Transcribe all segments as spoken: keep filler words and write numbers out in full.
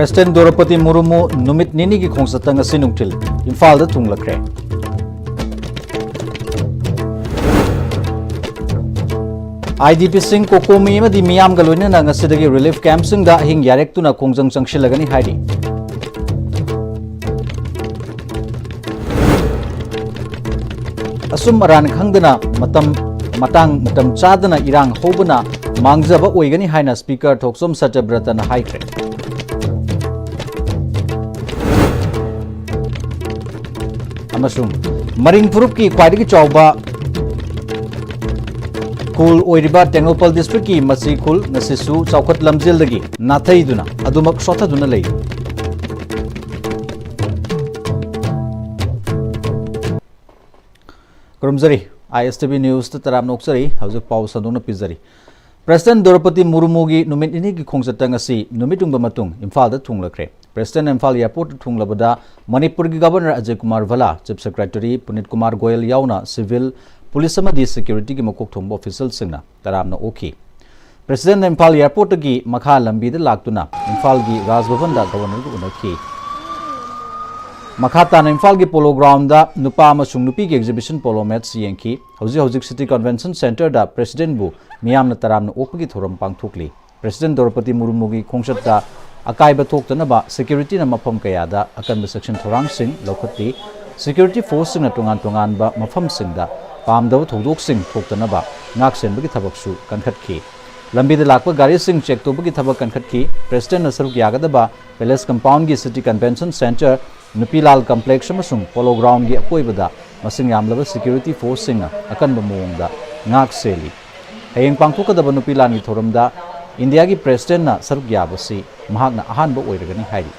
President ꯗ꯭ꯔꯧꯄꯗꯤ ꯃꯨꯔꯃꯨ ꯅꯨꯃꯤꯠ ꯅꯤꯅꯤꯒꯤ ꯈꯣꯡꯆꯠꯇ ꯉꯁꯤ ꯅꯨꯡꯊꯤꯜ ꯏꯝꯐꯥꯜꯗ ꯊꯨꯡꯂꯈ꯭ꯔꯦ꯫ ꯑꯥꯏ ꯗꯤ ꯄꯤꯁꯤꯡ ꯀꯣꯀꯣꯃꯤ ꯑꯃꯗꯤ ꯃꯤꯌꯥꯝꯒ ꯂꯣꯏꯅꯅ ꯉꯁꯤꯗꯒꯤ ꯔꯤꯂꯤꯐ ꯀꯦꯝꯞꯁꯤꯡꯗ ꯑꯍꯤꯡ ꯌꯥꯔꯦꯛꯇꯨꯅ ꯈꯣꯡꯖꯪ ꯆꯪꯁꯤꯜꯂꯒꯅꯤ ꯍꯥꯏꯔꯤ꯫ ꯑꯆꯨꯝ ꯑꯔꯥꯟ ꯈꯪꯗꯅ ꯃꯇꯝ, ꯃꯇꯥꯡ ꯃꯇꯝ ꯆꯥꯗꯅ ꯏꯔꯥꯡ ꯍꯧꯕꯅ ꯃꯥꯡꯖꯕ ꯑꯣꯏꯒꯅꯤ ꯍꯥꯏꯅ ꯁ꯭ꯄꯤꯀꯔ ꯊꯣꯛꯆꯣꯝ ꯁꯇ꯭ꯌꯕ꯭ꯔꯇꯅ ꯍꯥꯏꯈ꯭ꯔꯦ꯫ ꯑꯃꯁꯨꯡ ꯃꯔꯤꯡ ꯐꯨꯔꯨꯞꯀꯤ ꯈ꯭ꯋꯥꯏꯗꯒꯤ ꯆꯥꯎꯕ ꯈꯨꯜ ꯑꯣꯏꯔꯤꯕ ꯇꯦꯡꯅꯧꯄꯜ ꯗꯤꯁꯇ꯭ꯔꯤꯛꯀꯤ ꯃꯆꯤ ꯈꯨꯜ ꯉꯁꯤꯁꯨ ꯆꯥꯎꯈꯠ ꯂꯝꯖꯦꯜꯗꯒꯤ ꯅꯥꯊꯩꯗꯨꯅ ꯑꯗꯨꯃꯛ ꯁꯣꯠꯊꯗꯨꯅ ꯂꯩꯔꯤ꯫ ꯈꯨꯔꯨꯝꯖꯔꯤ꯫ ꯑꯥꯏ ꯑꯦꯁ ꯇꯤ ꯚꯤ ꯅ꯭ꯌꯨꯁꯇ ꯇꯔꯥꯝꯅ ꯑꯣꯛꯆꯔꯤ꯫ ꯍꯧꯖꯤꯛ ꯄꯥꯎ ꯁꯟꯗꯣꯛꯅ ꯄꯤꯖꯔꯤ꯫ ꯄ꯭ꯔꯦꯁꯤꯗꯦꯟ ꯗ꯭ꯔꯧꯄꯗꯤ ꯃꯨꯔꯃꯨꯒꯤ ꯅꯨꯃꯤꯠ ꯅꯤꯅꯤꯒꯤ ꯈꯣꯡꯆꯠꯇ ꯉꯁꯤ ꯅꯨꯃꯤꯠ ꯌꯨꯡꯕ ꯃꯇꯨꯡ ꯏꯝꯐꯥꯜꯗ ꯊꯨꯡꯂꯈ꯭ꯔꯦ꯫ ꯄ꯭ꯔꯦꯁꯤꯗꯦꯟ ꯏꯝꯐꯥꯜ ꯑꯦꯌꯔꯄꯣꯔꯠꯇ ꯊꯨꯡꯂꯕꯗ ꯃꯅꯤꯄꯨꯔꯒꯤ governor Ajay Kumar Bhalla, chief secretary Punit Kumar Goel ꯌꯥꯎꯅ ꯁꯤꯚꯤꯜ, ꯄꯨꯂꯤꯁ ꯑꯃꯗꯤ ꯁꯦꯀ꯭ꯌꯨꯔꯤꯇꯤꯒꯤ ꯃꯀꯣꯛ ꯊꯣꯡꯕ ꯑꯣꯐꯤꯁꯤꯌꯦꯜꯁꯤꯡꯅ ꯇꯔꯥꯝꯅ ꯑꯣꯛꯈꯤ꯫ ꯄ꯭ꯔꯦꯁꯤꯗꯦꯟ ꯏꯝꯐꯥꯜ ꯑꯦꯌꯔꯄꯣꯔꯠꯇꯒꯤ ꯃꯈꯥ ꯂꯝꯕꯤꯗ ꯂꯥꯛꯇꯨꯅ ꯏꯝꯐꯥꯜꯒꯤ ꯔꯥꯖ ꯚꯕꯟꯗ ꯒꯚꯔꯅꯔꯒ ꯎꯅꯈꯤ꯫ ꯃꯈꯥ ꯇꯥꯅ ꯏꯝꯐꯥꯜꯒꯤ ꯄꯣꯂꯣ ꯒ꯭ꯔꯥꯎꯟꯗ ꯅꯨꯄꯥ ꯑꯃꯁꯨꯡ ꯅꯨꯄꯤꯒꯤ ꯑꯦꯛꯖꯤꯕꯤꯁꯟ ꯄꯣꯂꯣ ꯃꯦꯠꯁ ꯌꯦꯡꯈꯤ꯫ ꯍꯧꯖꯤꯛ ꯍꯧꯖꯤꯛ ꯁꯤꯇꯤ ꯀꯟꯚꯦꯟꯁꯟ ꯁꯦꯟꯇꯔꯗ ꯄ꯭ꯔꯦꯁꯤꯗꯦꯟꯕꯨ ꯃꯤꯌꯥꯝꯅ ꯇꯔꯥꯝꯅ ꯑꯣꯛꯄꯒꯤ ꯊꯧꯔꯝ ꯄꯥꯡꯊꯣꯛꯂꯤ꯫ ꯄ꯭ꯔꯦꯁꯤꯗꯦꯟ ꯗ꯭ꯔꯧꯄꯗꯤ ꯃꯨꯔꯃꯨꯒꯤ ꯈꯣꯡꯆꯠꯇ ꯑꯀꯥꯏꯕ ꯊꯣꯛꯇꯅꯕ ꯁꯦꯀ꯭ꯌꯨꯔꯤꯇꯤꯅ ꯃꯐꯝ ꯀꯌꯥꯗ ꯑꯀꯟꯕ ꯆꯦꯛꯁꯤꯟ ꯊꯧꯔꯥꯡꯁꯤꯡ ꯂꯧꯈꯠꯂꯤ꯫ ꯁꯦꯀ꯭ꯌꯨꯔꯤꯇꯤ ꯐꯣꯔꯁꯁꯤꯡꯅ ꯇꯣꯉꯥꯟ ꯇꯣꯉꯥꯟꯕ ꯃꯐꯝꯁꯤꯡꯗ ꯄꯥꯝꯗꯕ ꯊꯧꯗꯣꯛꯁꯤꯡ ꯊꯣꯛꯇꯅꯕ ꯉꯥꯛꯁꯦꯟꯕꯒꯤ ꯊꯕꯛꯁꯨ ꯀꯟꯈꯠꯈꯤ꯫ ꯂꯝꯕꯤꯗ ꯂꯥꯛꯄ ꯒꯥꯔꯤꯁꯤꯡ ꯆꯦꯛ ꯇꯧꯕꯒꯤ ꯊꯕꯛ ꯀꯟꯈꯠꯈꯤ꯫ ꯄ꯭ꯔꯦꯁꯤꯗꯦꯟꯅ ꯁꯔꯨꯛ ꯌꯥꯒꯗꯕ ꯄꯦꯂꯦꯁ ꯀꯝꯄꯥꯎꯟꯒꯤ city convention centre, Nupilal complex ꯑꯃꯁꯨꯡ ꯄꯣꯂꯣ ꯒ꯭ꯔꯥꯎꯟꯒꯤ ꯑꯀꯣꯏꯕꯗ ꯃꯁꯤꯡ ꯌꯥꯝꯂꯕ ꯁꯦꯀ꯭ꯌꯨꯔꯤꯇꯤ ꯐꯣꯔꯁꯁꯤꯡꯅ ꯑꯀꯟꯕ ꯃꯑꯣꯡꯗ ꯉꯥꯛ ꯁꯦꯜꯂꯤ꯫ ꯍꯌꯦꯡ ꯄꯥꯡꯊꯣꯛꯀꯗꯕ ꯅꯨꯄꯤꯂꯥꯟꯒꯤ ꯊꯧꯔꯝꯗ ꯏꯟꯗꯤꯌꯥꯒꯤ ꯄ꯭ꯔꯦꯁꯤꯗꯦꯟꯠꯅ ꯁꯔꯨꯛ ꯌꯥꯕꯁꯤ ꯃꯍꯥꯛꯅ ꯑꯍꯥꯟꯕ ꯑꯣꯏꯔꯒꯅꯤ ꯍꯥꯏꯔꯤ꯫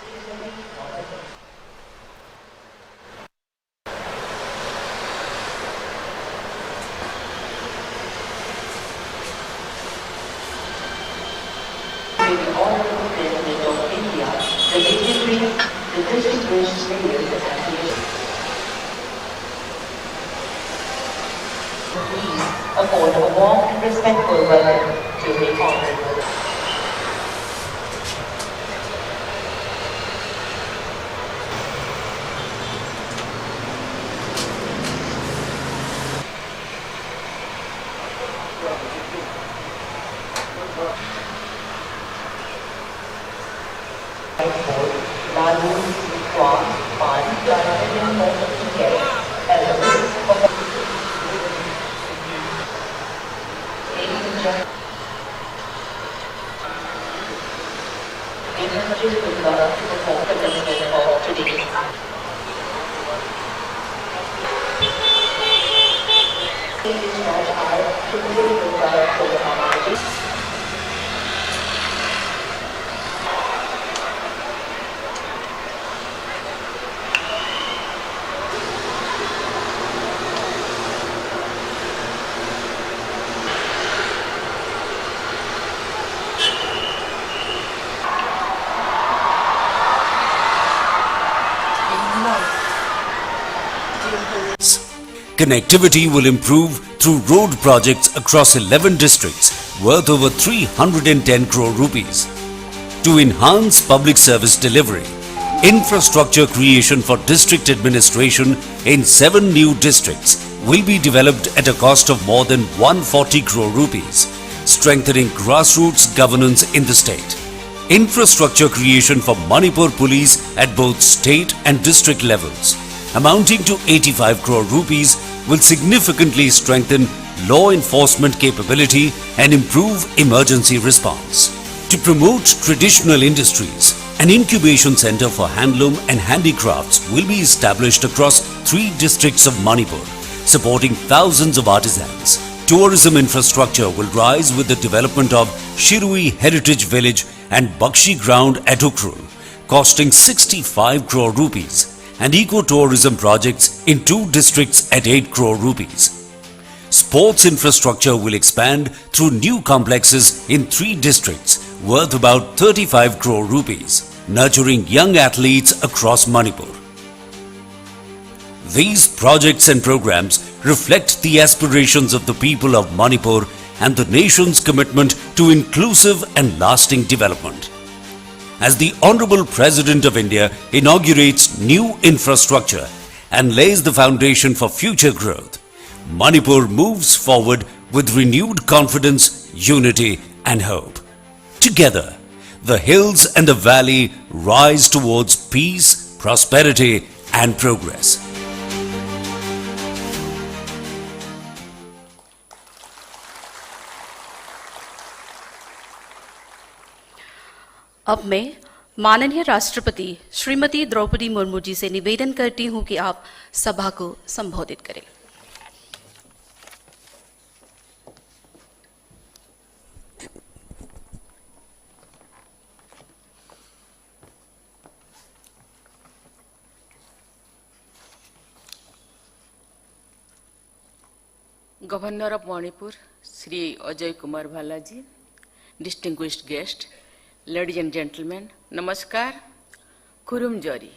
The distinguished ladies and gentlemen, please afford a warm and respectful welcome to the Honorable. Ladies and gentlemen, Connectivity will improve through road projects across eleven districts, worth over three hundred and ten crore rupees. To enhance public service delivery, infrastructure creation for district administration in seven new districts will be developed at a cost of more than one forty crore rupees, strengthening grassroots governance in the state. Infrastructure creation for Manipur Police at both state and district levels, amounting to eighty-five crore rupees, will significantly strengthen law enforcement capability and improve emergency response. To promote traditional industries, an incubation center for handloom and handicrafts will be established across three districts of Manipur, supporting thousands of artisans. Tourism infrastructure will rise with the development of Shirui Heritage Village and Bakshi Ground at Ukhrul, costing sixty-five crore rupees, and eco-tourism projects in two districts at eight crore rupees. Sports infrastructure will expand through new complexes in three districts, worth about thirty-five crore rupees. nurturing young athletes across Manipur. These projects and programs reflect the aspirations of the people of Manipur and the nation's commitment to inclusive and lasting development. As the Honorable President of India inaugurates new infrastructure and lays the foundation for future growth, Manipur moves forward with renewed confidence, unity, and hope. Together, the hills and the valley rise towards peace, prosperity, and progress. अब मैं माननीय राष्ट्रपति श्रीमती द्रौपदी मुर्मू जी से निवेदन करती हूं कि आप सभा को संबोधित करें। Governor of Manipur, Shri Ajay Kumar Bhalla ji, distinguished guest, ladies and gentlemen, namaskar, khurum jori.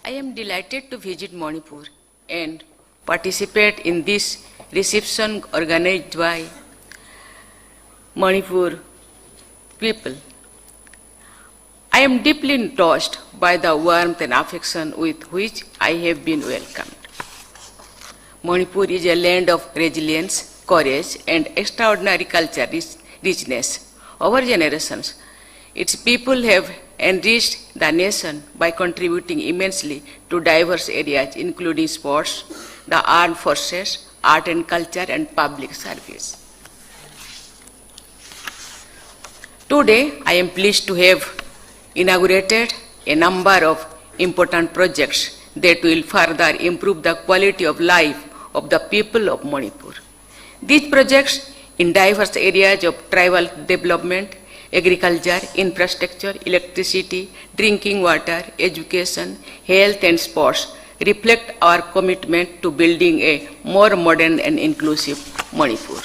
I am delighted to visit Manipur and participate in this reception organized by Manipur people. I am deeply touched by the warmth and affection with which I have been welcomed. Manipur is a land of resilience, courage, and extraordinary culture rich- richness. Over generations, its people have enriched the nation by contributing immensely to diverse areas, including sports, the armed forces, art and culture, and public service. Today, I am pleased to have inaugurated a number of important projects that will further improve the quality of life of the people of Manipur. These projects in diverse areas of tribal development, agriculture, infrastructure, electricity, drinking water, education, health and sports reflect our commitment to building a more modern and inclusive Manipur.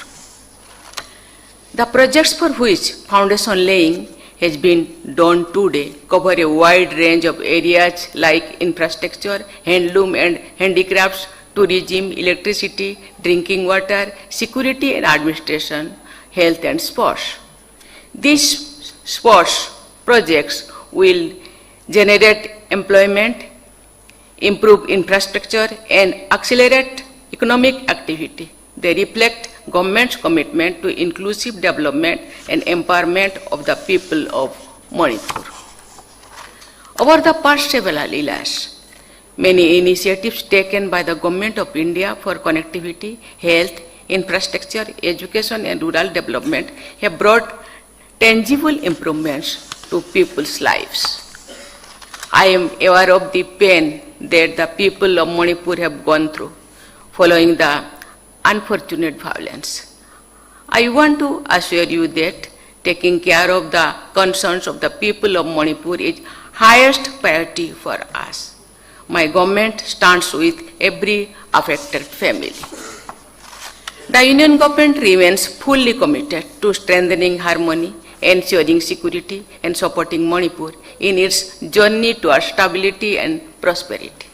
The projects for which foundation laying has been done today cover a wide range of areas like infrastructure, handloom and handicrafts, tourism, electricity, drinking water, security and administration, health and sports. These sports projects will generate employment, improve infrastructure and accelerate economic activity. They reflect government's commitment to inclusive development and empowerment of the people of Manipur. Over the past several years, many initiatives taken by the Government of India for connectivity, health, infrastructure, education and rural development have brought tangible improvements to people's lives. I am aware of the pain that the people of Manipur have gone through following the unfortunate violence. I want to assure you that taking care of the concerns of the people of Manipur is highest priority for us. My government stands with every affected family. The Union Government remains fully committed to strengthening harmony, ensuring security, and supporting Manipur in its journey towards stability and prosperity.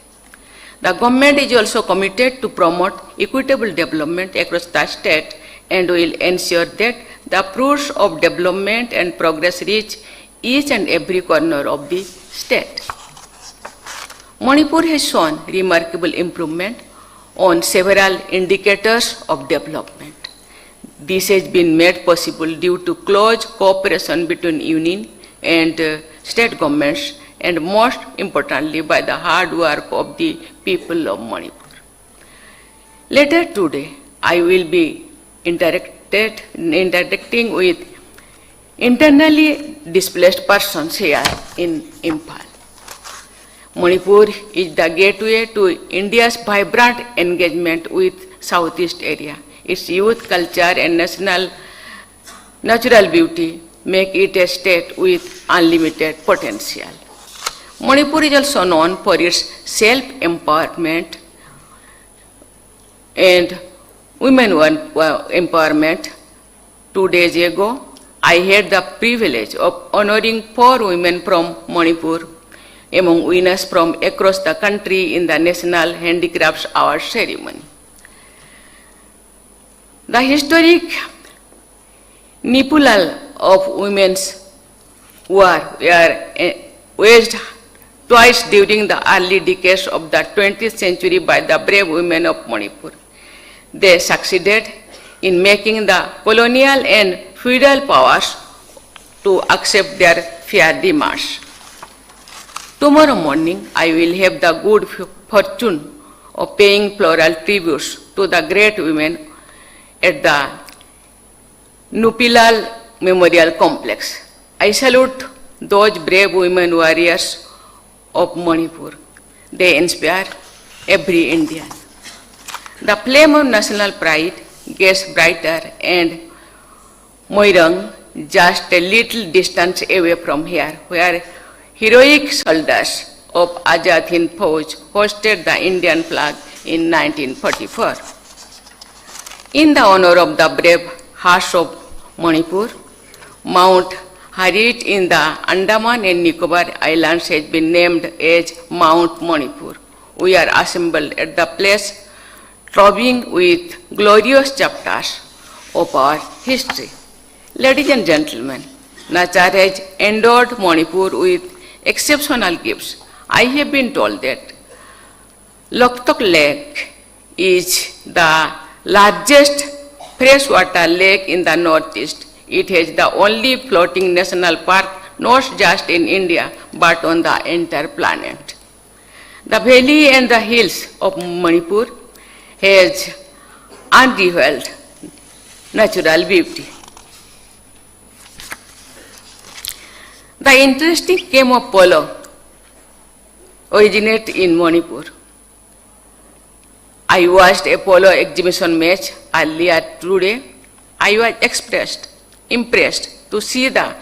The government is also committed to promote equitable development across the state and will ensure that the fruits of development and progress reach each and every corner of the state. Manipur has shown remarkable improvement on several indicators of development. This has been made possible due to close cooperation between union and uh, state governments, and most importantly by the hard work of the people of Manipur. Later today, I will be interacted, interacting with internally displaced persons here in Imphal. Manipur is the gateway to India's vibrant engagement with Southeast Asia. Its youth culture and national natural beauty make it a state with unlimited potential. Manipur is also known for its self-empowerment and women empowerment. Two days ago, I had the privilege of honoring four women from Manipur among winners from across the country in the National Handicrafts Award ceremony. The historic Nipulal of women's war were eh, waged twice during the early decades of the twentieth century by the brave women of Manipur. They succeeded in making the colonial and feudal powers to accept their fair demands. Tomorrow morning, I will have the good fortune of paying floral tributes to the great women at the Nipulal Memorial Complex. I salute those brave women warriors of Manipur. They inspire every Indian. The flame of national pride gets brighter, and Moirang, just a little distance away from here, where heroic soldiers of Azad Hind Fauj hoisted the Indian flag in nineteen forty-four. In the honor of the brave hearts of Manipur, Mount Harit in the Andaman and Nicobar Islands has been named as Mount Manipur. We are assembled at the place throbbing with glorious chapters of our history. Ladies and gentlemen, Nachar has endowed Manipur with exceptional gifts. I have been told that Loktok Lake is the largest freshwater lake in the Northeast. It is the only floating national park not just in India but on the entire planet. The valley and the hills of Manipur has unrivaled natural beauty. The interesting game of polo originated in Manipur. I watched a polo exhibition match earlier today. I was expressed, impressed to see the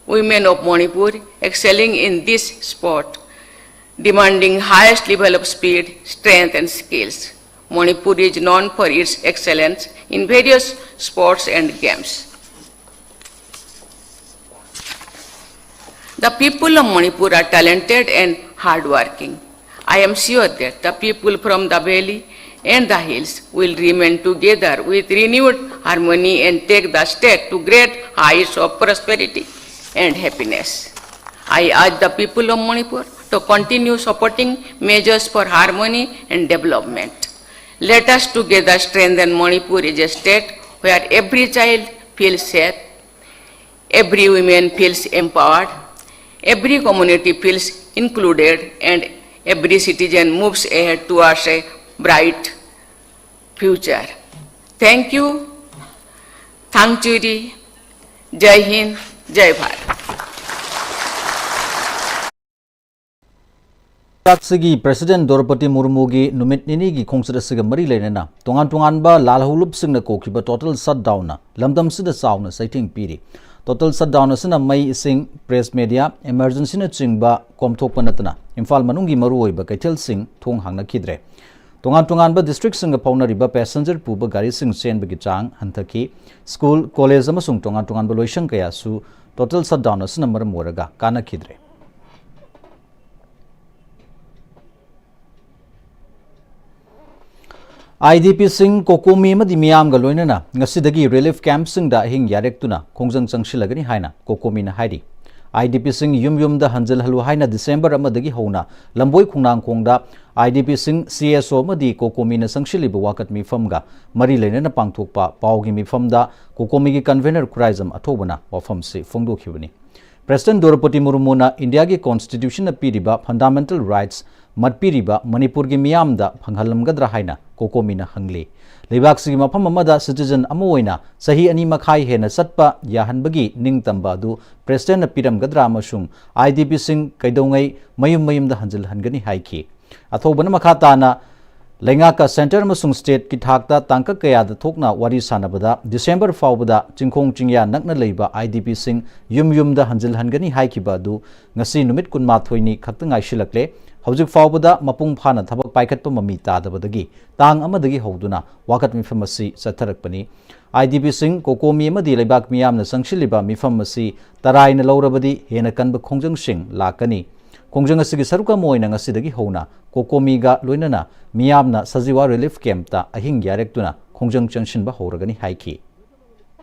women of Manipur excelling in this sport, demanding highest level of speed, strength and skills. Manipur is known for its excellence in various sports and games. The people of Manipur are talented and hardworking. I am sure that the people from the valley and the hills will remain together with renewed harmony and take the state to great heights of prosperity and happiness. I urge the people of Manipur to continue supporting measures for harmony and development. Let us together strengthen Manipur as a state where every child feels safe, every woman feels empowered, every community feels included, and every citizen moves ahead towards a bright future. Thank you. Thank you. Jai Hind, Jai Bharat. ꯂꯩꯕꯥꯛꯁꯤꯒꯤ president Droupadi ꯃꯨꯔꯃꯨꯒꯤ ꯅꯨꯃꯤꯠ ꯅꯤꯅꯤꯒꯤ ꯈꯣꯡꯆꯠ ꯑꯁꯤꯒ ꯃꯔꯤ ꯂꯩꯅꯅ ꯇꯣꯉꯥꯟ ꯇꯣꯉꯥꯟꯕ ꯂꯥꯜꯍꯧꯂꯨꯞꯁꯤꯡꯅ ꯀꯧꯈꯤꯕ ꯇꯣꯇꯦꯜ ꯁꯠꯗꯥꯎꯟꯅ ꯂꯝꯗꯝꯁꯤꯗ ꯆꯥꯎꯅ ꯆꯩꯊꯦꯡ ꯄꯤꯔꯤ꯫ ꯇꯣꯇꯦꯜ ꯁꯠꯗꯥꯎꯟ ꯑꯁꯤꯅ ꯃꯩ, ꯏꯁꯤꯡ, ꯄ꯭ꯔꯦꯁ ꯃꯦꯗꯤꯌꯥ, ꯏꯃꯔꯖꯦꯟꯁꯤꯅꯆꯤꯡꯕ ꯀꯣꯝꯊꯣꯛꯄ ꯅꯠꯇꯅ ꯏꯝꯐꯥꯜ ꯃꯅꯨꯡꯒꯤ ꯃꯔꯨꯑꯣꯏꯕ ꯀꯩꯊꯦꯜꯁꯤꯡ ꯊꯣꯡ ꯍꯥꯡꯅꯈꯤꯗ꯭ꯔꯦ꯫ ꯇꯣꯉꯥꯟ ꯇꯣꯉꯥꯟꯕ ꯗꯤꯁꯇ꯭ꯔꯤꯛꯁꯤꯡꯒ ꯐꯥꯎꯅꯔꯤꯕ ꯄꯦꯁꯦꯟꯖꯔ ꯄꯨꯕ ꯒꯥꯔꯤꯁꯤꯡ ꯆꯦꯟꯕꯒꯤ ꯆꯥꯡ ꯍꯟꯊꯈꯤ꯫ ꯁ꯭ꯀꯨꯜ, ꯀꯣꯂꯦꯖ ꯑꯃꯁꯨꯡ ꯇꯣꯉꯥꯟ ꯇꯣꯉꯥꯟꯕ ꯂꯣꯏꯁꯪ ꯀꯌꯥꯁꯨ ꯇꯣꯇꯦꯜ ꯁꯠꯗꯥꯎꯟ ꯑꯁꯤꯅ ꯃꯔꯝ ꯑꯣꯏꯔꯒ ꯀꯥꯟꯅꯈꯤꯗ꯭ꯔꯦ꯫ ꯑꯥꯏ ꯗꯤ ꯄꯤꯁꯤꯡ ꯀꯣꯀꯣꯃꯤ ꯑꯃꯗꯤ ꯃꯤꯌꯥꯝꯒ ꯂꯣꯏꯅꯅ ꯉꯁꯤꯗꯒꯤ ꯔꯤꯂꯤꯐ ꯀꯦꯝꯞꯁꯤꯡꯗ ꯑꯍꯤꯡ ꯌꯥꯔꯦꯛꯇꯨꯅ ꯈꯣꯡꯖꯪ ꯆꯪꯁꯤꯜꯂꯒꯅꯤ ꯍꯥꯏꯅ ꯀꯣꯀꯣꯃꯤꯅ ꯍꯥꯏꯔꯤ꯫ ꯑꯥꯏ ꯗꯤ ꯄꯤꯁꯤꯡ ꯌꯨꯝ ꯌꯨꯝꯗ ꯍꯟꯖꯤꯜꯍꯜꯂꯨ ꯍꯥꯏꯅ ꯗꯤꯁꯦꯝꯕꯔ ꯑꯃꯗꯒꯤ ꯍꯧꯅ ꯂꯝꯕꯣꯏ ꯈꯣꯡꯅꯥꯡꯈꯣꯡꯗ ꯑꯥꯏ ꯗꯤ ꯄꯤꯁꯤꯡ, ꯁꯤ ꯑꯦꯁ ꯑꯣ ꯑꯃꯗꯤ ꯀꯣꯀꯣꯃꯤꯅ ꯆꯪꯁꯤꯜꯂꯤꯕ ꯋꯥꯀꯠ ꯃꯤꯐꯝꯒ ꯃꯔꯤ ꯂꯩꯅꯅ ꯄꯥꯡꯊꯣꯛꯄ ꯄꯥꯎꯒꯤ ꯃꯤꯐꯝꯗ ꯀꯣꯀꯣꯃꯤꯒꯤ ꯀꯟꯚꯦꯅꯔ ꯈꯨꯔꯥꯏꯖꯝ ꯑꯊꯧꯕꯅ ꯋꯥꯐꯝꯁꯤ ꯐꯣꯡꯗꯣꯛꯈꯤꯕꯅꯤ꯫ ꯄ꯭ꯔꯦꯁꯤꯗꯦꯟꯠ ꯗ꯭ꯔꯧꯄꯗꯤ ꯃꯨꯔꯃꯨꯅ ꯏꯟꯗꯤꯌꯥꯒꯤ ꯀꯣꯟꯁꯇꯤꯇ꯭ꯌꯨꯁꯟꯅ ꯄꯤꯔꯤꯕ ꯐꯟꯗꯥꯃꯦꯟꯇꯦꯜ ꯔꯥꯏꯠꯁ ꯃꯠꯄꯤꯔꯤꯕ ꯃꯅꯤꯄꯨꯔꯒꯤ ꯃꯤꯌꯥꯝꯗ ꯐꯪꯍꯜꯂꯝꯒꯗ꯭ꯔꯥ ꯍꯥꯏꯅ ꯀꯣꯀꯣꯃꯤꯅ ꯍꯪꯂꯤ꯫ ꯂꯩꯕꯥꯛꯁꯤꯒꯤ ꯃꯐꯝ ꯑꯃꯗ ꯁꯤꯇꯤꯖꯟ ꯑꯃ ꯑꯣꯏꯅ ꯆꯍꯤ ꯑꯅꯤ ꯃꯈꯥꯏ ꯍꯦꯟꯅ ꯆꯠꯄ ꯌꯥꯍꯟꯕꯒꯤ ꯅꯤꯡꯇꯝꯕ ꯑꯗꯨ ꯄ꯭ꯔꯦꯁꯤꯗꯦꯟꯠꯅ ꯄꯤꯔꯝꯒꯗ꯭ꯔꯥ ꯑꯃꯁꯨꯡ ꯑꯥꯏ ꯗꯤ ꯄꯤꯁꯤꯡ ꯀꯩꯗꯧꯉꯩ ꯃꯌꯨꯝ ꯃꯌꯨꯝꯗ ꯍꯟꯖꯤꯜꯍꯟꯒꯅꯤ ꯍꯥꯏꯈꯤ꯫ ꯑꯊꯧꯕꯅ ꯃꯈꯥ ꯇꯥꯅ ꯂꯩꯉꯥꯛꯀ ꯁꯦꯟꯇꯔ ꯑꯃꯁꯨꯡ ꯁ꯭ꯇꯦꯠꯀꯤ ꯊꯥꯛꯇ ꯇꯥꯡꯀꯛ ꯀꯌꯥꯗ ꯊꯣꯛꯅ ꯋꯥꯔꯤ ꯁꯥꯟꯅꯕꯗ ꯗꯤꯁꯦꯝꯕꯔ ꯐꯥꯎꯕꯗ ꯆꯤꯡꯈꯣꯡ ꯆꯤꯡꯌꯥ ꯅꯛꯅ ꯂꯩꯕ ꯑꯥꯏ ꯗꯤ ꯄꯤꯁꯤꯡ ꯌꯨꯝ ꯌꯨꯝꯗ ꯍꯟꯖꯤꯜꯍꯟꯒꯅꯤ ꯍꯥꯏꯈꯤꯕ ꯑꯗꯨ ꯉꯁꯤ ꯅꯨꯃꯤꯠ ꯀꯨꯟꯃꯥꯊꯣꯏꯅꯤ ꯈꯛꯇ ꯉꯥꯏꯁꯤꯜꯂꯛꯂꯦ꯫ ꯍꯧꯖꯤꯛ ꯐꯥꯎꯕꯗ ꯃꯄꯨꯡ ꯐꯥꯅ ꯊꯕꯛ ꯄꯥꯏꯈꯠꯄ ꯃꯃꯤ ꯇꯥꯗꯕꯗꯒꯤ ꯇꯥꯡ ꯑꯃꯗꯒꯤ ꯍꯧꯗꯨꯅ ꯋꯥꯀꯠ ꯃꯤꯐꯝ ꯑꯁꯤ ꯆꯠꯊꯔꯛꯄꯅꯤ꯫ ꯑꯥꯏ ꯗꯤ ꯄꯤꯁꯤꯡ, ꯀꯣꯀꯣꯃꯤ ꯑꯃꯗꯤ ꯂꯩꯕꯥꯛ ꯃꯤꯌꯥꯝꯅ ꯆꯪꯁꯤꯜꯂꯤꯕ ꯃꯤꯐꯝ ꯑꯁꯤ ꯇꯔꯥꯏꯅ ꯂꯧꯔꯕꯗꯤ ꯍꯦꯟꯅ ꯀꯟꯕ ꯈꯣꯡꯖꯪꯁꯤꯡ ꯂꯥꯛꯀꯅꯤ꯫ ꯈꯣꯡꯖꯪ ꯑꯁꯤꯒꯤ ꯁꯔꯨꯛ ꯑꯃ ꯑꯣꯏꯅ ꯉꯁꯤꯗꯒꯤ ꯍꯧꯅ ꯀꯣꯀꯣꯃꯤꯒ ꯂꯣꯏꯅꯅ ꯃꯤꯌꯥꯝꯅ ꯁꯖꯤꯋꯥ ꯔꯤꯂꯤꯐ ꯀꯦꯝꯞꯇ ꯑꯍꯤꯡ ꯌꯥꯔꯦꯛꯇꯨꯅ ꯈꯣꯡꯖꯪ ꯆꯪꯁꯤꯟꯕ ꯍꯧꯔꯒꯅꯤ ꯍꯥꯏꯈꯤ꯫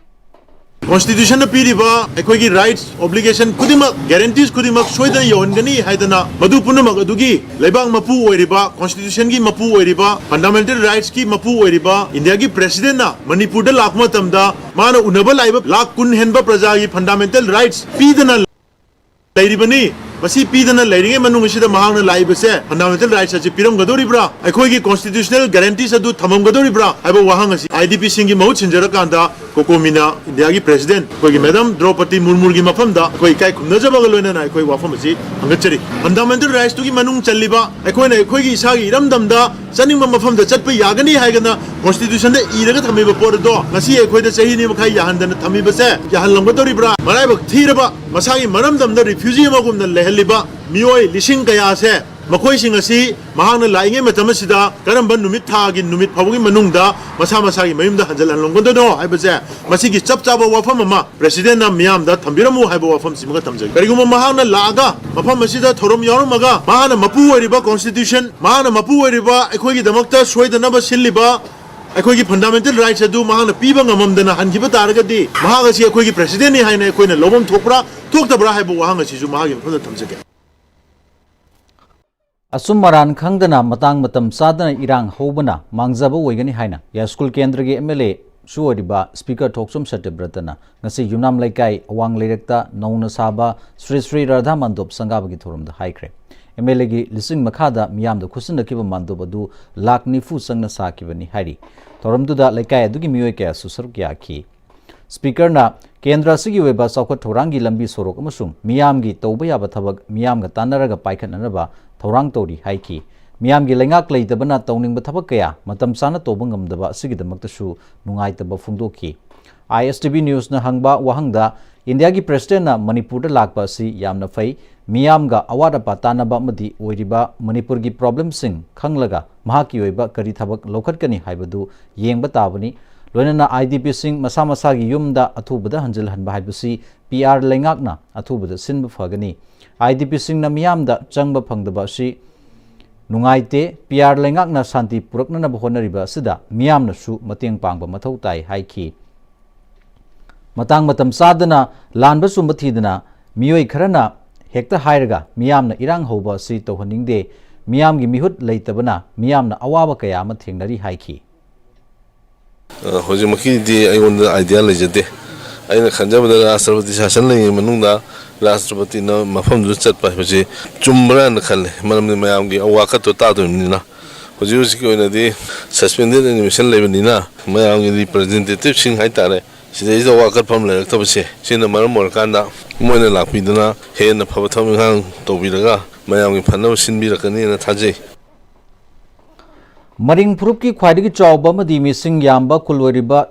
ꯀꯣꯟꯁꯇꯤꯇ꯭ꯌꯨꯁꯟꯅ ꯄꯤꯔꯤꯕ ꯑꯩꯈꯣꯏꯒꯤ ꯔꯥꯏꯠꯁ, ꯑꯣꯕ꯭ꯂꯤꯒꯦꯁꯟ ꯈꯨꯗꯤꯡꯃꯛ, ꯒꯦꯔꯦꯟꯇꯤꯁ ꯈꯨꯗꯤꯡꯃꯛ ꯁꯣꯏꯗꯅ ꯌꯧꯍꯟꯒꯅꯤ ꯍꯥꯏꯗꯅ, ꯃꯗꯨ ꯄꯨꯝꯅꯃꯛ ꯑꯗꯨꯒꯤ ꯂꯩꯕꯥꯛ ꯃꯄꯨ ꯑꯣꯏꯔꯤꯕ, ꯀꯣꯟꯁꯇꯤꯇ꯭ꯌꯨꯁꯟꯒꯤ ꯃꯄꯨ ꯑꯣꯏꯔꯤꯕ, ꯐꯟꯗꯥꯃꯦꯟꯇꯦꯜ ꯔꯥꯏꯠꯁꯀꯤ ꯃꯄꯨ ꯑꯣꯏꯔꯤꯕ ꯏꯟꯗꯤꯌꯥꯒꯤ ꯄ꯭ꯔꯦꯁꯤꯗꯦꯟꯠꯅ ꯃꯅꯤꯄꯨꯔꯗ ꯂꯥꯛꯄ ꯃꯇꯝꯗ ꯃꯥꯅ ꯎꯅꯕ ꯂꯥꯛꯏꯕ ꯂꯥꯈ ꯀꯨꯟ ꯍꯦꯟꯕ ꯄ꯭ꯔꯖꯥꯒꯤ ꯐꯟꯗꯥꯃꯦꯟꯇꯦꯜ ꯔꯥꯏꯠꯁ ꯄꯤꯗꯅ ꯂꯩꯔꯤꯕꯅꯤ꯫ ꯃꯁꯤ ꯄꯤꯗꯅ ꯂꯩꯔꯤꯉꯩ ꯃꯅꯨꯡ ꯑꯁꯤꯗ ꯃꯍꯥꯛꯅ ꯂꯥꯛꯏꯕꯁꯦ ꯐꯟꯗꯥꯃꯦꯟꯇꯦꯜ ꯔꯥꯏꯠꯁ ꯑꯁꯤ ꯄꯤꯔꯝꯒꯗꯧꯔꯤꯕ꯭ꯔꯥ? ꯑꯩꯈꯣꯏꯒꯤ ꯀꯣꯟꯁꯇꯤꯇ꯭ꯌꯨꯁꯅꯦꯜ ꯒꯦꯔꯦꯟꯇꯤꯁ ꯑꯗꯨ ꯊꯝꯃꯝꯒꯗꯧꯔꯤꯕ꯭ꯔꯥ ꯍꯥꯏꯕ ꯋꯥꯍꯪ ꯑꯁꯤ ꯑꯥꯏ ꯗꯤ ꯄꯤꯁꯤꯡꯒꯤ ꯃꯍꯨꯠ ꯁꯤꯟꯖꯔꯀꯥꯟꯗ ꯀꯣꯀꯣꯃꯤꯅ ꯏꯟꯗꯤꯌꯥꯒꯤ ꯄ꯭ꯔꯦꯁꯤꯗꯦꯟꯠ ꯑꯩꯈꯣꯏꯒꯤ ꯃꯦꯗꯥꯝ ꯗ꯭ꯔꯧꯄꯗꯤ ꯃꯨꯔꯃꯨꯒꯤ ꯃꯐꯝꯗ ꯑꯩꯈꯣꯏ ꯏꯀꯥꯏ ꯈꯨꯝꯅꯖꯕꯒ ꯂꯣꯏꯅꯅ ꯑꯩꯈꯣꯏ ꯋꯥꯐꯝ ꯑꯁꯤ ꯊꯥꯡꯒꯠꯆꯔꯤ꯫ ꯐꯟꯗꯥꯃꯦꯟꯇꯦꯜ ꯔꯥꯏꯠꯁꯇꯨꯒꯤ ꯃꯅꯨꯡ ꯆꯜꯂꯤꯕ ꯑꯩꯈꯣꯏꯅ ꯑꯩꯈꯣꯏꯒꯤ ꯏꯁꯥꯒꯤ ꯏꯔꯝꯗꯝꯗ ꯆꯠꯅꯤꯡꯕ ꯃꯐꯝꯗ ꯆꯠꯄ ꯌꯥꯒꯅꯤ ꯍꯥꯏꯗꯅ ꯀꯣꯟꯁꯇꯤꯇ꯭ꯌꯨꯁꯟꯗ ꯏꯔꯒ ꯊꯝꯃꯤꯕ ꯄꯣꯠ ꯑꯗꯣ ꯉꯁꯤ ꯑꯩꯈꯣꯏꯗ ꯆꯍꯤ ꯑꯅꯤ ꯃꯈꯥꯏ ꯌꯥꯍꯟꯗꯅ ꯊꯝꯃꯤꯕꯁꯦ ꯌꯥꯍꯜꯂꯝꯒꯗꯧꯔꯤꯕ꯭ꯔꯥ? ꯃꯔꯥꯏꯕꯛ ꯊꯤꯔꯕ ꯃꯁꯥꯒꯤ ꯃꯔꯝꯗꯝꯗ ꯔꯤꯐ꯭ꯌꯨꯖꯤ ꯑꯃꯒꯨꯝꯅ ꯂꯩꯍꯜꯂꯤꯕ ꯃꯤꯑꯣꯏ ꯂꯤꯁꯤꯡ ꯀꯌꯥꯁꯦ, ꯃꯈꯣꯏꯁꯤꯡ ꯑꯁꯤ ꯃꯍꯥꯛꯅ ꯂꯥꯛꯏꯉꯩ ꯃꯇꯝ ꯑꯁꯤꯗ ꯀꯔꯝꯕ ꯅꯨꯃꯤꯠ ꯊꯥꯒꯤ ꯅꯨꯃꯤꯠ ꯐꯥꯎꯕꯒꯤ ꯃꯅꯨꯡꯗ ꯃꯁꯥ ꯃꯁꯥꯒꯤ ꯃꯌꯨꯝꯗ ꯍꯟꯖꯤꯜꯍꯟꯂꯝꯒꯗꯣꯏꯅꯣ ꯍꯥꯏꯕꯁꯦ, ꯃꯁꯤꯒꯤ ꯆꯞ ꯆꯥꯕ ꯋꯥꯐꯝ ꯑꯃ ꯄ꯭ꯔꯦꯁꯤꯗꯦꯟꯠꯅ ꯃꯤꯌꯥꯝꯗ ꯊꯝꯕꯤꯔꯝꯃꯨ ꯍꯥꯏꯕ ꯋꯥꯐꯝꯁꯤꯃꯒ ꯊꯝꯖꯒꯦ꯫ ꯀꯔꯤꯒꯨꯝꯕ ꯃꯍꯥꯛꯅ ꯂꯥꯛꯑꯒ ꯃꯐꯝ ꯑꯁꯤꯗ ꯊꯧꯔꯝ ꯌꯥꯎꯔꯝꯃꯒ ꯃꯍꯥꯛꯅ ꯃꯄꯨ ꯑꯣꯏꯔꯤꯕ ꯀꯣꯟꯁꯇꯤꯇ꯭ꯌꯨꯁꯟ, ꯃꯍꯥꯛꯅ ꯃꯄꯨ ꯑꯣꯏꯔꯤꯕ ꯑꯩꯈꯣꯏꯒꯤꯗꯃꯛꯇ ꯁꯣꯏꯗꯅꯕ ꯁꯤꯜꯂꯤꯕ ꯑꯩꯈꯣꯏꯒꯤ ꯐꯟꯗꯥꯃꯦꯟꯇꯦꯜ ꯔꯥꯏꯠꯁ ꯑꯗꯨ ꯃꯍꯥꯛꯅ ꯄꯤꯕ ꯉꯝꯃꯝꯗꯅ ꯍꯟꯈꯤꯕ ꯇꯥꯔꯒꯗꯤ ꯃꯍꯥꯛ ꯑꯁꯤ ꯑꯩꯈꯣꯏꯒꯤ ꯄ꯭ꯔꯦꯁꯤꯗꯦꯟꯠꯅꯤ ꯍꯥꯏꯅ ꯑꯩꯈꯣꯏꯅ ꯂꯧꯐꯝ ꯊꯣꯛꯄ꯭ꯔꯥ ꯊꯣꯛꯇꯕ꯭ꯔꯥ ꯍꯥꯏꯕ ꯋꯥꯍꯪ ꯑꯁꯤꯁꯨ ꯃꯍꯥꯛꯀꯤ ꯃꯐꯝꯗ ꯊꯝꯖꯒꯦ꯫ ꯑꯆꯨꯝ ꯑꯔꯥꯟ ꯈꯪꯗꯅ ꯃꯇꯥꯡ ꯃꯇꯝ ꯆꯥꯗꯅ ꯏꯔꯥꯡ ꯍꯧꯕꯅ ꯃꯥꯡꯖꯕ ꯑꯣꯏꯒꯅꯤ ꯍꯥꯏꯅ ꯌꯥꯏꯁ꯭ꯀꯨꯜ ꯀꯦꯟꯗ꯭ꯔꯒꯤ ꯑꯦꯝ ꯑꯦꯜ ꯑꯦꯁꯨ ꯑꯣꯏꯔꯤꯕ ꯁ꯭ꯄꯤꯀꯔ ꯊꯣꯛꯆꯣꯝ ꯁꯇ꯭ꯌꯕ꯭ꯔꯇꯅ ꯉꯁꯤ ꯌꯨꯝꯅꯥꯝ ꯂꯩꯀꯥꯏ ꯑꯋꯥꯡ ꯂꯩꯔꯛꯇ ꯅꯧꯅ ꯁꯥꯕ ꯁ꯭ꯔꯤ ꯁ꯭ꯔꯤ ꯔꯥꯙꯥ ꯃꯟꯗꯣꯞ ꯁꯪꯒꯥꯕꯒꯤ ꯊꯧꯔꯝꯗ ꯍꯥꯏꯈ꯭ꯔꯦ꯫ ꯑꯦꯝ ꯑꯦꯜ ꯑꯦꯒꯤ ꯂꯤꯆꯤꯡ ꯃꯈꯥꯗ ꯃꯤꯌꯥꯝꯗ ꯈꯨꯠꯁꯤꯟꯅꯈꯤꯕ ꯃꯟꯗꯣꯞ ꯑꯗꯨ ꯂꯥꯈ ꯅꯤꯐꯨ ꯆꯪꯅ ꯁꯥꯈꯤꯕꯅꯤ ꯍꯥꯏꯔꯤ꯫ ꯊꯧꯔꯝꯗꯨꯗ ꯂꯩꯀꯥꯏ ꯑꯗꯨꯒꯤ ꯃꯤꯑꯣꯏ ꯀꯌꯥꯁꯨ ꯁꯔꯨꯛ ꯌꯥꯈꯤ꯫ ꯁ꯭ꯄꯤꯀꯔꯅ ꯀꯦꯟꯗ꯭ꯔ ꯑꯁꯤꯒꯤ ꯑꯣꯏꯕ ꯆꯥꯎꯈꯠ ꯊꯧꯔꯥꯡꯒꯤ ꯂꯝꯕꯤ ꯁꯣꯔꯣꯛ ꯑꯃꯁꯨꯡ ꯃꯤꯌꯥꯝꯒꯤ ꯇꯧꯕ ꯌꯥꯕ ꯊꯕꯛ ꯃꯤꯌꯥꯝꯒ ꯇꯥꯟꯅꯔꯒ ꯄꯥꯏꯈꯠꯅꯅꯕ ꯊꯧꯔꯥꯡ ꯇꯧꯔꯤ ꯍꯥꯏꯈꯤ꯫ ꯃꯤꯌꯥꯝꯒꯤ ꯂꯩꯉꯥꯛ ꯂꯩꯇꯕꯅ ꯇꯧꯅꯤꯡꯕ ꯊꯕꯛ ꯀꯌꯥ ꯃꯇꯝ ꯆꯥꯅ ꯇꯧꯕ ꯉꯝꯗꯕ ꯑꯁꯤꯒꯤꯗꯃꯛꯇꯁꯨ ꯅꯨꯡꯉꯥꯏꯇꯕ ꯐꯣꯡꯗꯣꯛꯈꯤ꯫ ꯑꯥꯏ ꯑꯦꯁ ꯇꯤ ꯚꯤ ꯅ꯭ꯌꯨꯁꯅ ꯍꯪꯕ ꯋꯥꯍꯪꯗ ꯏꯟꯗꯤꯌꯥꯒꯤ ꯄ꯭ꯔꯦꯁꯤꯗꯦꯟꯠꯅ ꯃꯅꯤꯄꯨꯔꯗ ꯂꯥꯛꯄ ꯑꯁꯤ ꯌꯥꯝꯅ ꯐꯩ, ꯃꯤꯌꯥꯝꯒ ꯑꯋꯥꯠ ꯑꯄꯥ ꯇꯥꯟꯅꯕ ꯑꯃꯗꯤ ꯑꯣꯏꯔꯤꯕ ꯃꯅꯤꯄꯨꯔꯒꯤ ꯄ꯭ꯔꯣꯕ꯭ꯂꯦꯝꯁꯤꯡ ꯈꯪꯂꯒ ꯃꯍꯥꯛꯀꯤ ꯑꯣꯏꯕ ꯀꯔꯤ ꯊꯕꯛ ꯂꯧꯈꯠꯀꯅꯤ ꯍꯥꯏꯕꯗꯨ ꯌꯦꯡꯕ ꯇꯥꯕꯅꯤ꯫ ꯂꯣꯏꯅꯅ ꯑꯥꯏ ꯗꯤ ꯄꯤꯁꯤꯡ ꯃꯁꯥ ꯃꯁꯥꯒꯤ ꯌꯨꯝꯗ ꯑꯊꯨꯕꯗ ꯍꯟꯖꯤꯜꯍꯟꯕ ꯍꯥꯏꯕꯁꯤ ꯄꯤ ꯑꯥꯔ ꯂꯩꯉꯥꯛꯅ ꯑꯊꯨꯕꯗ ꯁꯤꯟꯕ ꯐꯒꯅꯤ꯫ ꯑꯥꯏ ꯗꯤ ꯄꯤꯁꯤꯡꯅ ꯃꯤꯌꯥꯝꯗ ꯆꯪꯕ ꯐꯪꯗꯕ ꯑꯁꯤ ꯅꯨꯡꯉꯥꯏꯇꯦ꯫ ꯄꯤ ꯑꯥꯔ ꯂꯩꯉꯥꯛꯅ ꯁꯥꯟꯇꯤ ꯄꯨꯔꯛꯅꯅꯕ ꯍꯣꯠꯅꯔꯤꯕ ꯑꯁꯤꯗ ꯃꯤꯌꯥꯝꯅꯁꯨ ꯃꯇꯦꯡ ꯄꯥꯡꯕ ꯃꯊꯧ ꯇꯥꯏ ꯍꯥꯏꯈꯤ꯫ ꯃꯇꯥꯡ ꯃꯇꯝ ꯆꯥꯗꯅ ꯂꯥꯟꯕ ꯆꯨꯝꯕ ꯊꯤꯗꯅ ꯃꯤꯑꯣꯏ ꯈꯔꯅ ꯍꯦꯛꯇ ꯍꯥꯏꯔꯒ ꯃꯤꯌꯥꯝꯅ ꯏꯔꯥꯡ ꯍꯧꯕ ꯑꯁꯤ ꯇꯧꯍꯟꯅꯤꯡꯗꯦ꯫ ꯃꯤꯌꯥꯝꯒꯤ ꯃꯤꯍꯨꯠ ꯂꯩꯇꯕꯅ ꯃꯤꯌꯥꯝꯅ ꯑꯋꯥꯕ ꯀꯌꯥ ꯑꯃ ꯊꯦꯡꯅꯔꯤ ꯍꯥꯏꯈꯤ꯫ ꯑ, ꯍꯧꯖꯤꯛꯃꯛꯀꯤꯗꯤ ꯑꯩꯉꯣꯟꯗ ꯑꯥꯏꯗꯤꯌꯥ ꯂꯩꯖꯗꯦ꯫ ꯑꯩꯅ ꯈꯟꯖꯕꯗ ꯔꯥꯁꯇ꯭ꯔꯄꯇꯤ ꯁꯥꯁꯟ ꯂꯩꯔꯤꯉꯩ ꯃꯅꯨꯡꯗ ꯔꯥꯁꯇ꯭ꯔꯄꯇꯤꯅ ꯃꯐꯝꯗꯨꯗ ꯆꯠꯄ ꯍꯥꯏꯕꯁꯤ ꯆꯨꯝꯕ꯭ꯔꯥꯅ ꯈꯜꯂꯦ꯫ ꯃꯔꯝꯗꯤ ꯃꯌꯥꯝꯒꯤ ꯑꯋꯥꯀꯠꯇꯣ ꯇꯥꯗꯣꯔꯤꯕꯅꯤꯅ꯫ ꯍꯧꯖꯤꯛ ꯍꯧꯖꯤꯛꯀꯤ ꯑꯣꯏꯅꯗꯤ ꯁꯁꯄꯦꯟꯗꯦꯗ ꯑꯦꯅꯤꯃꯦꯁꯟ ꯂꯩꯕꯅꯤꯅ ꯃꯌꯥꯝꯒꯤ ꯔꯤꯄ꯭ꯔꯖꯦꯟꯇꯦꯇꯤꯞꯁꯤꯡ ꯍꯥꯏꯇꯥꯔꯦ, ꯁꯤꯗꯩꯁꯤꯗ ꯋꯥꯀꯠꯐꯝ ꯂꯩꯔꯛꯇꯕꯁꯦ, ꯁꯤꯅ ꯃꯔꯝ ꯑꯣꯏꯔꯀꯥꯟꯗ ꯃꯣꯏꯅ ꯂꯥꯛꯄꯤꯗꯅ ꯍꯦꯟꯅ ꯐꯕ ꯊꯕꯛ ꯏꯪꯈꯥꯡ ꯇꯧꯕꯤꯔꯒ ꯃꯌꯥꯝꯒꯤ ꯐꯅꯕ ꯁꯤꯟꯕꯤꯔꯛꯀꯅꯤꯅ ꯊꯥꯖꯩ꯫ ꯃꯔꯤꯡ ꯐꯨꯔꯨꯞꯀꯤ ꯈ꯭ꯋꯥꯏꯗꯒꯤ ꯆꯥꯎꯕ ꯑꯃꯗꯤ ꯃꯤꯁꯤꯡ ꯌꯥꯝꯕ ꯈꯨꯜ ꯑꯣꯏꯔꯤꯕ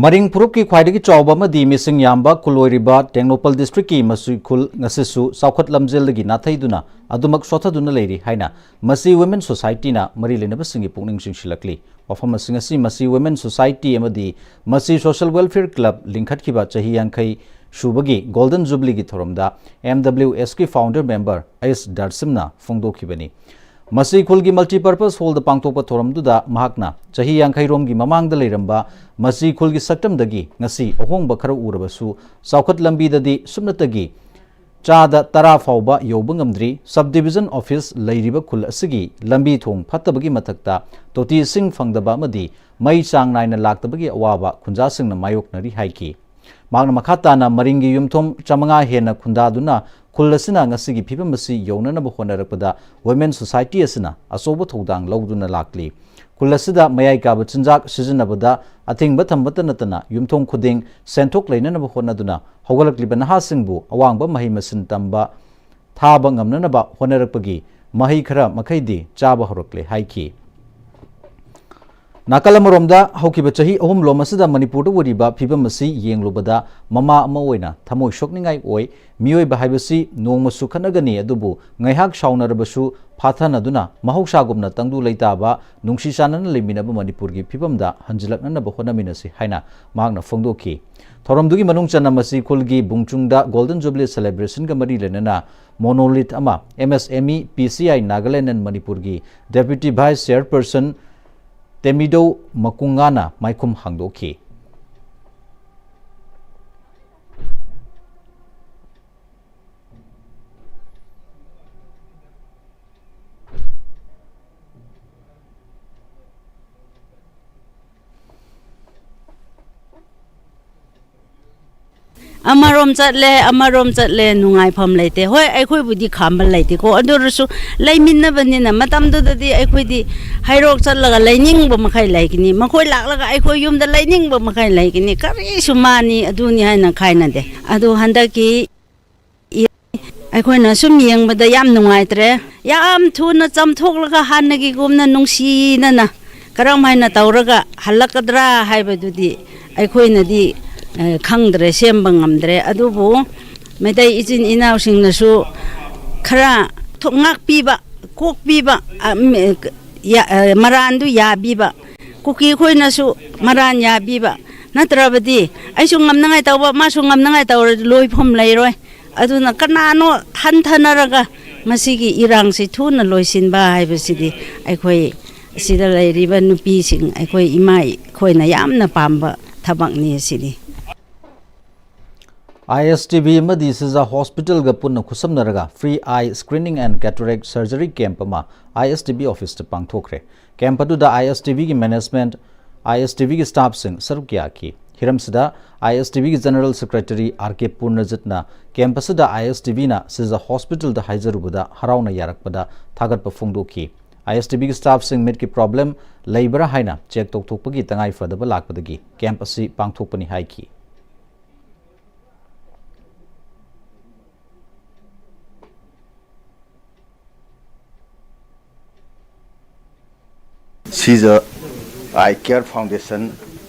ꯃꯔꯤꯡ ꯐꯨꯔꯨꯞꯀꯤ ꯈ꯭ꯋꯥꯏꯗꯒꯤ ꯆꯥꯎꯕ ꯑꯃꯗꯤ ꯃꯤꯁꯤꯡ ꯌꯥꯝꯕ ꯈꯨꯜ ꯑꯣꯏꯔꯤꯕ ꯇꯦꯡꯅꯧꯄꯜ ꯗꯤꯁꯇ꯭ꯔꯤꯛꯀꯤ ꯃꯁꯤ ꯈꯨꯜ ꯉꯁꯤꯁꯨ ꯆꯥꯎꯈꯠ ꯂꯝꯖꯦꯜꯗꯒꯤ ꯅꯥꯊꯩꯗꯨꯅ ꯑꯗꯨꯃꯛ ꯁꯣꯠꯊꯗꯨꯅ ꯂꯩꯔꯤ ꯍꯥꯏꯅ ꯃꯁꯤ ꯋꯤꯃꯦꯟ ꯁꯣꯁꯥꯏꯇꯤꯅ ꯃꯔꯤ ꯂꯩꯅꯕꯁꯤꯡꯒꯤ ꯄꯨꯛꯅꯤꯡ ꯆꯤꯡꯁꯤꯜꯂꯛꯂꯤ꯫ ꯋꯥꯐꯝꯁꯤꯡ ꯑꯁꯤ ꯃꯁꯤ ꯋꯤꯃꯦꯟ ꯁꯣꯁꯥꯏꯇꯤ ꯑꯃꯗꯤ ꯃꯁꯤ ꯁꯣꯁꯤꯌꯦꯜ ꯋꯦꯜꯐꯤꯌꯔ ꯀ꯭ꯂꯕ ꯂꯤꯡꯈꯠꯈꯤꯕ ꯆꯍꯤ ꯌꯥꯡꯈꯩ ꯁꯨꯕꯒꯤ ꯒꯣꯜꯗꯟ ꯖꯨꯕꯤꯂꯤꯒꯤ ꯊꯧꯔꯝꯗ ꯑꯦꯝ ꯗꯕ꯭ꯂꯤꯎ ꯑꯦꯁꯀꯤ ꯐꯥꯎꯟꯗꯔ ꯃꯦꯝꯕꯔ ꯑꯩꯁ ꯗꯥꯔꯁꯤꯝꯅ ꯐꯣꯡꯗꯣꯛꯈꯤꯕꯅꯤ꯫ ꯃꯁꯤ ꯈꯨꯜꯒꯤ ꯃꯜꯇꯤꯄꯔꯄꯁ ꯍꯣꯜꯗ ꯄꯥꯡꯊꯣꯛꯄ ꯊꯧꯔꯝꯗꯨꯗ ꯃꯍꯥꯛꯅ ꯆꯍꯤ ꯌꯥꯡꯈꯩꯔꯣꯝꯒꯤ ꯃꯃꯥꯡꯗ ꯂꯩꯔꯝꯕ ꯃꯁꯤ ꯈꯨꯜꯒꯤ ꯁꯛꯇꯝꯗꯒꯤ ꯉꯁꯤ ꯑꯍꯣꯡꯕ ꯈꯔ ꯎꯔꯕꯁꯨ ꯆꯥꯎꯈꯠ ꯂꯝꯕꯤꯗꯗꯤ ꯁꯨꯞꯅꯇꯒꯤ ꯆꯥꯗ ꯇꯔꯥ ꯐꯥꯎꯕ ꯌꯧꯕ ꯉꯝꯗ꯭ꯔꯤ꯫ ꯁꯕ ꯗꯤꯕꯤꯖꯟ ꯑꯣꯐꯤꯁ ꯂꯩꯔꯤꯕ ꯈꯨꯜ ꯑꯁꯤꯒꯤ ꯂꯝꯕꯤ ꯊꯣꯡ ꯐꯠꯇꯕꯒꯤ ꯃꯊꯛꯇ ꯇꯣꯇꯤ ꯏꯁꯤꯡ ꯐꯪꯗꯕ ꯑꯃꯗꯤ ꯃꯩ ꯆꯥꯡ ꯅꯥꯏꯅ ꯂꯥꯛꯇꯕꯒꯤ ꯑꯋꯥꯕ ꯈꯨꯟꯖꯥꯁꯤꯡꯅ ꯃꯥꯌꯣꯛꯅꯔꯤ ꯍꯥꯏꯈꯤ꯫ ꯃꯍꯥꯛꯅ ꯃꯈꯥ ꯇꯥꯅ ꯃꯔꯤꯡꯒꯤ ꯌꯨꯝꯊꯣꯡ ꯆꯥꯃꯉꯥ ꯍꯦꯟꯅ ꯈꯨꯟꯗꯥꯗꯨꯅ ꯈꯨꯜ ꯑꯁꯤꯅ ꯉꯁꯤꯒꯤ ꯐꯤꯕꯝ ꯑꯁꯤ ꯌꯧꯅꯅꯕ ꯍꯣꯠꯅꯔꯛꯄꯗ ꯋꯤꯃꯦꯟ ꯁꯣꯁꯥꯏꯇꯤ ꯑꯁꯤꯅ ꯑꯆꯧꯕ ꯊꯧꯗꯥꯡ ꯂꯧꯗꯨꯅ ꯂꯥꯛꯂꯤ꯫ ꯈꯨꯜ ꯑꯁꯤꯗ ꯃꯌꯥꯏ ꯀꯥꯕ ꯆꯤꯟꯖꯥꯛ ꯁꯤꯖꯤꯟꯅꯕꯗ ꯑꯊꯤꯡꯕ ꯊꯝꯕꯇ ꯅꯠꯇꯅ ꯌꯨꯝꯊꯣꯡ ꯈꯨꯗꯤꯡ ꯁꯦꯟꯊꯣꯛ ꯂꯩꯅꯅꯕ ꯍꯣꯠꯅꯗꯨꯅ ꯍꯧꯒꯠꯂꯛꯂꯤꯕ ꯅꯍꯥꯁꯤꯡꯕꯨ ꯑꯋꯥꯡꯕ ꯃꯍꯩ ꯃꯁꯤꯡ ꯇꯝꯕ ꯊꯥꯕ ꯉꯝꯅꯅꯕ ꯍꯣꯠꯅꯔꯛꯄꯒꯤ ꯃꯍꯩ ꯈꯔ ꯃꯈꯩꯗꯤ ꯆꯥꯕ ꯍꯧꯔꯛꯂꯦ ꯍꯥꯏꯈꯤ꯫ ꯅꯥꯀꯜ ꯑꯃꯔꯣꯝꯗ, ꯍꯧꯈꯤꯕ ꯆꯍꯤ ꯑꯍꯨꯝ ꯂꯣꯝ ꯑꯁꯤꯗ ꯃꯅꯤꯄꯨꯔꯗ ꯑꯣꯏꯔꯤꯕ ꯐꯤꯕꯝ ꯑꯁꯤ ꯌꯦꯡꯂꯨꯕꯗ ꯃꯃꯥ ꯑꯃ ꯑꯣꯏꯅ ꯊꯃꯣꯏ ꯁꯣꯛꯅꯤꯡꯉꯥꯏ ꯑꯣꯏ꯫ ꯃꯤꯑꯣꯏꯕ ꯍꯥꯏꯕꯁꯤ ꯅꯣꯡꯃꯁꯨ ꯈꯠꯅꯒꯅꯤ, ꯑꯗꯨꯕꯨ ꯉꯥꯏꯍꯥꯛ ꯁꯥꯎꯅꯔꯕꯁꯨ ꯐꯥꯊꯅꯗꯨꯅ ꯃꯍꯧꯁꯥꯒꯨꯝꯅ ꯇꯪꯗꯨ ꯂꯩꯇꯥꯕ, ꯅꯨꯡꯁꯤ ꯆꯥꯟꯅꯅ ꯂꯩꯃꯤꯟꯅꯕ ꯃꯅꯤꯄꯨꯔꯒꯤ ꯐꯤꯕꯝꯗ ꯍꯟꯖꯤꯜꯂꯛꯅꯅꯕ ꯍꯣꯠꯅꯃꯤꯟꯅꯁꯤ ꯍꯥꯏꯅ ꯃꯍꯥꯛꯅ ꯐꯣꯡꯗꯣꯛꯈꯤ꯫ ꯊꯧꯔꯝꯗꯨꯒꯤ ꯃꯅꯨꯡ ꯆꯟꯅ ꯃꯁꯤ ꯈꯨꯜꯒꯤ ꯕꯨꯡꯆꯨꯡꯗ ꯒꯣꯜꯗꯟ ꯖꯨꯕꯤꯂꯤ ꯁꯦꯂꯦꯕ꯭ꯔꯦꯁꯟꯒ ꯃꯔꯤ ꯂꯩꯅꯅ ꯃꯣꯅꯣꯂꯤꯊ ꯑꯃ M S M E P C I Nagaland and ꯃꯅꯤꯄꯨꯔꯒꯤ ꯗꯦꯄ꯭ꯌꯨꯇꯤ ꯚꯥꯏꯁ ꯆꯦꯌꯔꯄꯔꯁꯟ ꯇꯦꯃꯤꯗꯧ ꯃꯀꯨꯡꯉꯥꯅ ꯃꯥꯏꯈꯨꯝ ꯍꯥꯡꯗꯣꯛꯈꯤ꯫ ꯑꯃꯔꯣꯝ ꯆꯠꯂꯦ, ꯑꯃꯔꯣꯝ ꯆꯠꯂꯦ, ꯅꯨꯡꯉꯥꯏꯐꯝ ꯂꯩꯇꯦ꯫ ꯍꯣꯏ, ꯑꯩꯈꯣꯏꯕꯨꯗꯤ ꯈꯥꯝꯕ ꯂꯩꯇꯦꯀꯣ, ꯑꯗꯨ ꯑꯣꯏꯔꯁꯨ ꯂꯩꯃꯤꯟꯅꯕꯅꯤꯅ ꯃꯇꯝꯗꯨꯗꯗꯤ ꯑꯩꯈꯣꯏꯗꯤ ꯍꯩꯔꯣꯛ ꯆꯠꯂꯒ ꯂꯩꯅꯤꯡꯕ ꯃꯈꯩ ꯂꯩꯒꯅꯤ, ꯃꯈꯣꯏ ꯂꯥꯛꯂꯒ ꯑꯩꯈꯣꯏ ꯌꯨꯝꯗ ꯂꯩꯅꯤꯡꯕ ꯃꯈꯩ ꯂꯩꯒꯅꯤ, ꯀꯔꯤꯁꯨ ꯃꯥꯅꯤ ꯑꯗꯨꯅꯤ ꯍꯥꯏꯅ ꯈꯥꯏꯅꯗꯦ꯫ ꯑꯗꯨ ꯍꯟꯗꯛꯀꯤ ꯑꯩꯈꯣꯏꯅ ꯁꯨꯝ ꯌꯦꯡꯕꯗ ꯌꯥꯝ ꯅꯨꯡꯉꯥꯏꯇ꯭ꯔꯦ꯫ ꯌꯥꯝ ꯊꯨꯅ ꯆꯥꯝꯊꯣꯛꯂꯒ ꯍꯥꯟꯅꯒꯤꯒꯨꯝꯅ ꯅꯨꯡꯁꯤꯅꯅ ꯀꯔꯝ ꯍꯥꯏꯅ ꯇꯧꯔꯒ ꯍꯜꯂꯛꯀꯗ꯭ꯔꯥ ꯍꯥꯏꯕꯗꯨꯗꯤ ꯑꯩꯈꯣꯏꯅꯗꯤ ꯈꯪꯗ꯭ꯔꯦ, ꯁꯦꯝꯕ ꯉꯝꯗ꯭ꯔꯦ꯫ ꯑꯗꯨꯕꯨ ꯃꯩꯇꯩ ꯏꯆꯤꯟ ꯏꯅꯥꯎꯁꯤꯡꯅꯁꯨ ꯈꯔ ꯉꯥꯛꯄꯤꯕ, ꯀꯣꯛꯄꯤꯕ, ꯃꯔꯥꯟꯗꯨ ꯌꯥꯕꯤꯕ, ꯀꯨꯀꯤ ꯈꯣꯏꯅꯁꯨ ꯃꯔꯥꯟ ꯌꯥꯕꯤꯕ, ꯅꯠꯇ꯭ꯔꯕꯗꯤ ꯑꯩꯁꯨ ꯉꯝꯅꯉꯥꯏ ꯇꯧꯕ, ꯃꯥꯁꯨ ꯉꯝꯅꯉꯥꯏ ꯇꯧꯔꯗꯤ ꯂꯣꯏꯐꯝ ꯂꯩꯔꯣꯏ꯫ ꯑꯗꯨꯅ ꯀꯅꯥꯅꯣ ꯍꯟꯊꯅꯔꯒ ꯃꯁꯤꯒꯤ ꯏꯔꯥꯡꯁꯤ ꯊꯨꯅ ꯂꯣꯏꯁꯤꯟꯕ ꯍꯥꯏꯕꯁꯤꯗꯤ ꯑꯩꯈꯣꯏ ꯁꯤꯗ ꯂꯩꯔꯤꯕ ꯅꯨꯄꯤꯁꯤꯡ, ꯑꯩꯈꯣꯏ ꯏꯃꯥ ꯑꯩꯈꯣꯏꯅ ꯌꯥꯝꯅ ꯄꯥꯝꯕ ꯊꯕꯛꯅꯤ ꯑꯁꯤꯗꯤ꯫ ꯑꯥꯏ ꯑꯦꯁ ꯇꯤ ꯚꯤ ꯑꯃꯗꯤ ꯁꯤꯖꯥ ꯍꯣꯁꯄꯤꯇꯥꯜꯒ ꯄꯨꯟꯅ ꯈꯨꯠꯁꯝꯅꯔꯒ Free Eye Screening and Cataract Surgery Camp ꯑꯃ ꯑꯥꯏ ꯑꯦꯁ ꯇꯤ ꯚꯤ ꯑꯣꯐꯤꯁꯇ ꯄꯥꯡꯊꯣꯛꯈ꯭ꯔꯦ꯫ ꯀꯦꯝꯞ ꯑꯗꯨꯗ ꯑꯥꯏ ꯑꯦꯁ ꯇꯤ ꯚꯤꯒꯤ ꯃꯦꯅꯦꯖꯃꯦꯟꯠ, ꯑꯥꯏ ꯑꯦꯁ ꯇꯤ ꯚꯤꯒꯤ ꯁ꯭ꯇꯥꯐꯁꯤꯡ ꯁꯔꯨꯛ ꯌꯥꯈꯤ꯫ ꯍꯤꯔꯝꯁꯤꯗ ꯑꯥꯏ ꯑꯦꯁ ꯇꯤ ꯚꯤꯒꯤ ꯖꯦꯅꯔꯦꯜ ꯁꯦꯀ꯭ꯔꯦꯇꯔꯤ ꯑꯥꯔ ꯀꯦ ꯄꯨꯔꯅꯖꯤꯠꯅ ꯀꯦꯝꯞ ꯑꯁꯤꯗ ꯑꯥꯏ ꯑꯦꯁ ꯇꯤ ꯚꯤꯅ ꯁꯤꯖꯥ ꯍꯣꯁꯄꯤꯇꯥꯜꯗ ꯍꯥꯏꯖꯔꯨꯕꯗ ꯍꯔꯥꯎꯅ ꯌꯥꯔꯛꯄꯗ ꯊꯥꯒꯠꯄ ꯐꯣꯡꯗꯣꯛꯈꯤ꯫ ꯑꯥꯏ ꯑꯦꯁ ꯇꯤ ꯚꯤꯒꯤ ꯁ꯭ꯇꯥꯐꯁꯤꯡ ꯃꯤꯠꯀꯤ ꯄ꯭ꯔꯣꯕ꯭ꯂꯦꯝ ꯂꯩꯕ꯭ꯔꯥ ꯍꯥꯏꯅ ꯆꯦꯛ ꯇꯧꯊꯣꯛꯄꯒꯤ ꯇꯉꯥꯏ ꯐꯗꯕ ꯂꯥꯛꯄꯗꯒꯤ ꯀꯦꯝꯞ ꯑꯁꯤ ꯄꯥꯡꯊꯣꯛꯄꯅꯤ ꯍꯥꯏꯈꯤ꯫ ꯁꯤꯖ ꯑꯥꯏ ꯀꯤꯌꯔ ꯐꯥꯎꯟꯗꯦꯁꯟ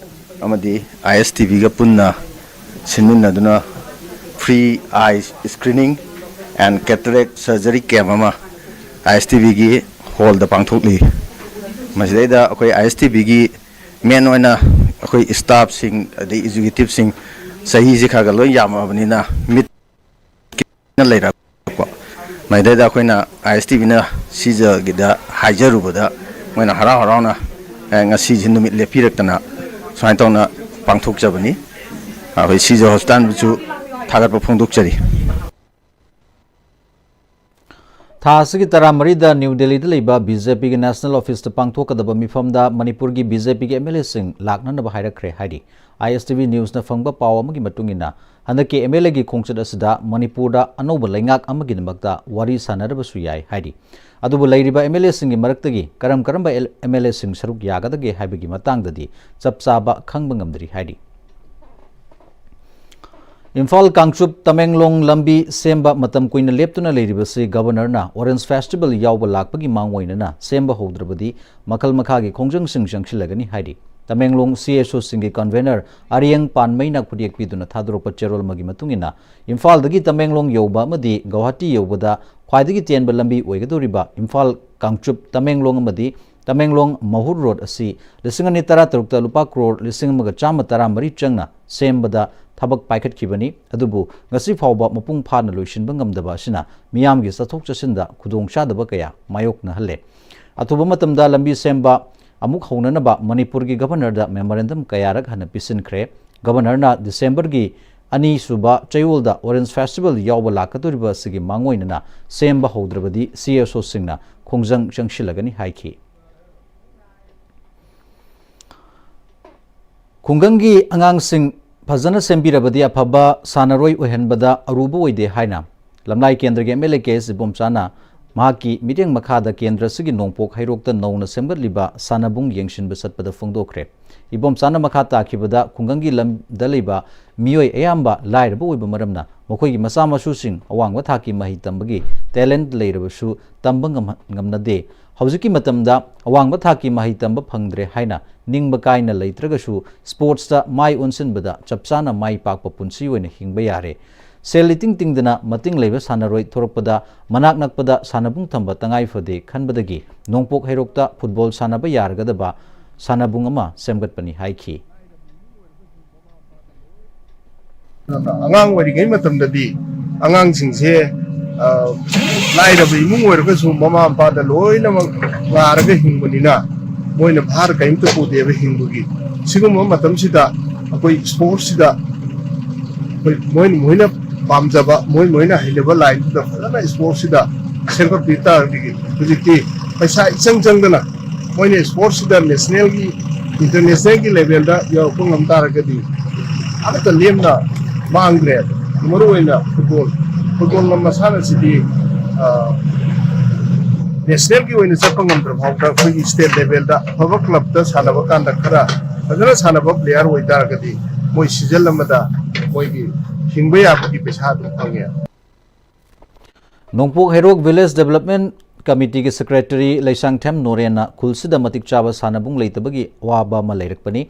ꯑꯃꯗꯤ ꯑꯥꯏ ꯑꯦꯁ ꯇꯤ ꯚꯤꯒ ꯄꯨꯟꯅ ꯁꯤꯟꯃꯤꯟꯅꯗꯨꯅ Free Eye Screening and Cataract Surgery Camp ꯑꯃ ꯑꯥꯏ ꯑꯦꯁ ꯇꯤ ꯚꯤꯒꯤ ꯍꯣꯜꯗ ꯄꯥꯡꯊꯣꯛꯂꯤ꯫ ꯃꯁꯤꯗꯩꯗ ꯑꯩꯈꯣꯏ ꯑꯥꯏ ꯑꯦꯁ ꯇꯤ ꯚꯤꯒꯤ ꯃꯦꯟ ꯑꯣꯏꯅ ꯑꯩꯈꯣꯏ ꯁ꯭ꯇꯥꯐꯁꯤꯡ ꯑꯗꯩ ꯑꯦꯛꯖꯤꯀ꯭ꯌꯨꯇꯤꯚꯁꯤꯡ ꯆꯍꯤꯁꯦ ꯈꯔ ꯈꯔ ꯂꯣꯏ ꯌꯥꯝꯃꯛꯑꯕꯅꯤꯅ ꯃꯤꯠ ꯂꯩꯔꯛꯄ꯫ ꯃꯗꯩꯗ ꯑꯩꯈꯣꯏꯅ ꯑꯥꯏ ꯑꯦꯁ ꯇꯤ ꯚꯤꯅ ꯁꯤꯖꯒꯤꯗ ꯍꯥꯏꯖꯔꯨꯕꯗ ꯃꯣꯏꯅ ꯍꯔꯥꯎ ꯍꯔꯥꯎꯅ ꯉꯁꯤꯁꯦ ꯅꯨꯃꯤꯠ ꯂꯦꯞꯄꯤꯔꯛꯇꯅ ꯁꯨꯃꯥꯏꯅ ꯇꯧꯅ ꯄꯥꯡꯊꯣꯛꯆꯕꯅꯤ꯫ ꯑꯩꯈꯣꯏ ꯁꯤꯖ ꯍꯣꯁꯄꯤꯇꯥꯜꯕꯨꯁꯨ ꯊꯥꯒꯠꯄ ꯐꯣꯡꯗꯣꯛꯆꯔꯤ꯫ ꯊꯥ ꯑꯁꯤꯒꯤ ꯇꯔꯥꯃꯔꯤꯗ ꯅ꯭ꯌꯨ ꯗꯦꯜꯂꯤꯗ ꯂꯩꯕ ꯕꯤ ꯖꯦ ꯄꯤꯒꯤ ꯅꯦꯁꯅꯦꯜ ꯑꯣꯐꯤꯁꯇ ꯄꯥꯡꯊꯣꯛꯀꯗꯕ ꯃꯤꯐꯝꯗ ꯃꯅꯤꯄꯨꯔꯒꯤ ꯕꯤ ꯖꯦ ꯄꯤꯒꯤ ꯑꯦꯝ ꯑꯦꯜ ꯑꯦꯁꯤꯡ ꯂꯥꯛꯅꯅꯕ ꯍꯥꯏꯔꯛꯈ꯭ꯔꯦ ꯍꯥꯏꯔꯤ꯫ ꯑꯥꯏ ꯑꯦꯁ ꯇꯤ ꯚꯤ ꯅ꯭ꯌꯨꯁꯅ ꯐꯪꯕ ꯄꯥꯎ ꯑꯃꯒꯤ ꯃꯇꯨꯡ ꯏꯟꯅ, ꯍꯟꯗꯛꯀꯤ ꯑꯦꯝ ꯑꯦꯜ ꯑꯦꯒꯤ ꯈꯣꯡꯆꯠ ꯑꯁꯤꯗ ꯃꯅꯤꯄꯨꯔꯗ ꯑꯅꯧꯕ ꯂꯩꯉꯥꯛ ꯑꯃꯒꯤꯗꯃꯛꯇ ꯋꯥꯔꯤ ꯁꯥꯟꯅꯔꯕꯁꯨ ꯌꯥꯏ ꯍꯥꯏꯔꯤ꯫ ꯑꯗꯨꯕꯨ ꯂꯩꯔꯤꯕ ꯑꯦꯝ ꯑꯦꯜ ꯑꯦꯁꯤꯡꯒꯤ ꯃꯔꯛꯇꯒꯤ ꯀꯔꯝ ꯀꯔꯝꯕ ꯑꯦꯝ ꯑꯦꯜ ꯑꯦꯁꯤꯡ ꯁꯔꯨꯛ ꯌꯥꯒꯗꯒꯦ ꯍꯥꯏꯕꯒꯤ ꯃꯇꯥꯡꯗꯗꯤ ꯆꯞ ꯆꯥꯕ ꯈꯪꯕ ꯉꯝꯗ꯭ꯔꯤ ꯍꯥꯏꯔꯤ꯫ ꯏꯝꯐꯥꯜ ꯀꯥꯡꯆꯨꯞ ꯇꯃꯦꯡꯂꯣꯡ ꯂꯝꯕꯤ ꯁꯦꯝꯕ ꯃꯇꯝ ꯀꯨꯏꯅ ꯂꯦꯞꯇꯨꯅ ꯂꯩꯔꯤꯕꯁꯤ ꯒꯕꯔꯅꯔꯅ ꯑꯣꯔꯦꯟꯖ ꯐꯦꯁꯇꯤꯚꯦꯜ ꯌꯥꯎꯕ ꯂꯥꯛꯄꯒꯤ ꯃꯥꯡꯑꯣꯏꯅꯅ ꯁꯦꯝꯕ ꯍꯧꯗ꯭ꯔꯕꯗꯤ ꯃꯈꯜ ꯃꯈꯥꯒꯤ ꯈꯣꯡꯖꯪꯁꯤꯡ ꯆꯪꯁꯤꯜꯂꯒꯅꯤ ꯍꯥꯏꯔꯤ꯫ ꯇꯃꯦꯡꯂꯣꯡ ꯁꯤ ꯑꯦꯁ ꯑꯣꯁꯤꯡꯒꯤ ꯀꯟꯚꯦꯅꯔ ꯑꯔꯤꯌꯪ ꯄꯥꯟꯃꯩꯅ ꯈꯨꯠꯌꯦꯛ ꯄꯤꯗꯨꯅ ꯊꯥꯗꯣꯔꯛꯄ ꯆꯦꯔꯣꯜ ꯑꯃꯒꯤ ꯃꯇꯨꯡ ꯏꯟꯅ, ꯏꯝꯐꯥꯜꯗꯒꯤ ꯇꯃꯦꯡꯂꯣꯡ ꯌꯧꯕ ꯑꯃꯗꯤ ꯒꯧꯍꯥꯇꯤ ꯌꯧꯕꯗ ꯈ꯭ꯋꯥꯏꯗꯒꯤ ꯇꯦꯟꯕ ꯂꯝꯕꯤ ꯑꯣꯏꯒꯗꯧꯔꯤꯕ ꯏꯝꯐꯥꯜ ꯀꯥꯡꯆꯨꯞ ꯇꯃꯦꯡꯂꯣꯡ ꯑꯃꯗꯤ ꯇꯃꯦꯡꯂꯣꯡ ꯃꯍꯨꯔ ꯔꯣꯗ ꯑꯁꯤ ꯂꯤꯁꯤꯡ ꯑꯅꯤ ꯇꯔꯥꯇꯔꯨꯛꯇ ꯂꯨꯄꯥ ꯀ꯭ꯔꯣꯔ ꯂꯤꯁꯤꯡ ꯑꯃꯒ ꯆꯥꯝꯃ ꯇꯔꯥꯃꯔꯤ ꯆꯪꯅ ꯁꯦꯝꯕꯗ ꯊꯕꯛ ꯄꯥꯏꯈꯠꯈꯤꯕꯅꯤ꯫ ꯑꯗꯨꯕꯨ ꯉꯁꯤ ꯐꯥꯎꯕ ꯃꯄꯨꯡ ꯐꯥꯅ ꯂꯣꯏꯁꯤꯟꯕ ꯉꯝꯗꯕ ꯑꯁꯤꯅ ꯃꯤꯌꯥꯝꯒꯤ ꯆꯠꯊꯣꯛ ꯆꯠꯁꯤꯟꯗ ꯈꯨꯗꯣꯡꯆꯥꯗꯕ ꯀꯌꯥ ꯃꯥꯌꯣꯛꯅꯍꯜꯂꯦ꯫ ꯑꯊꯨꯕ ꯃꯇꯝꯗ ꯂꯝꯕꯤ ꯁꯦꯝꯕ ꯑꯃꯨꯛ ꯍꯧꯅꯅꯕ ꯃꯅꯤꯄꯨꯔꯒꯤ ꯒꯚꯔꯅꯔꯗ ꯃꯦꯃꯣꯔꯦꯟꯗꯝ ꯀꯌꯥꯔꯛ ꯍꯟꯅ ꯄꯤꯁꯤꯟꯈ꯭ꯔꯦ꯫ ꯒꯚꯔꯅꯔꯅ ꯗꯤꯁꯦꯝꯕꯔꯒꯤ ꯑꯅꯤꯁꯨꯕ ꯆꯌꯣꯜꯗ ꯑꯣꯔꯦꯟꯖ ꯐꯦꯁꯇꯤꯚꯦꯜ ꯌꯥꯎꯕ ꯂꯥꯛꯀꯗꯧꯔꯤꯕ ꯑꯁꯤꯒꯤ ꯃꯥꯡꯑꯣꯏꯅꯅ ꯁꯦꯝꯕ ꯍꯧꯗ꯭ꯔꯕꯗꯤ ꯁꯤ ꯑꯦꯁ ꯑꯣꯁꯤꯡꯅ ꯈꯣꯡꯖꯪ ꯆꯪꯁꯤꯜꯂꯒꯅꯤ ꯍꯥꯏꯈꯤ꯫ ꯈꯨꯡꯒꯪꯒꯤ ꯑꯉꯥꯡꯁꯤꯡ ꯐꯖꯅ ꯁꯦꯝꯕꯤꯔꯕꯗꯤ ꯑꯐꯕ ꯁꯥꯟꯅꯔꯣꯏ ꯑꯣꯏꯍꯟꯕꯗ ꯑꯔꯨꯕ ꯑꯣꯏꯗꯦ ꯍꯥꯏꯅ ꯂꯝꯂꯥꯏ ꯀꯦꯟꯗ꯭ꯔꯒꯤ ꯑꯦꯝ ꯑꯦꯜ ꯑꯦ ꯀꯦ ꯑꯦꯁ ꯏꯕꯣꯝꯆꯥꯅ ꯃꯍꯥꯛꯀꯤ ꯃꯤꯠꯌꯦꯡ ꯃꯈꯥꯗ ꯀꯦꯟꯗ꯭ꯔ ꯑꯁꯤꯒꯤ ꯅꯣꯡꯄꯣꯛ ꯍꯩꯔꯣꯛꯇ ꯅꯧꯅ ꯁꯦꯝꯒꯠꯂꯤꯕ ꯁꯥꯟꯅꯕꯨꯡ ꯌꯦꯡꯁꯤꯟꯕ ꯆꯠꯄꯗ ꯐꯣꯡꯗꯣꯛꯈ꯭ꯔꯦ꯫ ꯏꯕꯣꯝꯆꯥꯅ ꯃꯈꯥ ꯇꯥꯈꯤꯕꯗ, ꯈꯨꯡꯒꯪꯒꯤ ꯂꯝꯗ ꯂꯩꯕ ꯃꯤꯑꯣꯏ ꯑꯌꯥꯝꯕ ꯂꯥꯏꯔꯕ ꯑꯣꯏꯕ ꯃꯔꯝꯅ ꯃꯈꯣꯏꯒꯤ ꯃꯆꯥ ꯃꯁꯨꯁꯤꯡ ꯑꯋꯥꯡꯕ ꯊꯥꯛꯀꯤ ꯃꯍꯩ ꯇꯝꯕꯒꯤ ꯇꯦꯂꯦꯟꯠ ꯂꯩꯔꯕꯁꯨ ꯇꯝꯕ ꯉꯝꯍ-, ꯉꯝꯅꯗꯦ꯫ ꯍꯧꯖꯤꯛꯀꯤ ꯃꯇꯝꯗ ꯑꯋꯥꯡꯕ ꯊꯥꯛꯀꯤ ꯃꯍꯩ ꯇꯝꯕ ꯐꯪꯗ꯭ꯔꯦ ꯍꯥꯏꯅ ꯅꯤꯡꯕ ꯀꯥꯏꯅ ꯂꯩꯇ꯭ꯔꯒꯁꯨ, ꯁ꯭ꯄꯣꯔꯠꯁꯇ ꯃꯥꯏ ꯑꯣꯟꯁꯤꯟꯕꯗ ꯆꯞ ꯆꯥꯅ ꯃꯥꯏ ꯄꯥꯛꯄ ꯄꯨꯟꯁꯤ ꯑꯣꯏꯅ ꯍꯤꯡꯕ ꯌꯥꯔꯦ꯫ ꯁꯦꯜ ꯏꯇꯤꯡ ꯇꯤꯡꯗꯅ ꯃꯇꯤꯡ ꯂꯩꯕ ꯁꯥꯟꯅꯔꯣꯏ ꯊꯣꯔꯛꯄꯗ ꯃꯅꯥꯛ ꯅꯛꯄꯗ ꯁꯥꯟꯅꯕꯨꯡ ꯊꯝꯕ ꯇꯉꯥꯏ ꯐꯗꯦ ꯈꯟꯕꯗꯒꯤ ꯅꯣꯡꯄꯣꯛ ꯍꯩꯔꯣꯛꯇ ꯐꯨꯠꯕꯣꯜ ꯁꯥꯟꯅꯕ ꯌꯥꯔꯒꯗꯕ ꯁꯥꯟꯅꯕꯨꯡ ꯑꯃ ꯁꯦꯝꯒꯠꯄꯅꯤ ꯍꯥꯏꯈꯤ꯫ ꯑꯉꯥꯡ ꯑꯣꯏꯔꯤꯉꯩ ꯃꯇꯝꯗꯗꯤ ꯑꯉꯥꯡꯁꯤꯡꯁꯦ, ꯑ, ꯂꯥꯏꯔꯕ ꯏꯃꯨꯡ ꯑꯣꯏꯔꯒꯁꯨ ꯃꯃꯥ ꯃꯄꯥꯗ ꯂꯣꯏꯅꯃꯛ ꯉꯥꯔꯒ ꯍꯤꯡꯕꯅꯤꯅ ꯃꯣꯏꯅ ꯚꯥꯔ ꯀꯔꯤꯝꯇ ꯄꯨꯗꯦꯕ ꯍꯤꯡꯕꯒꯤ꯫ ꯁꯤꯒꯨꯝꯕ ꯃꯇꯝꯁꯤꯗ ꯑꯩꯈꯣꯏ ꯁ꯭ꯄꯣꯔꯠꯁꯤꯗ ꯑꯩꯈꯣꯏ ꯃꯣꯏꯅ, ꯃꯣꯏꯅ ꯄꯥꯝꯖꯕ, ꯃꯣꯏ, ꯃꯣꯏꯅ ꯍꯩꯅꯕ ꯂꯥꯏꯟꯗꯨꯗ ꯐꯖꯅ ꯁ꯭ꯄꯣꯔꯠꯁꯤꯗ ꯁꯦꯝꯒꯠꯄꯤ ꯇꯥꯔꯒꯗꯤ ꯍꯧꯖꯤꯛꯇꯤ ꯄꯩꯁꯥ ꯏꯆꯪ ꯆꯪꯗꯅ ꯃꯣꯏꯅ ꯁ꯭ꯄꯣꯔꯠꯁꯤꯗ ꯅꯦꯁꯅꯦꯜꯒꯤ, ꯏꯟꯇꯔꯅꯦꯁꯅꯦꯜꯒꯤ ꯂꯦꯚꯦꯜꯗ ꯌꯧꯔꯛꯄ ꯉꯝ ꯇꯥꯔꯒꯗꯤ ꯑꯃꯠꯇ ꯂꯦꯝꯅ ꯃꯥꯡꯗ꯭ꯔꯦ꯫ ꯃꯔꯨꯑꯣꯏꯅ ꯐꯨꯠꯕꯣꯜ, ꯐꯨꯠꯕꯣꯜ ꯃꯁꯥꯟꯅꯁꯤꯗꯤ, ꯑ, ꯅꯦꯁꯅꯦꯜꯒꯤ ꯑꯣꯏꯅ ꯆꯠꯄ ꯉꯝꯗ꯭ꯔ ꯐꯥꯎꯗ ꯑꯩꯈꯣꯏꯒꯤ ꯁ꯭ꯇꯦꯠ ꯂꯦꯚꯦꯜꯗ ꯑꯐꯕ ꯀ꯭ꯂꯕꯇ ꯁꯥꯟꯅꯕ ꯀꯥꯟꯗ ꯈꯔ ꯐꯖꯅ ꯁꯥꯟꯅꯕ ꯄ꯭ꯂꯦꯌꯥꯔ ꯑꯣꯏꯇꯥꯔꯒꯗꯤ ꯃꯣꯏ ꯁꯤꯖꯟ ꯑꯃꯗ ꯃꯣꯏꯒꯤ ꯍꯤꯡꯕ ꯌꯥꯕꯒꯤ ꯄꯩꯁꯥ ꯑꯗꯨꯝ ꯐꯪꯉꯦ꯫ ꯅꯣꯡꯄꯣꯛ ꯍꯩꯔꯣꯛ ꯚꯤꯂꯦꯖ ꯗꯦꯕꯂꯞꯃꯦꯟ ꯀꯃꯤꯇꯤꯒꯤ ꯁꯦꯀ꯭ꯔꯦꯇꯔꯤ ꯂꯩꯁꯥꯡꯊꯦꯝ ꯅꯣꯔꯦꯟꯅ ꯈꯨꯜꯁꯤꯗ ꯃꯇꯤꯛ ꯆꯥꯕ ꯁꯥꯟꯅꯕꯨꯡ ꯂꯩꯇꯕꯒꯤ ꯑꯋꯥꯕ ꯑꯃ ꯂꯩꯔꯛꯄꯅꯤ꯫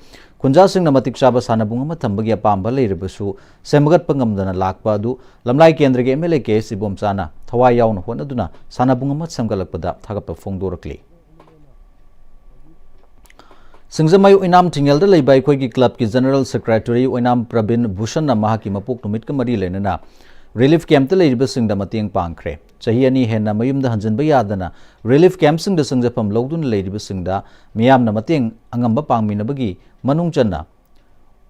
ꯈꯨꯟꯖꯥꯁꯤꯡꯅ ꯃꯇꯤꯛ ꯆꯥꯕ ꯁꯥꯟꯅꯕꯨꯡ ꯑꯃ ꯊꯝꯕꯒꯤ ꯑꯄꯥꯝꯕ ꯂꯩꯔꯕꯁꯨ ꯁꯦꯝꯒꯠꯄ ꯉꯝꯗꯅ ꯂꯥꯛꯄ ꯑꯗꯨ ꯂꯝꯂꯥꯏ ꯀꯦꯟꯗ꯭ꯔꯒꯤ ꯑꯦꯝ ꯑꯦꯜ ꯑꯦ ꯀꯦ ꯑꯦꯁ ꯏꯕꯣꯝꯆꯥꯅ ꯊꯋꯥꯏ ꯌꯥꯎꯅ ꯍꯣꯠꯅꯗꯨꯅ ꯁꯥꯟꯅꯕꯨꯡ ꯑꯃ ꯁꯦꯝꯒꯠꯂꯛꯄꯗ ꯊꯥꯒꯠꯄ ꯐꯣꯡꯗꯣꯔꯛꯂꯤ꯫ ꯁꯤꯡꯖꯃꯩ ꯑꯣꯏꯅꯥꯝ ꯊꯤꯡꯉꯦꯜꯗ ꯂꯩꯕ ꯑꯩꯈꯣꯏꯒꯤ ꯀ꯭ꯂꯕꯀꯤ ꯖꯦꯅꯔꯦꯜ ꯁꯦꯀ꯭ꯔꯦꯇꯔꯤ ꯑꯣꯏꯅꯥꯝ ꯄ꯭ꯔꯕꯤꯟ ꯚꯨꯁꯟꯅ ꯃꯍꯥꯛꯀꯤ ꯃꯄꯣꯛ ꯅꯨꯃꯤꯠꯀ ꯃꯔꯤ ꯂꯩꯅꯅ ꯔꯤꯂꯤꯐ ꯀꯦꯝꯞꯇ ꯂꯩꯔꯤꯕꯁꯤꯡꯗ ꯃꯇꯦꯡ ꯄꯥꯡꯈ꯭ꯔꯦ꯫ ꯆꯍꯤ ꯑꯅꯤ ꯍꯦꯟꯅ ꯃꯌꯨꯝꯗ ꯍꯟꯖꯤꯟꯕ ꯌꯥꯗꯅ ꯔꯤꯂꯤꯐ ꯀꯦꯝꯞꯁꯤꯡꯗ ꯆꯪꯖꯐꯝ ꯂꯧꯗꯨꯅ ꯂꯩꯔꯤꯕꯁꯤꯡꯗ ꯃꯤꯌꯥꯝꯅ ꯃꯇꯦꯡ ꯑꯉꯝꯕ ꯄꯥꯡꯃꯤꯟꯅꯕꯒꯤ ꯃꯅꯨꯡ ꯆꯟꯅ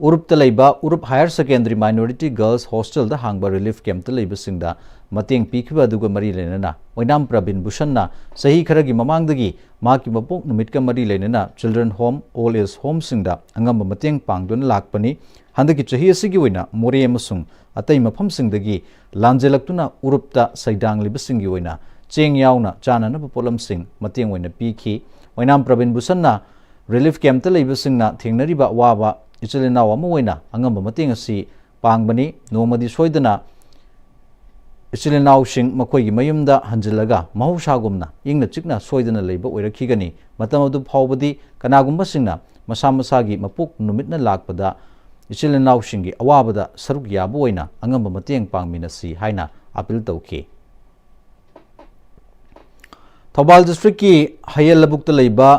ꯎꯔꯨꯞꯇ ꯂꯩꯕ ꯎꯔꯨꯞ ꯍꯥꯌꯔ ꯁꯦꯀꯦꯟꯗꯔꯤ ꯃꯥꯏꯅꯣꯔꯤꯇꯤ ꯒꯔꯜꯁ ꯍꯣꯁꯇꯦꯜꯗ ꯍꯥꯡꯕ ꯔꯤꯂꯤꯐ ꯀꯦꯝꯞꯇ ꯂꯩꯕꯁꯤꯡꯗ ꯃꯇꯦꯡ ꯄꯤꯈꯤꯕ ꯑꯗꯨꯒ ꯃꯔꯤ ꯂꯩꯅꯅ ꯑꯣꯏꯅꯥꯝ ꯄ꯭ꯔꯕꯤꯟ ꯚꯨꯁꯟꯅ ꯆꯍꯤ ꯈꯔꯒꯤ ꯃꯃꯥꯡꯗꯒꯤ ꯃꯍꯥꯛꯀꯤ ꯃꯄꯣꯛ ꯅꯨꯃꯤꯠꯀ ꯃꯔꯤ ꯂꯩꯅꯅ ꯆꯤꯜꯗ꯭ꯔꯦꯟ ꯍꯣꯝ, ꯑꯣꯜ ꯑꯦꯖ ꯍꯣꯝꯁꯤꯡꯗ ꯑꯉꯝꯕ ꯃꯇꯦꯡ ꯄꯥꯡꯗꯨꯅ ꯂꯥꯛꯄꯅꯤ꯫ ꯍꯟꯗꯛꯀꯤ ꯆꯍꯤ ꯑꯁꯤꯒꯤ ꯑꯣꯏꯅ ꯃꯣꯔꯦ ꯑꯃꯁꯨꯡ ꯑꯇꯩ ꯃꯐꯝꯁꯤꯡꯗꯒꯤ ꯂꯥꯟꯖꯦꯜꯂꯛꯇꯨꯅ ꯎꯔꯨꯞꯇ ꯁꯩꯗꯥꯡꯂꯤꯕꯁꯤꯡꯒꯤ ꯑꯣꯏꯅ ꯆꯦꯡ ꯌꯥꯎꯅ ꯆꯥꯅꯅꯕ ꯄꯣꯠꯂꯝꯁꯤꯡ ꯃꯇꯦꯡ ꯑꯣꯏꯅ ꯄꯤꯈꯤ꯫ ꯑꯣꯏꯅꯥꯝ ꯄ꯭ꯔꯕꯤꯟ ꯚꯨꯁꯟꯅ ꯔꯤꯂꯤꯐ ꯀꯦꯝꯞꯇ ꯂꯩꯕꯁꯤꯡꯅ ꯊꯦꯡꯅꯔꯤꯕ ꯑꯋꯥꯕ ꯏꯆꯤꯜ ꯏꯅꯥꯎ ꯑꯃ ꯑꯣꯏꯅ ꯑꯉꯝꯕ ꯃꯇꯦꯡ ꯑꯁꯤ ꯄꯥꯡꯕꯅꯤ꯫ ꯅꯣꯡꯃꯗꯤ ꯁꯣꯏꯗꯅ ꯏꯆꯤꯜ ꯏꯅꯥꯎꯁꯤꯡ ꯃꯈꯣꯏꯒꯤ ꯃꯌꯨꯝꯗ ꯍꯟꯖꯤꯜꯂꯒ ꯃꯍꯧꯁꯥꯒꯨꯝꯅ ꯏꯪꯅ ꯆꯤꯛꯅ ꯁꯣꯏꯗꯅ ꯂꯩꯕ ꯑꯣꯏꯔꯛꯈꯤꯒꯅꯤ꯫ ꯃꯇꯝ ꯑꯗꯨ ꯐꯥꯎꯕꯗꯤ ꯀꯅꯥꯒꯨꯝꯕꯁꯤꯡꯅ ꯃꯁꯥ ꯃꯁꯥꯒꯤ ꯃꯄꯣꯛ ꯅꯨꯃꯤꯠꯅ ꯂꯥꯛꯄꯗ ꯏꯆꯤꯜ ꯏꯅꯥꯎꯁꯤꯡꯒꯤ ꯑꯋꯥꯕꯗ ꯁꯔꯨꯛ ꯌꯥꯕ ꯑꯣꯏꯅ ꯑꯉꯝꯕ ꯃꯇꯦꯡ ꯄꯥꯡꯃꯤꯟꯅꯁꯤ ꯍꯥꯏꯅ ꯑꯥꯄꯤꯜ ꯇꯧꯈꯤ꯫ ꯊꯧꯕꯥꯜ ꯗꯤꯁꯇ꯭ꯔꯤꯛꯀꯤ ꯍꯌꯦꯜ ꯂꯕꯨꯛꯇ ꯂꯩꯕ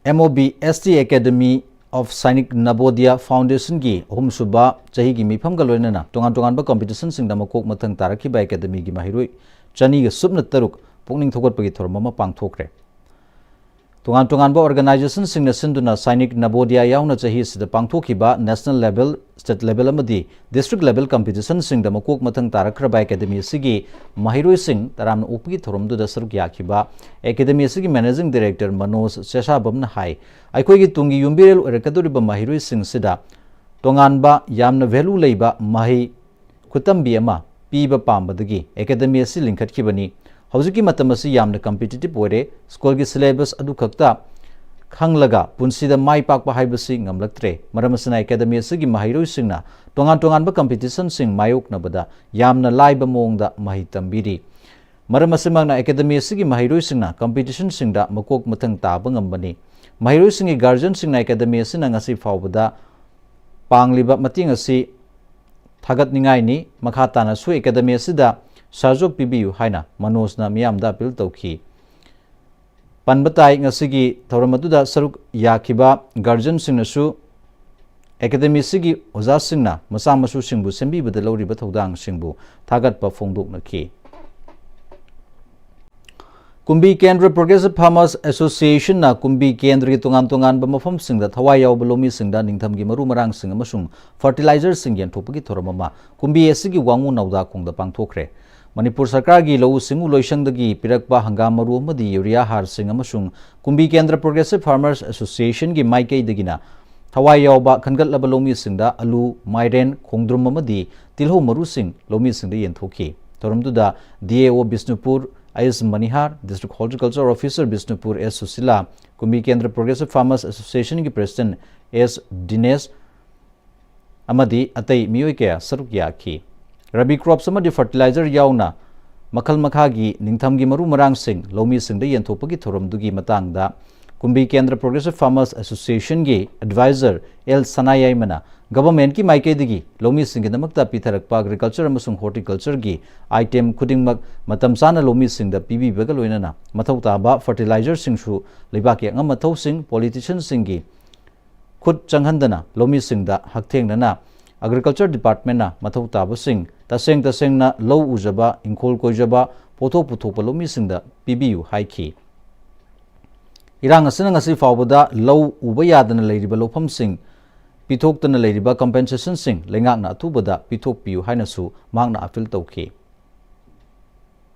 M O B S T Academy of Sainik Navodaya Foundationꯒꯤ ꯑꯍꯨꯝꯁꯨꯕ ꯆꯍꯤꯒꯤ ꯃꯤꯐꯝꯒ ꯂꯣꯏꯅꯅ ꯇꯣꯉꯥꯟ ꯇꯣꯉꯥꯟꯕ ꯀꯝꯄꯤꯇꯤꯁꯟꯁꯤꯡꯗ ꯃꯀꯣꯛ ꯃꯊꯪ ꯇꯥꯔꯛꯈꯤꯕ ꯑꯦꯀꯥꯗꯃꯤꯒꯤ ꯃꯍꯩꯔꯣꯏ ꯆꯅꯤꯒ ꯁꯨꯞꯅ ꯇꯔꯨꯛ ꯄꯨꯛꯅꯤꯡ ꯊꯧꯒꯠꯄꯒꯤ ꯊꯧꯔꯝ ꯑꯃ ꯄꯥꯡꯊꯣꯛꯈ꯭ꯔꯦ꯫ ꯇꯣꯉꯥꯟ ꯇꯣꯉꯥꯟꯕ ꯑꯣꯔꯒꯅꯥꯏꯖꯦꯁꯟꯁꯤꯡꯅ ꯁꯤꯟꯗꯨꯅ ꯁꯥꯏꯅꯤꯛ ꯅꯕꯣꯗꯤꯌꯥ ꯌꯥꯎꯅ ꯆꯍꯤ ꯑꯁꯤꯗ ꯄꯥꯡꯊꯣꯛꯈꯤꯕ ꯅꯦꯁꯅꯦꯜ ꯂꯦꯚꯦꯜ, ꯁ꯭ꯇꯦꯠ ꯂꯦꯚꯦꯜ ꯑꯃꯗꯤ ꯗꯤꯁꯇ꯭ꯔꯤꯛ ꯂꯦꯚꯦꯜ ꯀꯝꯄꯤꯇꯤꯁꯟꯁꯤꯡꯗ ꯃꯀꯣꯛ ꯃꯊꯪ ꯇꯥꯔꯛꯈ꯭ꯔꯕ ꯑꯦꯀꯥꯗꯃꯤ ꯑꯁꯤꯒꯤ ꯃꯍꯩꯔꯣꯏꯁꯤꯡ ꯇꯔꯥꯝꯅ ꯑꯣꯛꯄꯒꯤ ꯊꯧꯔꯝꯗꯨꯗ ꯁꯔꯨꯛ ꯌꯥꯈꯤꯕ ꯑꯦꯀꯥꯗꯃꯤ ꯑꯁꯤꯒꯤ ꯃꯦꯅꯦꯖꯤꯡ ꯗꯥꯏꯔꯦꯛꯇꯔ ꯃꯅꯣꯖ ꯁꯦꯁꯥꯕꯝꯅ ꯍꯥꯏ, ꯑꯩꯈꯣꯏꯒꯤ ꯇꯨꯡꯒꯤ ꯌꯨꯝꯕꯤꯔꯦꯜ ꯑꯣꯏꯔꯛꯀꯗꯧꯔꯤꯕ ꯃꯍꯩꯔꯣꯏꯁꯤꯡꯁꯤꯗ ꯇꯣꯉꯥꯟꯕ ꯌꯥꯝꯅ ꯚꯦꯂꯨ ꯂꯩꯕ ꯃꯍꯩ ꯈꯨꯇꯝꯕꯤ ꯑꯃ ꯄꯤꯕ ꯄꯥꯝꯕꯗꯒꯤ ꯑꯦꯀꯥꯗꯃꯤ ꯑꯁꯤ ꯂꯤꯡꯈꯠꯈꯤꯕꯅꯤ꯫ ꯍꯧꯖꯤꯛꯀꯤ ꯃꯇꯝ ꯑꯁꯤ ꯌꯥꯝꯅ ꯀꯝꯄꯤꯇꯤꯇꯤꯞ ꯑꯣꯏꯔꯦ꯫ ꯁ꯭ꯀꯨꯜꯒꯤ ꯁꯤꯂꯦꯕꯁ ꯑꯗꯨꯈꯛꯇ ꯈꯪꯂꯒ ꯄꯨꯟꯁꯤꯗ ꯃꯥꯏ ꯄꯥꯛꯄ ꯍꯥꯏꯕꯁꯤ ꯉꯝꯂꯛꯇ꯭ꯔꯦ꯫ ꯃꯔꯝ ꯑꯁꯤꯅ ꯑꯦꯀꯥꯗꯃꯤ ꯑꯁꯤꯒꯤ ꯃꯍꯩꯔꯣꯏꯁꯤꯡꯅ ꯇꯣꯉꯥꯟ ꯇꯣꯉꯥꯟꯕ ꯀꯝꯄꯤꯇꯤꯁꯟꯁꯤꯡ ꯃꯥꯌꯣꯛꯅꯕꯗ ꯌꯥꯝꯅ ꯂꯥꯏꯕ ꯃꯑꯣꯡꯗ ꯃꯍꯩ ꯇꯝꯕꯤꯔꯤ꯫ ꯃꯔꯝ ꯑꯁꯤꯃꯛꯅ ꯑꯦꯀꯥꯗꯃꯤ ꯑꯁꯤꯒꯤ ꯃꯍꯩꯔꯣꯏꯁꯤꯡꯅ ꯀꯝꯄꯤꯇꯤꯁꯟꯁꯤꯡꯗ ꯃꯀꯣꯛ ꯃꯊꯪ ꯇꯥꯕ ꯉꯝꯕꯅꯤ꯫ ꯃꯍꯩꯔꯣꯏꯁꯤꯡꯒꯤ ꯒꯥꯔꯖꯤꯌꯟꯁꯤꯡꯅ ꯑꯦꯀꯥꯗꯃꯤ ꯑꯁꯤꯅ ꯉꯁꯤ ꯐꯥꯎꯕꯗ ꯄꯥꯡꯂꯤꯕ ꯃꯇꯦꯡ ꯑꯁꯤ ꯊꯥꯒꯠꯅꯤꯡꯉꯥꯏꯅꯤ꯫ ꯃꯈꯥ ꯇꯥꯅꯁꯨ ꯑꯦꯀꯥꯗꯃꯤ ꯑꯁꯤꯗ ꯁꯍꯖꯣꯛ ꯄꯤꯕꯤꯌꯨ ꯍꯥꯏꯅ ꯃꯅꯣꯖꯅ ꯃꯤꯌꯥꯝꯗ ꯑꯄꯤꯜ ꯇꯧꯈꯤ꯫ ꯄꯟꯕ ꯇꯥꯏ, ꯉꯁꯤꯒꯤ ꯊꯧꯔꯝ ꯑꯗꯨꯗ ꯁꯔꯨꯛ ꯌꯥꯈꯤꯕ ꯒꯥꯔꯖꯤꯌꯟꯁꯤꯡꯅꯁꯨ ꯑꯦꯀꯥꯗꯃꯤꯁꯤꯒꯤ ꯑꯣꯖꯥꯁꯤꯡꯅ ꯃꯆꯥ ꯃꯁꯨꯁꯤꯡꯕꯨ ꯁꯦꯝꯕꯤꯕꯗ ꯂꯧꯔꯤꯕ ꯊꯧꯗꯥꯡꯁꯤꯡꯕꯨ ꯊꯥꯒꯠꯄ ꯐꯣꯡꯗꯣꯛꯅꯈꯤ꯫ ꯀꯨꯝꯕꯤ ꯀꯦꯟꯗ꯭ꯔ ꯄ꯭ꯔꯣꯒ꯭ꯔꯦꯁꯤꯚ ꯐꯥꯔꯃꯔꯁ ꯑꯦꯁꯣꯁꯤꯌꯦꯁꯟꯅ ꯀꯨꯝꯕꯤ ꯀꯦꯟꯗ꯭ꯔꯒꯤ ꯇꯣꯉꯥꯟ ꯇꯣꯉꯥꯟꯕ ꯃꯐꯝꯁꯤꯡꯗ ꯊꯋꯥꯏ ꯌꯥꯎꯕ ꯂꯧꯃꯤꯁꯤꯡꯗ ꯅꯤꯡꯊꯝꯒꯤ ꯃꯔꯨ ꯃꯔꯥꯡꯁꯤꯡ ꯑꯃꯁꯨꯡ ꯐꯔꯇꯤꯂꯥꯏꯖꯔꯁꯤꯡ ꯌꯦꯟꯊꯣꯛꯄꯒꯤ ꯊꯧꯔꯝ ꯑꯃ ꯀꯨꯝꯕꯤ ꯑꯁꯤꯒꯤ ꯋꯥꯉꯨ ꯅꯧꯗꯥꯈꯣꯡꯗ ꯄꯥꯡꯊꯣꯛꯈ꯭ꯔꯦ꯫ ꯃꯅꯤꯄꯨꯔ ꯁꯔꯀꯥꯔꯒꯤ ꯂꯧꯎ ꯁꯤꯡꯎ ꯂꯣꯏꯁꯪꯗꯒꯤ ꯄꯤꯔꯛꯄ ꯍꯪꯒꯥꯝ ꯃꯔꯨ ꯑꯃꯗꯤ ꯌꯨꯔꯤꯌꯥ ꯍꯥꯔꯁꯤꯡ ꯑꯃꯁꯨꯡ ꯀꯨꯝꯕꯤ ꯀꯦꯟꯗ꯭ꯔ ꯄ꯭ꯔꯣꯒ꯭ꯔꯦꯁꯤꯚ ꯐꯥꯔꯃꯔꯁ ꯑꯦꯁꯣꯁꯤꯌꯦꯁꯟꯒꯤ ꯃꯥꯏꯀꯩꯗꯒꯤꯅ ꯊꯋꯥꯏ ꯌꯥꯎꯕ ꯈꯟꯒꯠꯂꯕ ꯂꯧꯃꯤꯁꯤꯡꯗ ꯑꯂꯨ, ꯃꯥꯏꯔꯦꯟ, ꯈꯣꯡꯗ꯭ꯔꯨꯝ ꯑꯃꯗꯤ ꯇꯤꯜꯍꯧ ꯃꯔꯨꯁꯤꯡ ꯂꯧꯃꯤꯁꯤꯡꯗ ꯌꯦꯟꯊꯣꯛꯈꯤ꯫ ꯊꯧꯔꯝꯗꯨꯗ D A O Bishnupur H Manihar, district horticulture officer Bishnupur S Sushila, Kumbi Kendra progressive farmers ꯑꯦꯁꯣꯁꯤꯌꯦꯁꯟꯒꯤ ꯄ꯭ꯔꯦꯁꯤꯗꯦꯟꯠ ꯑꯦꯁ ꯗꯤꯅꯦꯁ, ꯑꯃꯗꯤ ꯑꯇꯩ ꯃꯤꯑꯣꯏ ꯀꯌꯥ ꯁꯔꯨꯛ ꯌꯥꯈꯤ꯫ ꯔꯕꯤ ꯀ꯭ꯔꯣꯞꯁ ꯑꯃꯗꯤ ꯐꯔꯇꯤꯂꯥꯏꯖꯔ ꯌꯥꯎꯅ ꯃꯈꯜ ꯃꯈꯥꯒꯤ ꯅꯤꯡꯊꯝꯒꯤ ꯃꯔꯨ ꯃꯔꯥꯡꯁꯤꯡ ꯂꯧꯃꯤꯁꯤꯡꯗ ꯌꯦꯟꯊꯣꯛꯄꯒꯤ ꯊꯧꯔꯝꯗꯨꯒꯤ ꯃꯇꯥꯡꯗ ꯀꯨꯝꯕꯤ Kendra progressive farmers ꯑꯦꯁꯣꯁꯤꯌꯦꯁꯟꯒꯤ adviser L ꯁꯅꯥꯌꯥꯏꯃꯅ ꯒꯚꯔꯟꯃꯦꯟꯠꯀꯤ ꯃꯥꯏꯀꯩꯗꯒꯤ ꯂꯧꯃꯤꯁꯤꯡꯒꯤꯗꯃꯛꯇ ꯄꯤꯊꯔꯛꯄ ꯑꯦꯒ꯭ꯔꯤꯀꯜꯆꯔ ꯑꯃꯁꯨꯡ ꯍꯣꯔꯇꯤꯀꯜꯆꯔꯒꯤ ꯑꯥꯏꯇꯦꯝ ꯈꯨꯗꯤꯡꯃꯛ ꯃꯇꯝ ꯆꯥꯅ ꯂꯧꯃꯤꯁꯤꯡꯗ ꯄꯤꯕꯤꯕꯒ ꯂꯣꯏꯅꯅ ꯃꯊꯧ ꯇꯥꯕ ꯐꯔꯇꯤꯂꯥꯏꯖꯔꯁꯤꯡꯁꯨ ꯂꯩꯕꯥꯛꯀꯤ ꯑꯉꯝ ꯑꯊꯧꯁꯤꯡ, ꯄꯣꯂꯤꯇꯤꯁꯤꯌꯟꯁꯤꯡꯒꯤ ꯈꯨꯠ ꯆꯪꯍꯟꯗꯅ ꯂꯧꯃꯤꯁꯤꯡꯗ ꯍꯛꯊꯦꯡꯅꯅ ꯑꯦꯒ꯭ꯔꯤꯀꯜꯆꯔ ꯗꯤꯄꯥꯔꯠꯃꯦꯟꯠꯅ ꯃꯊꯧ ꯇꯥꯕꯁꯤꯡ ꯇꯁꯦꯡ ꯇꯁꯦꯡꯅ ꯂꯧ ꯎꯖꯕ, ꯏꯪꯈꯣꯜ ꯀꯣꯏꯖꯕ, ꯄꯣꯠꯊꯣꯛ ꯄꯨꯊꯣꯛꯄ ꯂꯧꯃꯤꯁꯤꯡꯗ ꯄꯤꯕꯤꯌꯨ ꯍꯥꯏꯈꯤ꯫ ꯏꯔꯥꯡ ꯑꯁꯤꯅ ꯉꯁꯤ ꯐꯥꯎꯕꯗ ꯂꯧ ꯎꯕ ꯌꯥꯗꯅ ꯂꯩꯔꯤꯕ ꯂꯧꯐꯝꯁꯤꯡ ꯄꯤꯊꯣꯛꯇꯅ ꯂꯩꯔꯤꯕ ꯀꯝꯄꯦꯟꯁꯦꯁꯟꯁꯤꯡ ꯂꯩꯉꯥꯛꯅ ꯑꯊꯨꯕꯗ ꯄꯤꯊꯣꯛꯄꯤꯌꯨ ꯍꯥꯏꯅꯁꯨ ꯃꯍꯥꯛꯅ ꯑꯄꯤꯜ ꯇꯧꯈꯤ꯫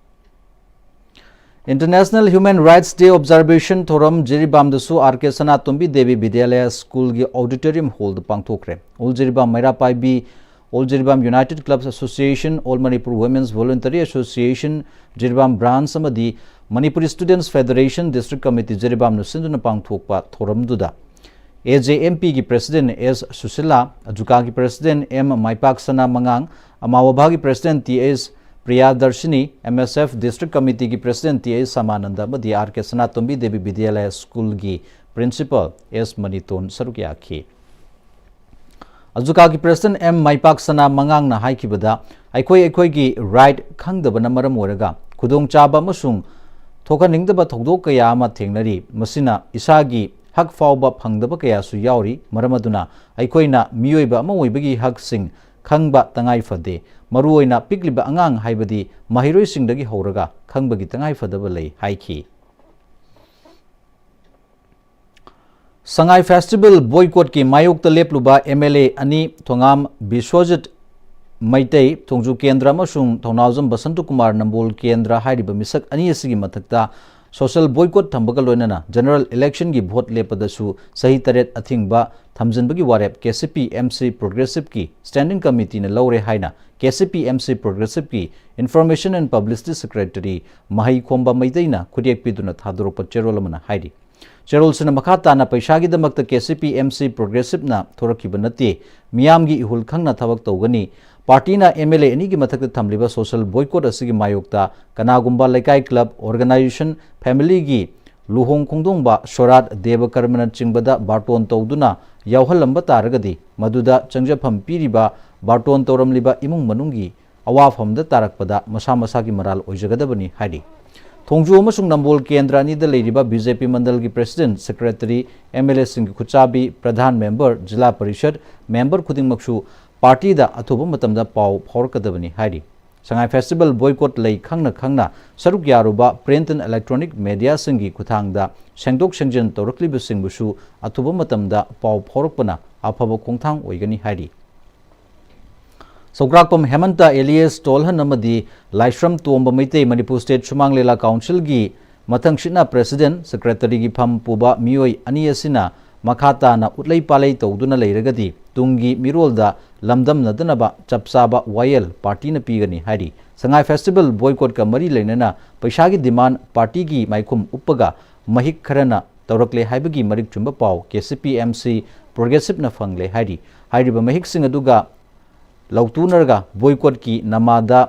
International Human Rights Day Observation ꯊꯧꯔꯝ ꯖꯤꯔꯤꯕꯥꯝꯗꯁꯨ ꯑꯥꯔ ꯀꯦ ꯁꯅꯥꯇꯣꯝꯕꯤ ꯗꯦꯕꯤ ꯕꯤꯗ꯭ꯌꯥꯂꯌ ꯁ꯭ꯀꯨꯜꯒꯤ ꯑꯣꯗꯤꯇꯣꯔꯤꯌꯝ ꯍꯣꯜꯗ ꯄꯥꯡꯊꯣꯛꯈ꯭ꯔꯦ꯫ All Jiribam Meira Paibi, all Jiribam united clubs association, all Manipur women's voluntary association Jiribam branch ꯑꯃꯗꯤ Manipuri students federation district committee ꯖꯤꯔꯤꯕꯥꯝꯅ ꯁꯤꯟꯗꯨꯅ ꯄꯥꯡꯊꯣꯛꯄ ꯊꯧꯔꯝꯗꯨꯗ ꯑꯦ ꯖꯦ ꯑꯦꯝ ꯄꯤꯒꯤ ꯄ꯭ꯔꯦꯁꯤꯗꯦꯟꯠ ꯑꯦꯁ ꯁꯨꯁꯤꯂꯥ, ꯑꯖꯨꯀꯥꯒꯤ ꯄ꯭ꯔꯦꯁꯤꯗꯦꯟꯠ ꯑꯦꯝ ꯃꯥꯏꯄꯥꯛꯁꯅꯥ ꯃꯉꯥꯡ, ꯑꯃꯥꯋꯥꯚꯥꯒꯤ president T S Priyadarshini, M S F District Committeeꯒꯤ President ꯇꯤ ꯑꯩꯆ ꯁꯃꯥꯅꯟꯗ ꯑꯃꯗꯤ ꯑꯥꯔ ꯀꯦ ꯁꯅꯥꯇꯣꯝꯕꯤ ꯗꯦꯕꯤ ꯕꯤꯗ꯭ꯌꯥꯂꯌ ꯁ꯭ꯀꯨꯜꯒꯤ Principal ꯑꯦꯁ ꯃꯅꯤꯇꯣꯟ ꯁꯔꯨꯛ ꯌꯥꯈꯤ꯫ ꯑꯖꯨꯀꯥꯒꯤ President ꯑꯦꯝ ꯃꯥꯏꯄꯥꯛꯁꯅꯥ ꯃꯉꯥꯡꯅ ꯍꯥꯏꯈꯤꯕꯗ, ꯑꯩꯈꯣꯏ ꯑꯩꯈꯣꯏꯒꯤ right ꯈꯪꯗꯕꯅ ꯃꯔꯝ ꯑꯣꯏꯔꯒ ꯈꯨꯗꯣꯡꯆꯥꯕ ꯑꯃꯁꯨꯡ ꯊꯣꯛꯍꯟꯅꯤꯡꯗꯕ ꯊꯧꯗꯣꯛ ꯀꯌꯥ ꯑꯃ ꯊꯦꯡꯅꯔꯤ꯫ ꯃꯁꯤꯅ ꯏꯁꯥꯒꯤ ꯍꯛ ꯐꯥꯎꯕ ꯐꯪꯗꯕ ꯀꯌꯥꯁꯨ ꯌꯥꯎꯔꯤ꯫ ꯃꯔꯝ ꯑꯗꯨꯅ ꯑꯩꯈꯣꯏꯅ ꯃꯤꯑꯣꯏꯕ ꯑꯃ ꯑꯣꯏꯕꯒꯤ ꯍꯛꯁꯤꯡ ꯈꯪꯕ ꯇꯉꯥꯏ ꯐꯗꯦ꯫ ꯃꯔꯨꯑꯣꯏꯅ ꯄꯤꯛꯂꯤꯕ ꯑꯉꯥꯡ, ꯍꯥꯏꯕꯗꯤ ꯃꯍꯩꯔꯣꯏꯁꯤꯡꯗꯒꯤ ꯍꯧꯔꯒ ꯈꯪꯕꯒꯤ ꯇꯉꯥꯏ ꯐꯗꯕ ꯂꯩ ꯍꯥꯏꯈꯤ꯫ ꯁꯉꯥꯏ Festival boycottꯀꯤ ꯃꯥꯌꯣꯛꯇ ꯂꯦꯞꯂꯨꯕ ꯑꯦꯝ ꯑꯦꯜ ꯑꯦ ꯑꯅꯤ, ꯊꯣꯉꯥꯝ ꯕꯤꯁ꯭ꯋꯖꯤꯠ ꯃꯩꯇꯩ, ꯊꯣꯡꯖꯨ ꯀꯦꯟꯗ꯭ꯔ, ꯑꯃꯁꯨꯡ ꯊꯧꯅꯥꯎꯖꯝ ꯕꯁꯟꯇ ꯀꯨꯃꯥꯔ, ꯅꯝꯕꯣꯜ ꯀꯦꯟꯗ꯭ꯔ, ꯍꯥꯏꯔꯤꯕ ꯃꯤꯁꯛ ꯑꯅꯤ ꯑꯁꯤꯒꯤ ꯃꯊꯛꯇ social boycott ꯊꯝꯕꯒ ꯂꯣꯏꯅꯅ general electionꯒꯤ vote ꯂꯦꯞꯄꯗꯁꯨ ꯆꯍꯤ ꯇꯔꯦꯠ ꯑꯊꯤꯡꯕ ꯊꯝꯖꯤꯟꯕꯒꯤ ꯋꯥꯔꯦꯞ K C P M C Progressiveꯀꯤ Standing Committeeꯅ ꯂꯧꯔꯦ ꯍꯥꯏꯅ K C P M C Progressiveꯀꯤ Information and Publicity Secretary ꯃꯍꯩꯈꯣꯝꯕ ꯃꯩꯇꯩꯅ ꯈꯨꯠꯌꯦꯛ ꯄꯤꯗꯨꯅ ꯊꯥꯗꯣꯔꯛꯄ ꯆꯦꯔꯣꯜ ꯑꯃꯅ ꯍꯥꯏꯔꯤ꯫ ꯆꯦꯔꯣꯜꯁꯤꯅ ꯃꯈꯥ ꯇꯥꯅ ꯄꯩꯁꯥꯒꯤꯗꯃꯛꯇ K C P M C Progressiveꯅ ꯊꯣꯔꯛꯈꯤꯕ ꯅꯠꯇꯦ, ꯃꯤꯌꯥꯝꯒꯤ ꯏꯍꯨꯜ ꯈꯪꯅ ꯊꯕꯛ ꯇꯧꯒꯅꯤ꯫ ꯄꯥꯔꯇꯤꯅ ꯑꯦꯝ ꯑꯦꯜ ꯑꯦ ꯑꯅꯤꯒꯤ ꯃꯊꯛꯇ ꯊꯝꯂꯤꯕ social boycott ꯑꯁꯤꯒꯤ ꯃꯥꯌꯣꯛꯇ ꯀꯅꯥꯒꯨꯝꯕ ꯂꯩꯀꯥꯏ, club, organization, familyꯒꯤ ꯂꯨꯍꯣꯡ ꯈꯣꯡꯗꯣꯡꯕ, ꯁꯣꯔꯥꯠ, ꯗꯦꯕ ꯀꯔꯃꯅꯆꯤꯡꯕꯗ ꯕꯥꯔꯇꯣꯟ ꯇꯧꯗꯨꯅ ꯌꯥꯎꯍꯜꯂꯝꯕ ꯇꯥꯔꯒꯗꯤ, ꯃꯗꯨꯗ ꯆꯪꯖꯐꯝ ꯄꯤꯔꯤꯕ, ꯕꯥꯔꯇꯣꯟ ꯇꯧꯔꯝꯂꯤꯕ ꯏꯃꯨꯡ ꯃꯅꯨꯡꯒꯤ ꯑꯋꯥꯐꯝꯗ ꯇꯥꯔꯛꯄꯗ ꯃꯁꯥ ꯃꯁꯥꯒꯤ ꯃꯔꯥꯜ ꯑꯣꯏꯖꯒꯗꯕꯅꯤ ꯍꯥꯏꯔꯤ꯫ ꯊꯣꯡꯖꯨ ꯑꯃꯁꯨꯡ ꯅꯝꯕꯣꯜ ꯀꯦꯟꯗ꯭ꯔ ꯑꯅꯤꯗ ꯂꯩꯔꯤꯕ ꯕꯤ ꯖꯦ ꯄꯤ ꯃꯟꯗꯜꯒꯤ President, Secretary, ꯑꯦꯝ ꯑꯦꯜ ꯑꯦꯁꯤꯡꯒꯤ ꯈꯨꯠꯆꯥꯕꯤ, ꯄ꯭ꯔꯙꯥꯟ member, ꯖꯤꯂꯥ ꯄꯔꯤꯁꯗ member ꯈꯨꯗꯤꯡꯃꯛꯁꯨ ꯄꯥꯔꯇꯤꯗ ꯑꯊꯨꯕ ꯃꯇꯝꯗ ꯄꯥꯎ ꯐꯥꯎꯔꯛꯀꯗꯕꯅꯤ ꯍꯥꯏꯔꯤ꯫ ꯁꯉꯥꯏ Festival boycott ꯂꯩ ꯈꯪꯅ ꯈꯪꯅ ꯁꯔꯨꯛ ꯌꯥꯔꯨꯕ print and electronic mediaꯁꯤꯡꯒꯤ ꯈꯨꯠꯊꯥꯡꯗ ꯁꯦꯡꯗꯣꯛ ꯁꯦꯡꯖꯤꯟ ꯇꯧꯔꯛꯂꯤꯕꯁꯤꯡꯕꯨꯁꯨ ꯑꯊꯨꯕ ꯃꯇꯝꯗ ꯄꯥꯎ ꯐꯥꯎꯔꯛꯄꯅ ꯑꯐꯕ ꯈꯣꯡꯊꯥꯡ ꯑꯣꯏꯒꯅꯤ ꯍꯥꯏꯔꯤ꯫ ꯁꯧꯒ꯭ꯔꯥꯛꯄꯝ ꯍꯦꯃꯟꯇ alias ꯇꯣꯜꯍꯟ ꯑꯃꯗꯤ ꯂꯥꯏꯁ꯭ꯔꯝ ꯇꯣꯝꯕ ꯃꯩꯇꯩ Manipur State ꯁꯨꯃꯥꯡ ꯂꯤꯂꯥ Councilꯒꯤ ꯃꯊꯪꯁꯤꯠꯅ President, Secretaryꯒꯤ ꯐꯝ ꯄꯨꯕ ꯃꯤꯑꯣꯏ ꯑꯅꯤ ꯑꯁꯤꯅ ꯃꯈꯥ ꯇꯥꯅ ꯎꯠꯂꯩ ꯄꯥꯂꯩ ꯇꯧꯗꯨꯅ ꯂꯩꯔꯒꯗꯤ ꯇꯨꯡꯒꯤ ꯃꯤꯔꯣꯜꯗ ꯂꯝꯗꯝꯅꯗꯅꯕ ꯆꯞ ꯆꯥꯕ ꯋꯥꯌꯦꯜ ꯄꯥꯔꯇꯤꯅ ꯄꯤꯒꯅꯤ ꯍꯥꯏꯔꯤ꯫ ꯁꯉꯥꯏ Festival boycottꯀ ꯃꯔꯤ ꯂꯩꯅꯅ ꯄꯩꯁꯥꯒꯤ demand ꯄꯥꯔꯇꯤꯒꯤ ꯃꯥꯏꯈꯨꯝ ꯎꯞꯄꯒ ꯃꯍꯤꯛ ꯈꯔꯅ ꯇꯧꯔꯛꯂꯦ ꯍꯥꯏꯕꯒꯤ ꯃꯔꯤꯛ ꯆꯨꯝꯕ ꯄꯥꯎ K C P M C Progressiveꯅ ꯐꯪꯂꯦ ꯍꯥꯏꯔꯤ꯫ ꯍꯥꯏꯔꯤꯕ ꯃꯍꯤꯛꯁꯤꯡ ꯑꯗꯨꯒ ꯂꯧꯊꯣꯛꯅꯔꯒ boycottꯀꯤ ꯅꯃꯥꯗ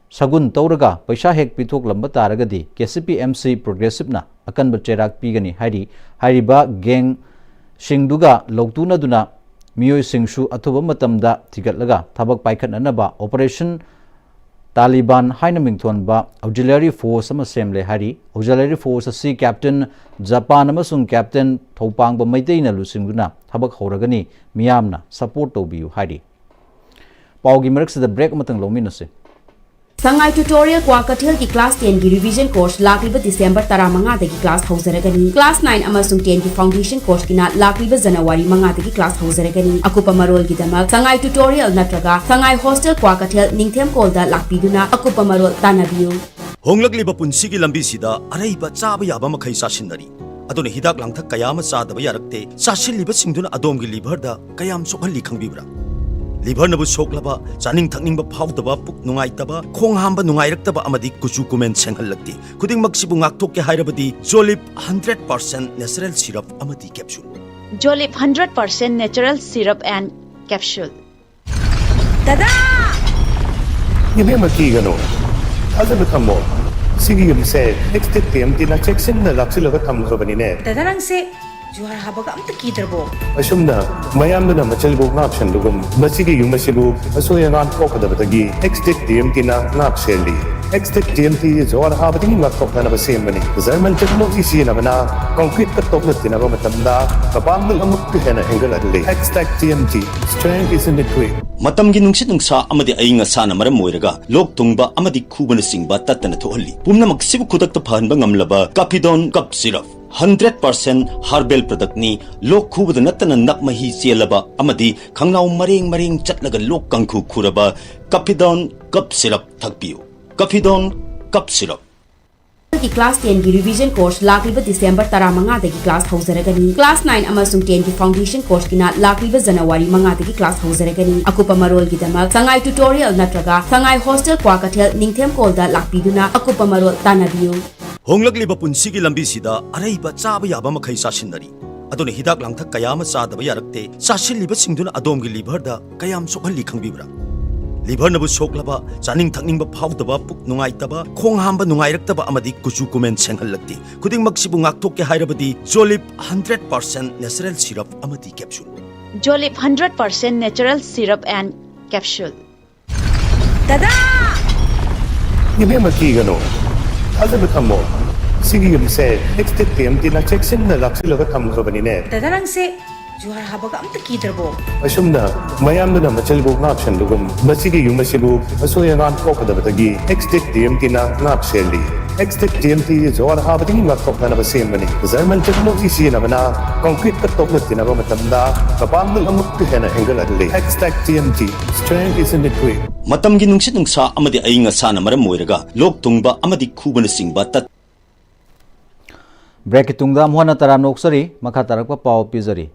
ꯁꯒꯨꯟ ꯇꯧꯔꯒ ꯄꯩꯁꯥ ꯍꯦꯛ ꯄꯤꯊꯣꯛꯂꯝꯕ ꯇꯥꯔꯒꯗꯤ K C P M C ꯄ꯭ꯔꯣꯒ꯭ꯔꯦꯁꯤꯞꯅ ꯑꯀꯟꯕ ꯆꯩꯔꯥꯛ ꯄꯤꯒꯅꯤ ꯍꯥꯏꯔꯤ꯫ ꯍꯥꯏꯔꯤꯕ ꯒꯦꯡꯁꯤꯡꯗꯨꯒ ꯂꯧꯇꯨꯅꯗꯨꯅ ꯃꯤꯑꯣꯏꯁꯤꯡꯁꯨ ꯑꯊꯨꯕ ꯃꯇꯝꯗ ꯊꯤꯒꯠꯂꯒ ꯊꯕꯛ ꯄꯥꯏꯈꯠꯅꯅꯕ ꯑꯣꯄꯔꯦꯁꯟ ꯇꯥꯂꯤꯕꯥꯟ ꯍꯥꯏꯅ ꯃꯤꯡꯊꯣꯟꯕ ꯑꯣꯛꯖꯤꯂꯔꯤ ꯐꯣꯔꯁ ꯑꯃ ꯁꯦꯝꯂꯦ ꯍꯥꯏꯔꯤ꯫ ꯑꯣꯛꯖꯤꯂꯔꯤ ꯐꯣꯔꯁ ꯑꯁꯤ ꯀꯦꯞꯇꯦꯟ ꯖꯄꯥꯟ ꯑꯃꯁꯨꯡ ꯀꯦꯞꯇꯦꯟ ꯊꯧꯄꯥꯡꯕ ꯃꯩꯇꯩꯅ ꯂꯨꯆꯤꯡꯗꯨꯅ ꯊꯕꯛ ꯍꯧꯔꯒꯅꯤ꯫ ꯃꯤꯌꯥꯝꯅ ꯁꯄꯣꯔꯠ ꯇꯧꯕꯤꯌꯨ ꯍꯥꯏꯔꯤ꯫ ꯄꯥꯎꯒꯤ ꯃꯔꯛꯁꯤꯗ ꯕ꯭ꯔꯦꯛ ꯑꯃꯇꯪ ꯂꯧꯃꯤꯟꯅꯁꯤ꯫ ꯁꯉꯥꯏ ꯇ꯭ꯌꯨꯇꯣꯔꯤꯌꯦꯜ ꯀ꯭ꯋꯥꯀꯩꯊꯦꯜꯒꯤ ꯀ꯭ꯂꯥꯁ ꯇꯦꯟꯒꯤ ꯔꯤꯚꯤꯖꯟ ꯀꯣꯔꯁ ꯂꯥꯛꯂꯤꯕ ꯗꯤꯁꯦꯝꯕꯔ ꯇꯔꯥꯃꯉꯥꯗꯒꯤ ꯀ꯭ꯂꯥꯁ ꯍꯧꯖꯔꯒꯅꯤ꯫ ꯀ꯭ꯂꯥꯁ ꯅꯥꯏꯟ ꯑꯃꯁꯨꯡ ꯇꯦꯟꯒꯤ ꯐꯥꯎꯟꯗꯦꯁꯟ ꯀꯣꯔꯁꯀꯤꯅ ꯂꯥꯛꯂꯤꯕ ꯖꯅꯋꯥꯔꯤ ꯃꯉꯥꯗꯒꯤ ꯀ꯭ꯂꯥꯁ ꯍꯧꯖꯔꯒꯅꯤ꯫ ꯑꯀꯨꯞꯄ ꯃꯔꯣꯜꯒꯤꯗꯃꯛ ꯁꯉꯥꯏ ꯇ꯭ꯌꯨꯇꯣꯔꯤꯌꯦꯜ ꯅꯠꯇ꯭ꯔꯒ ꯁꯉꯥꯏ ꯍꯣꯁꯇꯦꯜ ꯀ꯭ꯋꯥꯀꯩꯊꯦꯜ ꯅꯤꯡꯊꯦꯝ ꯀꯣꯜꯗ ꯂꯥꯛꯄꯤꯗꯨꯅ ꯑꯀꯨꯞꯄ ꯃꯔꯣꯜ ꯇꯥꯟꯅꯕꯤꯌꯨ꯫ ꯍꯣꯡꯂꯛꯂꯤꯕ ꯄꯨꯟꯁꯤꯒꯤ ꯂꯝꯕꯤꯁꯤꯗ ꯑꯔꯩꯕ ꯆꯥꯕ ꯌꯥꯕ ꯃꯈꯩ ꯆꯥꯁꯤꯟꯅꯔꯤ꯫ ꯑꯗꯨꯅ ꯍꯤꯗꯥꯛ ꯂꯥꯡꯊꯛ ꯀꯌꯥ ꯑꯃ ꯆꯥꯗꯕ ꯌꯥꯔꯛꯇꯦ꯫ ꯆꯥꯁꯤꯜꯂꯤꯕꯁꯤꯡꯗꯨꯅ ꯑꯗꯣꯝꯒꯤ ꯂꯤꯚꯔꯗ ꯀꯌꯥꯝ ꯁꯣꯛꯍꯜꯂꯤ ꯈꯪꯕꯤꯕ꯭ꯔꯥ? ꯂꯤꯚꯔꯅꯕꯨ ꯁꯣꯛꯂꯕ, ꯆꯥꯅꯤꯡ ꯊꯛꯅꯤꯡꯕ ꯐꯥꯎꯗꯕ, ꯄꯨꯛ ꯅꯨꯡꯉꯥꯏꯇꯕ, ꯈꯣꯡ ꯍꯥꯝꯕ ꯅꯨꯡꯉꯥꯏꯔꯛꯇꯕ ꯑꯃꯗꯤ ꯀꯨꯆꯨ ꯀꯨꯃꯦꯟ ꯁꯦꯡꯍꯜꯂꯛꯇꯦ꯫ ꯈꯨꯗꯤꯡꯃꯛꯁꯤꯕꯨ ꯉꯥꯛꯊꯣꯛꯀꯦ ꯍꯥꯏꯔꯕꯗꯤ ꯖꯣꯂꯤꯞ ꯍꯟꯗ꯭ꯔꯦꯠ ꯄꯥꯔꯁꯦꯟ ꯅꯦꯆꯔꯦꯜ ꯁꯤꯔꯞ ꯑꯃꯗꯤ capsule. Jolip hundred percent natural syrup and capsule. ꯗꯗꯥ! ꯏꯕꯦꯝꯃ, ꯀꯤꯒꯅꯨ, ꯊꯥꯖꯕ ꯊꯝꯃꯣ꯫ ꯁꯤꯒꯤ ꯌꯨꯝꯁꯦ ꯑꯦꯛꯁꯇꯦꯛ ꯇꯤ ꯑꯦꯝ ꯇꯤꯅ ꯆꯦꯛꯁꯤꯟꯅ ꯂꯥꯛꯁꯤꯜꯂꯒ ꯊꯝꯈ꯭ꯔꯕꯅꯤꯅꯦ꯫ ꯗꯗꯥ, ꯅꯪꯁꯦ ꯖꯨꯍꯥꯔ ꯍꯥꯕꯒ ꯑꯝꯇ ꯀꯤꯗ꯭ꯔꯕꯣ? ꯑꯁꯨꯝꯅ ꯃꯌꯥꯝꯗꯨꯅ ꯃꯆꯜꯕꯨ ꯉꯥꯛꯁꯟꯕꯒꯨꯝ, ꯃꯁꯤꯒꯤ ꯌꯨꯝ ꯑꯁꯤꯕꯨ ꯑꯁꯣꯏ ꯑꯉꯥꯝ ꯊꯣꯛꯀꯗꯕꯗꯒꯤ ꯑꯦꯛꯁꯇꯦꯛ ꯇꯤ ꯑꯦꯝ ꯇꯤꯅ ꯉꯥꯛ ꯁꯦꯜꯂꯤ꯫ ꯑꯦꯛꯁꯇꯦꯛ ꯇꯤ ꯑꯦꯝ ꯇꯤ ꯖꯨꯍꯥꯔ ꯍꯥꯕꯗꯒꯤ ꯉꯥꯛꯊꯣꯛꯅꯅꯕ ꯁꯦꯝꯕꯅꯤ꯫ ꯖꯔꯃꯟ ꯇꯦꯛꯅꯣꯂꯣꯖꯤ ꯁꯤꯖꯤꯟꯅꯕꯅ ꯀꯪꯀ꯭ꯔꯤꯠꯀ ꯇꯣꯛꯅ ꯇꯤꯟꯅꯕ ꯃꯇꯝꯗ ꯃꯄꯥꯡꯒꯜ ꯑꯃꯨꯛꯀ ꯍꯦꯟꯅ ꯍꯦꯟꯒꯠꯍꯜꯂꯤ꯫ Xtech T M T, strength is in the grit. ꯃꯇꯝꯒꯤ ꯅꯨꯡꯁꯤꯠ ꯅꯨꯡꯁꯥ ꯑꯃꯗꯤ ꯑꯏꯪ ꯑꯁꯥꯅ ꯃꯔꯝ ꯑꯣꯏꯔꯒ ꯂꯣꯛ ꯊꯨꯡꯕ ꯑꯃꯗꯤ ꯈꯨꯕꯅꯆꯤꯡꯕ ꯇꯠꯇꯅ ꯊꯣꯛꯍꯜꯂꯤ꯫ ꯄꯨꯝꯅꯃꯛꯁꯤꯕꯨ ꯈꯨꯗꯛꯇ ꯐꯍꯟꯕ ꯉꯝꯂꯕ ꯀꯥꯐꯤꯗꯣꯟ cough syrup. Hundred percent herbal ꯄ꯭ꯔꯗꯛꯅꯤ꯫ ꯂꯣꯛ ꯈꯨꯕꯗ ꯅꯠꯇꯅ ꯅꯞ ꯃꯍꯤ ꯆꯦꯜꯂꯕ ꯑꯃꯗꯤ ꯈꯪꯅꯥꯎ ꯃꯔꯦꯡ ꯃꯔꯦꯡ ꯆꯠꯂꯒ ꯂꯣꯛ ꯀꯥꯡꯈꯨ ꯈꯨꯔꯕ ꯀꯥꯐꯤꯗꯣꯟ ꯀꯞ ꯁꯤꯔꯞ ꯊꯛꯄꯤꯌꯨ꯫ ꯀꯥꯐꯤꯗꯣꯟ ꯀꯞ ꯁꯤꯔꯞ꯫ ꯀ꯭ꯂꯥꯁ ꯇꯦꯟꯒꯤ ꯔꯤꯚꯤꯖꯟ ꯀꯣꯔꯁ ꯂꯥꯛꯂꯤꯕ ꯗꯤꯁꯦꯝꯕꯔ ꯇꯔꯥꯃꯉꯥꯗꯒꯤ ꯀ꯭ꯂꯥꯁ ꯍꯧꯖꯔꯒꯅꯤ꯫ ꯀ꯭ꯂꯥꯁ ꯅꯥꯏꯟ ꯑꯃꯁꯨꯡ ꯇꯦꯟꯒꯤ ꯐꯥꯎꯟꯗꯦꯁꯟ ꯀꯣꯔꯁꯀꯤꯅ ꯂꯥꯛꯂꯤꯕ ꯖꯅꯋꯥꯔꯤ ꯃꯉꯥꯗꯒꯤ ꯀ꯭ꯂꯥꯁ ꯍꯧꯖꯔꯒꯅꯤ꯫ ꯑꯀꯨꯞꯄ ꯃꯔꯣꯜꯒꯤꯗꯃꯛ ꯁꯉꯥꯏ ꯇ꯭ꯌꯨꯇꯣꯔꯤꯌꯦꯜ ꯅꯠꯇ꯭ꯔꯒ ꯁꯉꯥꯏ ꯍꯣꯁꯇꯦꯜ ꯀ꯭ꯋꯥꯀꯩꯊꯦꯜ ꯅꯤꯡꯊꯦꯝ ꯀꯣꯜꯗ ꯂꯥꯛꯄꯤꯗꯨꯅ ꯑꯀꯨꯞꯄ ꯃꯔꯣꯜ ꯇꯥꯟꯅꯕꯤꯌꯨ꯫ ꯍꯣꯡꯂꯛꯂꯤꯕ ꯄꯨꯟꯁꯤꯒꯤ ꯂꯝꯕꯤꯁꯤꯗ ꯑꯔꯩꯕ ꯆꯥꯕ ꯌꯥꯕ ꯃꯈꯩ ꯆꯥꯁꯤꯟꯅꯔꯤ꯫ ꯑꯗꯨꯅ ꯍꯤꯗꯥꯛ ꯂꯥꯡꯊꯛ ꯀꯌꯥ ꯑꯃ ꯆꯥꯗꯕ ꯌꯥꯔꯛꯇꯦ꯫ ꯆꯥꯁꯤꯜꯂꯤꯕꯁꯤꯡꯗꯨꯅ ꯑꯗꯣꯝꯒꯤ ꯂꯤꯚꯔꯗ ꯀꯌꯥꯝ ꯁꯣꯛꯍꯜꯂꯤ ꯈꯪꯕꯤꯕ꯭ꯔꯥ? ꯂꯤꯚꯔꯅꯕꯨ ꯁꯣꯛꯂꯕ, ꯆꯥꯅꯤꯡ ꯊꯛꯅꯤꯡꯕ ꯐꯥꯎꯗꯕ, ꯄꯨꯛ ꯅꯨꯡꯉꯥꯏꯇꯕ, ꯈꯣꯡ ꯍꯥꯝꯕ ꯅꯨꯡꯉꯥꯏꯔꯛꯇꯕ ꯑꯃꯗꯤ ꯀꯨꯆꯨ ꯀꯨꯃꯦꯟ ꯁꯦꯡꯍꯜꯂꯛꯇꯦ꯫ ꯈꯨꯗꯤꯡꯃꯛꯁꯤꯕꯨ ꯉꯥꯛꯊꯣꯛꯀꯦ ꯍꯥꯏꯔꯕꯗꯤ ꯖꯣꯂꯤꯞ ꯍꯟꯗ꯭ꯔꯦꯠ ꯄꯥꯔꯁꯦꯟ ꯅꯦꯆꯔꯦꯜ ꯁꯤꯔꯞ ꯑꯃꯗꯤ capsule. Jolip hundred percent natural syrup and capsule. ꯗꯗꯥ! ꯏꯕꯦꯝꯃ, ꯀꯤꯒꯅꯨ꯫ ꯊꯥꯖꯕ ꯊꯝꯃꯣ꯫ ꯁꯤꯒꯤ ꯌꯨꯝꯁꯦ ꯑꯦꯛꯁꯇꯦꯛ ꯇꯤ ꯑꯦꯝ ꯇꯤꯅ ꯆꯦꯛꯁꯤꯟꯅ ꯂꯥꯛꯁꯤꯜꯂꯒ ꯊꯝꯈ꯭ꯔꯕꯅꯤꯅꯦ꯫ ꯗꯗꯥ, ꯅꯪꯁꯦ ꯖꯨꯍꯥꯔ ꯍꯥꯕꯒ ꯑꯝꯇ ꯀꯤꯗ꯭ꯔꯕꯣ? ꯑꯁꯨꯝꯅ ꯃꯌꯥꯝꯗꯨꯅ ꯃꯆꯜꯕꯨ ꯉꯥꯛꯁꯦꯟꯕꯒꯨꯝ, ꯃꯁꯤꯒꯤ ꯌꯨꯝ ꯑꯁꯤꯕꯨ ꯑꯁꯣꯏ ꯑꯉꯥꯝ ꯊꯣꯛꯀꯗꯕꯗꯒꯤ ꯑꯦꯛꯁꯇꯦꯛ ꯇꯤ ꯑꯦꯝ ꯇꯤꯅ ꯉꯥꯛ ꯁꯦꯜꯂꯤ꯫ ꯑꯦꯛꯁꯇꯦꯛ ꯇꯤ ꯑꯦꯝ ꯇꯤ ꯖꯨꯍꯥꯔ ꯍꯥꯕꯗꯒꯤ ꯉꯥꯛꯊꯣꯛꯅꯅꯕ ꯁꯦꯝꯕꯅꯤ꯫ ꯖꯔꯃꯟ ꯇꯦꯛꯅꯣꯂꯣꯖꯤ ꯁꯤꯖꯤꯟꯅꯕꯅ ꯀꯪꯀ꯭ꯔꯤꯠꯀ ꯇꯣꯛꯂꯠꯇꯤꯟꯅꯕ ꯃꯇꯝꯗ ꯃꯄꯥꯡꯒꯜ ꯑꯃꯨꯛꯀ ꯍꯦꯟꯅ ꯍꯦꯟꯒꯠꯍꯜꯂꯤ꯫ Xtech T M T, strength is in the grit. ꯃꯇꯝꯒꯤ ꯅꯨꯡꯁꯤꯠ ꯅꯨꯡꯁꯥ ꯑꯃꯗꯤ ꯑꯏꯪ ꯑꯁꯥꯅ ꯃꯔꯝ ꯑꯣꯏꯔꯒ ꯂꯣꯛ ꯊꯨꯡꯕ ꯑꯃꯗꯤ ꯈꯨꯕꯅꯆꯤꯡꯕ ꯇꯠ- ꯕ꯭ꯔꯦꯛꯀꯤ ꯇꯨꯡꯗ ꯑꯃꯨꯛ ꯍꯟꯅ ꯇꯔꯥꯝꯅ ꯑꯣꯛꯆꯔꯤ꯫ ꯃꯈꯥ ꯇꯥꯔꯛꯄ ꯄꯥꯎ ꯄꯤꯖꯔꯤ꯫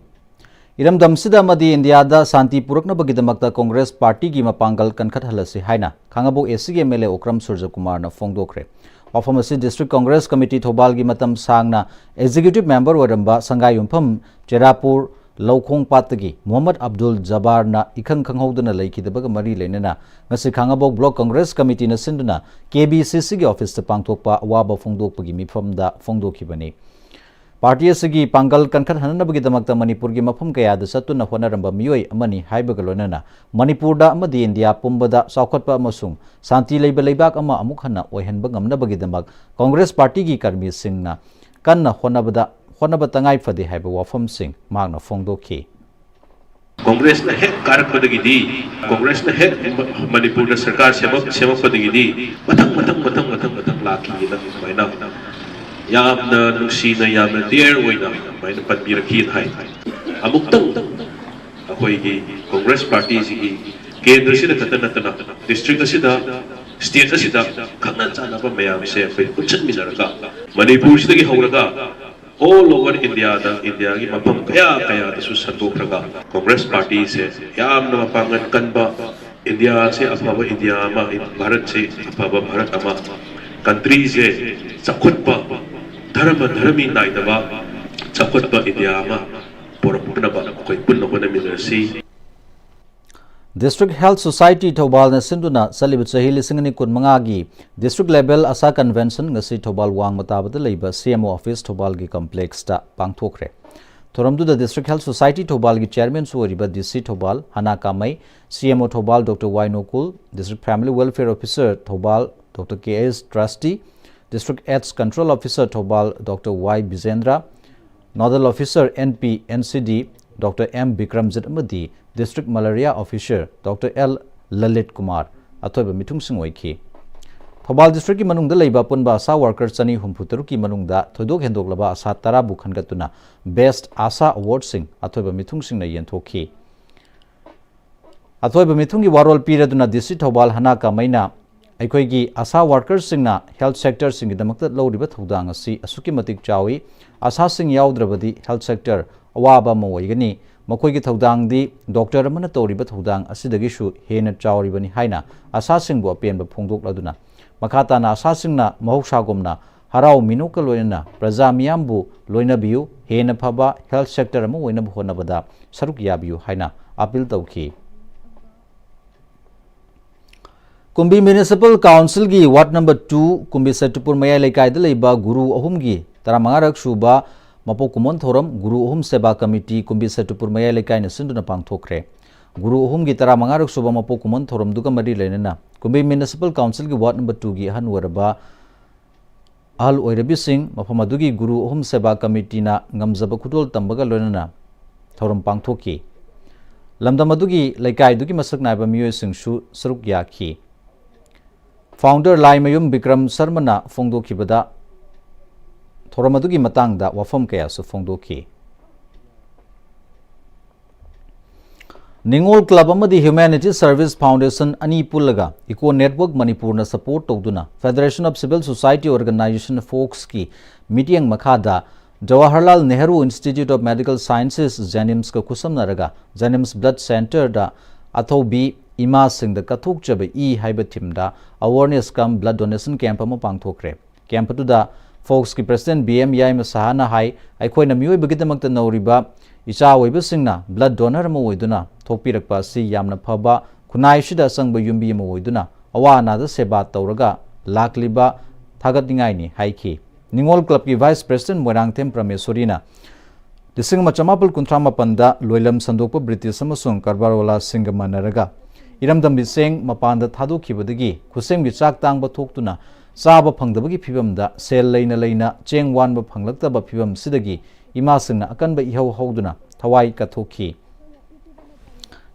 ꯏꯔꯝꯗꯝꯁꯤꯗ ꯑꯃꯗꯤ ꯏꯟꯗꯤꯌꯥꯗ ꯁꯥꯟꯇꯤ ꯄꯨꯔꯛꯅꯕꯒꯤꯗꯃꯛꯇ ꯀꯣꯡꯒ꯭ꯔꯦꯁ ꯄꯥꯔꯇꯤꯒꯤ ꯃꯄꯥꯡꯒꯜ ꯀꯟꯈꯠꯍꯜꯂꯁꯤ ꯍꯥꯏꯅ ꯈꯥꯡꯉꯕꯣꯛ ꯑꯦ ꯁꯤꯒꯤ ꯑꯦꯝ ꯑꯦꯜ ꯑꯦ ꯑꯣꯀ꯭ꯔꯝ ꯁꯨꯔꯖꯀꯨꯃꯥꯔꯅ ꯐꯣꯡꯗꯣꯛꯈ꯭ꯔꯦ꯫ ꯋꯥꯐꯝ ꯑꯁꯤ ꯗꯤꯁꯇ꯭ꯔꯤꯛ ꯀꯣꯡꯒ꯭ꯔꯦꯁ ꯀꯃꯤꯇꯤ ꯊꯧꯕꯥꯜꯒꯤ ꯃꯇꯝ ꯁꯥꯡꯅ ꯑꯦꯛꯖꯤꯀ꯭ꯌꯨꯇꯤꯚ ꯃꯦꯝꯕꯔ ꯑꯣꯏꯔꯝꯕ ꯁꯪꯒꯥꯏꯌꯨꯝꯐꯝ ꯆꯦꯔꯥꯄꯨꯔ ꯂꯧꯈꯣꯡꯄꯥꯠꯇꯒꯤ ꯃꯨꯍꯝꯃꯗ ꯑꯕꯗꯨꯜ ꯖꯕꯥꯔꯅ ꯏꯈꯪ ꯈꯪꯍꯧꯗꯅ ꯂꯩꯈꯤꯗꯕꯒ ꯃꯔꯤ ꯂꯩꯅꯅ ꯉꯁꯤ ꯈꯥꯡꯉꯕꯣꯛ ꯕ꯭ꯂꯣꯛ ꯀꯣꯡꯒ꯭ꯔꯦꯁ ꯀꯃꯤꯇꯤꯅ ꯁꯤꯟꯗꯨꯅ ꯀꯦ ꯕꯤ ꯁꯤ ꯁꯤꯒꯤ ꯑꯣꯐꯤꯁꯇ ꯄꯥꯡꯊꯣꯛꯄ ꯑꯋꯥꯕ ꯐꯣꯡꯗꯣꯛꯄꯒꯤ ꯃꯤꯐꯝꯗ ꯐꯣꯡꯗꯣꯛꯈꯤꯕꯅꯤ꯫ ꯄꯥꯔꯇꯤ ꯑꯁꯤꯒꯤ ꯄꯥꯡꯒꯜ ꯀꯟꯈꯠꯍꯟꯅꯕꯒꯤꯗꯃꯛꯇ ꯃꯅꯤꯄꯨꯔꯒꯤ ꯃꯐꯝ ꯀꯌꯥꯗ ꯆꯠꯇꯨꯅ ꯍꯣꯠꯅꯔꯝꯕ ꯃꯤꯑꯣꯏ ꯑꯃꯅꯤ ꯍꯥꯏꯕꯒ ꯂꯣꯏꯅꯅ ꯃꯅꯤꯄꯨꯔꯗ ꯑꯃꯗꯤ ꯏꯟꯗꯤꯌꯥ ꯄꯨꯝꯕꯗ ꯆꯥꯎꯈꯠꯄ ꯑꯃꯁꯨꯡ ꯁꯥꯟꯇꯤ ꯂꯩꯕ ꯂꯩꯕꯥꯛ ꯑꯃ ꯑꯃꯨꯛ ꯍꯟꯅ ꯑꯣꯏꯍꯟꯕ ꯉꯝꯅꯕꯒꯤꯗꯃꯛ ꯀꯣꯡꯒ꯭ꯔꯦꯁ ꯄꯥꯔꯇꯤꯒꯤ ꯀꯔꯃꯤꯁꯤꯡꯅ ꯀꯟꯅ ꯍꯣꯠꯅꯕꯗ, ꯍꯣꯠꯅꯕ ꯇꯉꯥꯏ ꯐꯗꯦ ꯍꯥꯏꯕ ꯋꯥꯐꯝꯁꯤꯡ ꯃꯍꯥꯛꯅ ꯐꯣꯡꯗꯣꯛꯈꯤ꯫ ꯀꯣꯡꯒ꯭ꯔꯦꯁꯅ ꯍꯦꯛ ꯀꯥꯔꯛꯄꯗꯒꯤꯗꯤ, ꯀꯣꯡꯒ꯭ꯔꯦꯁꯅ ꯍꯦꯛ ꯃ-, ꯃꯅꯤꯄꯨꯔꯗ ꯁꯔꯀꯥꯔ ꯁꯦꯝꯃꯛ-, ꯁꯦꯝꯃꯛꯄꯗꯒꯤꯗꯤ ꯃꯊꯪ, ꯃꯊꯪ, ꯃꯊꯪ, ꯃꯊꯪ, ꯃꯊꯪ ꯂꯥꯛꯈꯤꯑꯅ ꯑꯗꯨꯃꯥꯏꯅ ꯌꯥꯝꯅ ꯅꯨꯡꯁꯤꯅ, ꯌꯥꯝꯅ dear ꯑꯣꯏꯅ ꯑꯗꯨꯃꯥꯏꯅ ꯄꯟꯕꯤꯔꯛꯈꯤꯑꯅ ꯍꯥꯏ꯫ ꯑꯃꯨꯛꯇꯪ ꯑꯩꯈꯣꯏꯒꯤ ꯀꯣꯡꯒ꯭ꯔꯦꯁ ꯄꯥꯔꯇꯤꯁꯤꯒꯤ ꯀꯦꯟꯗ꯭ꯔꯁꯤꯗ ꯈꯛꯇ ꯅꯠꯇꯅ ꯗꯤꯁꯇ꯭ꯔꯤꯛ ꯑꯁꯤꯗ, ꯁ꯭ꯇꯦꯠ ꯑꯁꯤꯗ ꯈꯪꯅ ꯆꯥꯟꯅꯕ ꯃꯌꯥꯝꯁꯦ ꯑꯩꯈꯣꯏ ꯄꯨꯟꯁꯤꯟꯃꯤꯟꯅꯔꯒ ꯃꯅꯤꯄꯨꯔꯁꯤꯗꯒꯤ ꯍꯧꯔꯒ all over ꯏꯟꯗꯤꯌꯥꯗ, ꯏꯟꯗꯤꯌꯥꯒꯤ ꯃꯐꯝ ꯀꯌꯥ ꯀꯌꯥꯗꯁꯨ ꯁꯟꯗꯣꯛꯈ꯭ꯔꯒ ꯀꯣꯡꯒ꯭ꯔꯦꯁ ꯄꯥꯔꯇꯤꯁꯦ ꯌꯥꯝꯅ ꯃꯄꯥꯡꯒꯜ ꯀꯟꯕ, ꯏꯟꯗꯤꯌꯥꯁꯦ ꯑꯐꯕ ꯏꯟꯗꯤꯌꯥ ꯑꯃ, ꯚꯥꯔꯠꯁꯦ ꯑꯐꯕ ꯚꯥꯔꯠ ꯑꯃ, ꯀꯟꯇ꯭ꯔꯤꯁꯦ ꯆꯥꯎꯈꯠꯄ, ꯙꯔꯃ ꯙꯔꯃꯤ ꯅꯥꯏꯗꯕ ꯆꯥꯎꯈꯠꯄ ꯏꯟꯗꯤꯌꯥ ꯑꯃ ꯄꯣꯔꯛꯅꯕ ꯑꯩꯈꯣꯏ ꯄꯨꯟꯅ ꯍꯣꯠꯅꯃꯤꯟꯅꯔꯁꯤ꯫ District Health Society ꯊꯧꯕꯥꯜꯅ ꯁꯤꯟꯗꯨꯅ ꯆꯠꯂꯤꯕ ꯆꯍꯤ ꯂꯤꯁꯤꯡ ꯑꯅꯤ ꯀꯨꯟꯃꯉꯥꯒꯤ District Level ASHA Convention ꯉꯁꯤ ꯊꯧꯕꯥꯜ ꯋꯥꯡꯃ ꯇꯥꯕꯗ ꯂꯩꯕ C M O Office ꯊꯧꯕꯥꯜꯒꯤ complexꯇ ꯄꯥꯡꯊꯣꯛꯈ꯭ꯔꯦ꯫ ꯊꯧꯔꯝꯗꯨꯗ District Health Society ꯊꯧꯕꯥꯜꯒꯤ Chairmanꯁꯨ ꯑꯣꯏꯔꯤꯕ D C Thoubal ꯍꯅꯥ ꯀꯥꯃꯩ, C M O Thoubal Doctor Y ꯅꯣꯀꯨꯜ, District Family Welfare Officer Thoubal Doctor K S ꯇ꯭ꯔꯁꯇꯤ, District AIDS Control Officer Thoubal Doctor Y ꯕꯤꯖꯦꯟꯗ꯭ꯔ, Nodal Officer N P N C D Doctor M Bikramjit ꯑꯃꯗꯤ District Malaria Officer Doctor L Lalit Kumar ꯑꯊꯣꯏꯕ ꯃꯤꯊꯨꯡꯁꯤꯡ ꯑꯣꯏꯈꯤ꯫ ꯊꯧꯕꯥꯜ Districtꯀꯤ ꯃꯅꯨꯡꯗ ꯂꯩꯕ ꯑꯄꯨꯟꯕ ASHA worker ꯆꯅꯤ ꯍꯨꯝꯐꯨ ꯇꯔꯨꯛꯀꯤ ꯃꯅꯨꯡꯗ ꯊꯣꯏꯗꯣꯛ ꯍꯦꯟꯗꯣꯛꯂꯕ ASHA ꯇꯔꯥꯕꯨ ꯈꯟꯒꯠꯇꯨꯅ Best ASHA Awardꯁꯤꯡ ꯑꯊꯣꯏꯕ ꯃꯤꯊꯨꯡꯁꯤꯡꯅ ꯌꯦꯟꯊꯣꯛꯈꯤ꯫ ꯑꯊꯣꯏꯕ ꯃꯤꯊꯨꯡꯒꯤ ꯋꯥꯔꯣꯜ ꯄꯤꯔꯗꯨꯅ D C ꯊꯧꯕꯥꯜ ꯍꯅꯥ ꯀꯥꯃꯩꯅ ꯑꯩꯈꯣꯏꯒꯤ ASHA workerꯁꯤꯡꯅ health sectorꯁꯤꯡꯒꯤꯗꯃꯛꯇ ꯂꯧꯔꯤꯕ ꯊꯧꯗꯥꯡ ꯑꯁꯤ ꯑꯁꯨꯛꯀꯤ ꯃꯇꯤꯛ ꯆꯥꯎꯏ꯫ ASHAꯁꯤꯡ ꯌꯥꯎꯗ꯭ꯔꯕꯗꯤ health sector ꯑꯋꯥꯕ ꯑꯃ ꯑꯣꯏꯒꯅꯤ꯫ ꯃꯈꯣꯏꯒꯤ ꯊꯧꯗꯥꯡꯗꯤ doctor ꯑꯃꯅ ꯇꯧꯔꯤꯕ ꯊꯧꯗꯥꯡ ꯑꯁꯤꯗꯒꯤꯁꯨ ꯍꯦꯟꯅ ꯆꯥꯎꯔꯤꯕꯅꯤ ꯍꯥꯏꯅ ASHAꯁꯤꯡꯕꯨ ꯑꯄꯦꯟꯕ ꯐꯣꯡꯗꯣꯛꯂꯗꯨꯅ, ꯃꯈꯥ ꯇꯥꯅ ASHAꯁꯤꯡꯅ ꯃꯍꯧꯁꯥꯒꯨꯝꯅ ꯍꯔꯥꯎ ꯃꯤꯅꯣꯛꯀ ꯂꯣꯏꯅꯅ ꯄ꯭ꯔꯖꯥ ꯃꯤꯌꯥꯝꯕꯨ ꯂꯣꯏꯅꯕꯤꯌꯨ, ꯍꯦꯟꯅ ꯐꯕ health sector ꯑꯃ ꯑꯣꯏꯅꯕ ꯍꯣꯠꯅꯕꯗ ꯁꯔꯨꯛ ꯌꯥꯕꯤꯌꯨ ꯍꯥꯏꯅ appeal ꯇꯧꯈꯤ꯫ ꯀꯨꯝꯕꯤ Municipal Councilꯒꯤ Ward number two, ꯀꯨꯝꯕꯤ ꯁꯦꯇꯨꯄꯨꯔ ꯃꯌꯥꯏ ꯂꯩꯀꯥꯏꯗ ꯂꯩꯕ ꯒꯨꯔꯨ ꯑꯍꯨꯝꯒꯤ ꯇꯔꯥꯃꯉꯥꯔꯛ ꯁꯨꯕ ꯃꯄꯣꯛ ꯀꯨꯝꯑꯣꯟ ꯊꯧꯔꯝ ꯒꯨꯔꯨ ꯑꯍꯨꯝ ꯁꯦꯕꯥ ꯀꯃꯤꯇꯤ, ꯀꯨꯝꯕꯤ ꯁꯦꯇꯨꯄꯨꯔ ꯃꯌꯥꯏ ꯂꯩꯀꯥꯏꯅ ꯁꯤꯟꯗꯨꯅ ꯄꯥꯡꯊꯣꯛꯈ꯭ꯔꯦ꯫ ꯒꯨꯔꯨ ꯑꯍꯨꯝꯒꯤ ꯇꯔꯥꯃꯉꯥꯔꯛ ꯁꯨꯕ ꯃꯄꯣꯛ ꯀꯨꯝꯑꯣꯟ ꯊꯧꯔꯝꯗꯨꯒ ꯃꯔꯤ ꯂꯩꯅꯅ ꯀꯨꯝꯕꯤ Municipal Councilꯒꯤ Ward number twoꯒꯤ ꯑꯍꯟ ꯑꯣꯏꯔꯕ ꯑꯍꯜ ꯑꯣꯏꯔꯕꯤꯁꯤꯡ, ꯃꯐꯝ ꯑꯗꯨꯒꯤ ꯒꯨꯔꯨ ꯑꯍꯨꯝ ꯁꯦꯕꯥ ꯀꯃꯤꯇꯤꯅ ꯉꯝꯖꯕ ꯈꯨꯗꯣꯜ ꯇꯝꯕꯒ ꯂꯣꯏꯅꯅ ꯊꯧꯔꯝ ꯄꯥꯡꯊꯣꯛꯈꯤ꯫ ꯂꯝꯗꯝ ꯑꯗꯨꯒꯤ ꯂꯩꯀꯥꯏꯗꯨꯒꯤ ꯃꯁꯛ ꯅꯥꯏꯕ ꯃꯤꯑꯣꯏꯁꯤꯡꯁꯨ ꯁꯔꯨꯛ ꯌꯥꯈꯤ꯫ Founder ꯂꯥꯏꯃꯌꯨꯝ ꯕꯤꯀ꯭ꯔꯝ ꯁꯔꯃꯅ ꯐꯣꯡꯗꯣꯛꯈꯤꯕꯗ ꯊꯧꯔꯝ ꯑꯗꯨꯒꯤ ꯃꯇꯥꯡꯗ ꯋꯥꯐꯝ ꯀꯌꯥꯁꯨ ꯐꯣꯡꯗꯣꯛꯈꯤ꯫ ꯅꯤꯉꯣꯜ Club ꯑꯃꯗꯤ Humanity Service Foundation ꯑꯅꯤ ꯄꯨꯜꯂꯒ Eco Network ꯃꯅꯤꯄꯨꯔꯅ support ꯇꯧꯗꯨꯅ Federation of Civil Society Organization, ꯐꯣꯛꯁꯀꯤ ꯃꯤꯠꯌꯦꯡ ꯃꯈꯥꯗ Jawaharlal Nehru Institute of Medical Sciences, JNIMSꯀ ꯈꯨꯠꯁꯝꯅꯔꯒ JNIMS Blood Centreꯗ ꯑꯊꯧꯕꯤ ꯏꯃꯥꯁꯤꯡꯗ ꯀꯠꯊꯣꯛꯆꯕ E ꯍꯥꯏꯕ themeꯗ awareness cum blood donation camp ꯑꯃ ꯄꯥꯡꯊꯣꯛꯈ꯭ꯔꯦ꯫ Camp ꯑꯗꯨꯗ ꯐꯣꯛꯁꯀꯤ ꯄ꯭ꯔꯦꯁꯤꯗꯦꯟ ꯕꯤ ꯑꯦꯝ ꯌꯥꯏꯃ ꯁꯍꯥꯅ ꯍꯥꯏ, ꯑꯩꯈꯣꯏꯅ ꯃꯤꯑꯣꯏꯕꯒꯤꯗꯃꯛꯇ ꯅꯧꯔꯤꯕ ꯏꯆꯥ ꯑꯣꯏꯕꯁꯤꯡꯅ ꯕ꯭ꯂꯗ ꯗꯣꯅꯔ ꯑꯃ ꯑꯣꯏꯗꯨꯅ ꯊꯣꯛꯄꯤꯔꯛꯄ ꯑꯁꯤ ꯌꯥꯝꯅ ꯐꯕ, ꯈꯨꯟꯅꯥꯏ ꯑꯁꯤꯗ ꯑꯆꯪꯕ ꯌꯨꯝꯕꯤ ꯑꯃ ꯑꯣꯏꯗꯨꯅ ꯑꯋꯥ ꯑꯅꯥꯗ ꯁꯦꯕꯥ ꯇꯧꯔꯒ ꯂꯥꯛꯂꯤꯕ ꯊꯥꯒꯠꯅꯤꯡꯉꯥꯏꯅꯤ ꯍꯥꯏꯈꯤ꯫ ꯅꯤꯉꯣꯜ ꯀ꯭ꯂꯕꯀꯤ ꯚꯥꯏꯁ ꯄ꯭ꯔꯦꯁꯤꯗꯦꯟ ꯃꯣꯏꯔꯥꯡꯊꯦꯝ ꯄ꯭ꯔꯃꯦꯁꯣꯔꯤꯅ ꯂꯤꯁꯤꯡ ꯑꯃ ꯆꯃꯥꯄꯜ ꯀꯨꯟꯊ꯭ꯔꯥ ꯃꯥꯄꯟꯗ ꯂꯣꯏꯂꯝ ꯁꯟꯗꯣꯛꯄ ꯕ꯭ꯔꯤꯇꯤꯁ ꯑꯃꯁꯨꯡ ꯀꯔꯕꯥꯔꯋꯥꯂꯥꯁꯤꯡꯒ ꯃꯥꯟꯅꯔꯒ ꯏꯔꯝꯗꯝꯒꯤ ꯆꯦꯡ ꯃꯄꯥꯟꯗ ꯊꯥꯗꯣꯛꯈꯤꯕꯗꯒꯤ ꯈꯨꯠꯁꯦꯝꯒꯤ ꯆꯥꯛ ꯇꯥꯡꯕ ꯊꯣꯛꯇꯨꯅ ꯆꯥꯕ ꯐꯪꯗꯕꯒꯤ ꯐꯤꯕꯝꯗ ꯁꯦꯜ ꯂꯩꯅ ꯂꯩꯅ ꯆꯦꯡ ꯋꯥꯟꯕ ꯐꯪꯂꯛꯇꯕ ꯐꯤꯕꯝꯁꯤꯗꯒꯤ ꯏꯃꯥꯁꯤꯡꯅ ꯑꯀꯟꯕ ꯏꯍꯧ ꯍꯧꯗꯨꯅ ꯊꯋꯥꯏ ꯀꯠꯊꯣꯛꯈꯤ꯫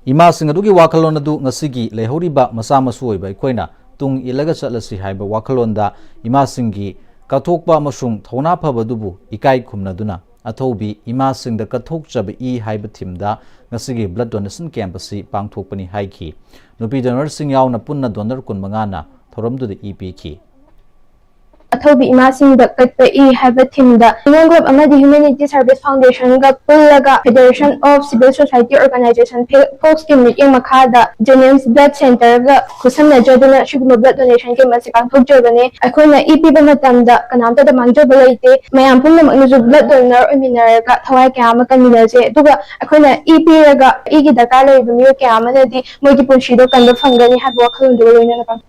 ꯏꯃꯥꯁꯤꯡ ꯑꯗꯨꯒꯤ ꯋꯥꯈꯜꯂꯣꯟ ꯑꯗꯨ ꯉꯁꯤꯒꯤ ꯂꯩꯍꯧꯔꯤꯕ ꯃꯆꯥ ꯃꯁꯨ ꯑꯣꯏꯕ ꯑꯩꯈꯣꯏꯅ ꯇꯨꯡ ꯏꯜꯂꯒ ꯆꯠꯂꯁꯤ ꯍꯥꯏꯕ ꯋꯥꯈꯜꯂꯣꯟꯗ ꯏꯃꯥꯁꯤꯡꯒꯤ ꯀꯠꯊꯣꯛꯄ ꯑꯃꯁꯨꯡ ꯊꯧꯅꯥ ꯐꯕ ꯑꯗꯨꯕꯨ ꯏꯀꯥꯏ ꯈꯨꯝꯅꯗꯨꯅ ꯑꯊꯧꯕꯤ ꯏꯃꯥꯁꯤꯡꯗ ꯀꯠꯊꯣꯛꯆꯕ ꯏ ꯍꯥꯏꯕ ꯊꯤꯝꯗ ꯉꯁꯤꯒꯤ ꯕ꯭ꯂꯗ ꯗꯣꯅꯦꯁꯟ ꯀꯦꯝꯞ ꯑꯁꯤ ꯄꯥꯡꯊꯣꯛꯄꯅꯤ ꯍꯥꯏꯈꯤ꯫ ꯅꯨꯄꯤ ꯗꯣꯅꯔꯁꯤꯡ ꯌꯥꯎꯅ ꯄꯨꯟꯅ ꯗꯣꯅꯔ ꯀꯨꯟꯃꯉꯥꯅ ꯊꯧꯔꯝꯗꯨꯗ ꯏ ꯄꯤꯈꯤ꯫ ꯑꯊꯧꯕꯤ ꯏꯃꯥꯁꯤꯡꯗ ꯀꯠꯄ ꯏ ꯍꯥꯏꯕ ꯊꯤꯝꯗ ꯅꯤꯉꯣꯜ ꯀ꯭ꯂꯕ ꯑꯃꯗꯤ Humanity Service Foundation ꯒ ꯄꯨꯜꯂꯒ Federation of Civil Society Organization, ꯐꯣꯛꯁꯀꯤ ꯃꯤꯠꯌꯦꯡ ꯃꯈꯥꯗ ꯖꯦꯅꯤꯝꯁ ꯕ꯭ꯂꯗ ꯁꯦꯟꯇꯔꯒ ꯈꯨꯠꯁꯝꯅꯖꯗꯨꯅ ꯁꯤꯒꯨꯝꯕ ꯕ꯭ꯂꯗ ꯗꯣꯅꯦꯁꯟ ꯀꯦꯝꯞ ꯑꯁꯤ ꯄꯥꯡꯊꯣꯛꯆꯕꯅꯤ꯫ ꯑꯩꯈꯣꯏꯅ ꯏ ꯄꯤꯕ ꯃꯇꯝꯗ ꯀꯅꯥꯝꯇꯗ ꯃꯥꯡꯖꯕ ꯂꯩꯇꯦ꯫ ꯃꯌꯥꯝ ꯄꯨꯝꯅꯃꯛꯅꯁꯨ ꯕ꯭ꯂꯗ ꯗꯣꯅꯔ ꯑꯣꯏꯃꯤꯟꯅꯔꯒ ꯊꯋꯥꯏ ꯀꯌꯥ ꯑꯃ ꯀꯟꯃꯤꯟꯅꯁꯦ꯫ ꯑꯗꯨꯒ ꯑꯩꯈꯣꯏꯅ ꯏ ꯄꯤꯔꯒ ꯏꯒꯤ ꯗꯔꯀꯥꯔ ꯂꯩꯔꯤꯕ ꯃꯤꯑꯣꯏ ꯀꯌꯥ ꯑꯃꯅꯗꯤ ꯃꯣꯏꯒꯤ ꯄꯨꯟꯁꯤꯗꯣ ꯀꯟꯕ ꯐꯪꯒꯅꯤ ꯍꯥꯏꯕ ꯋꯥꯈꯜꯂꯣꯟꯗꯨꯒ ꯂꯣꯏꯅꯅ ꯄꯥꯡꯊꯣꯛ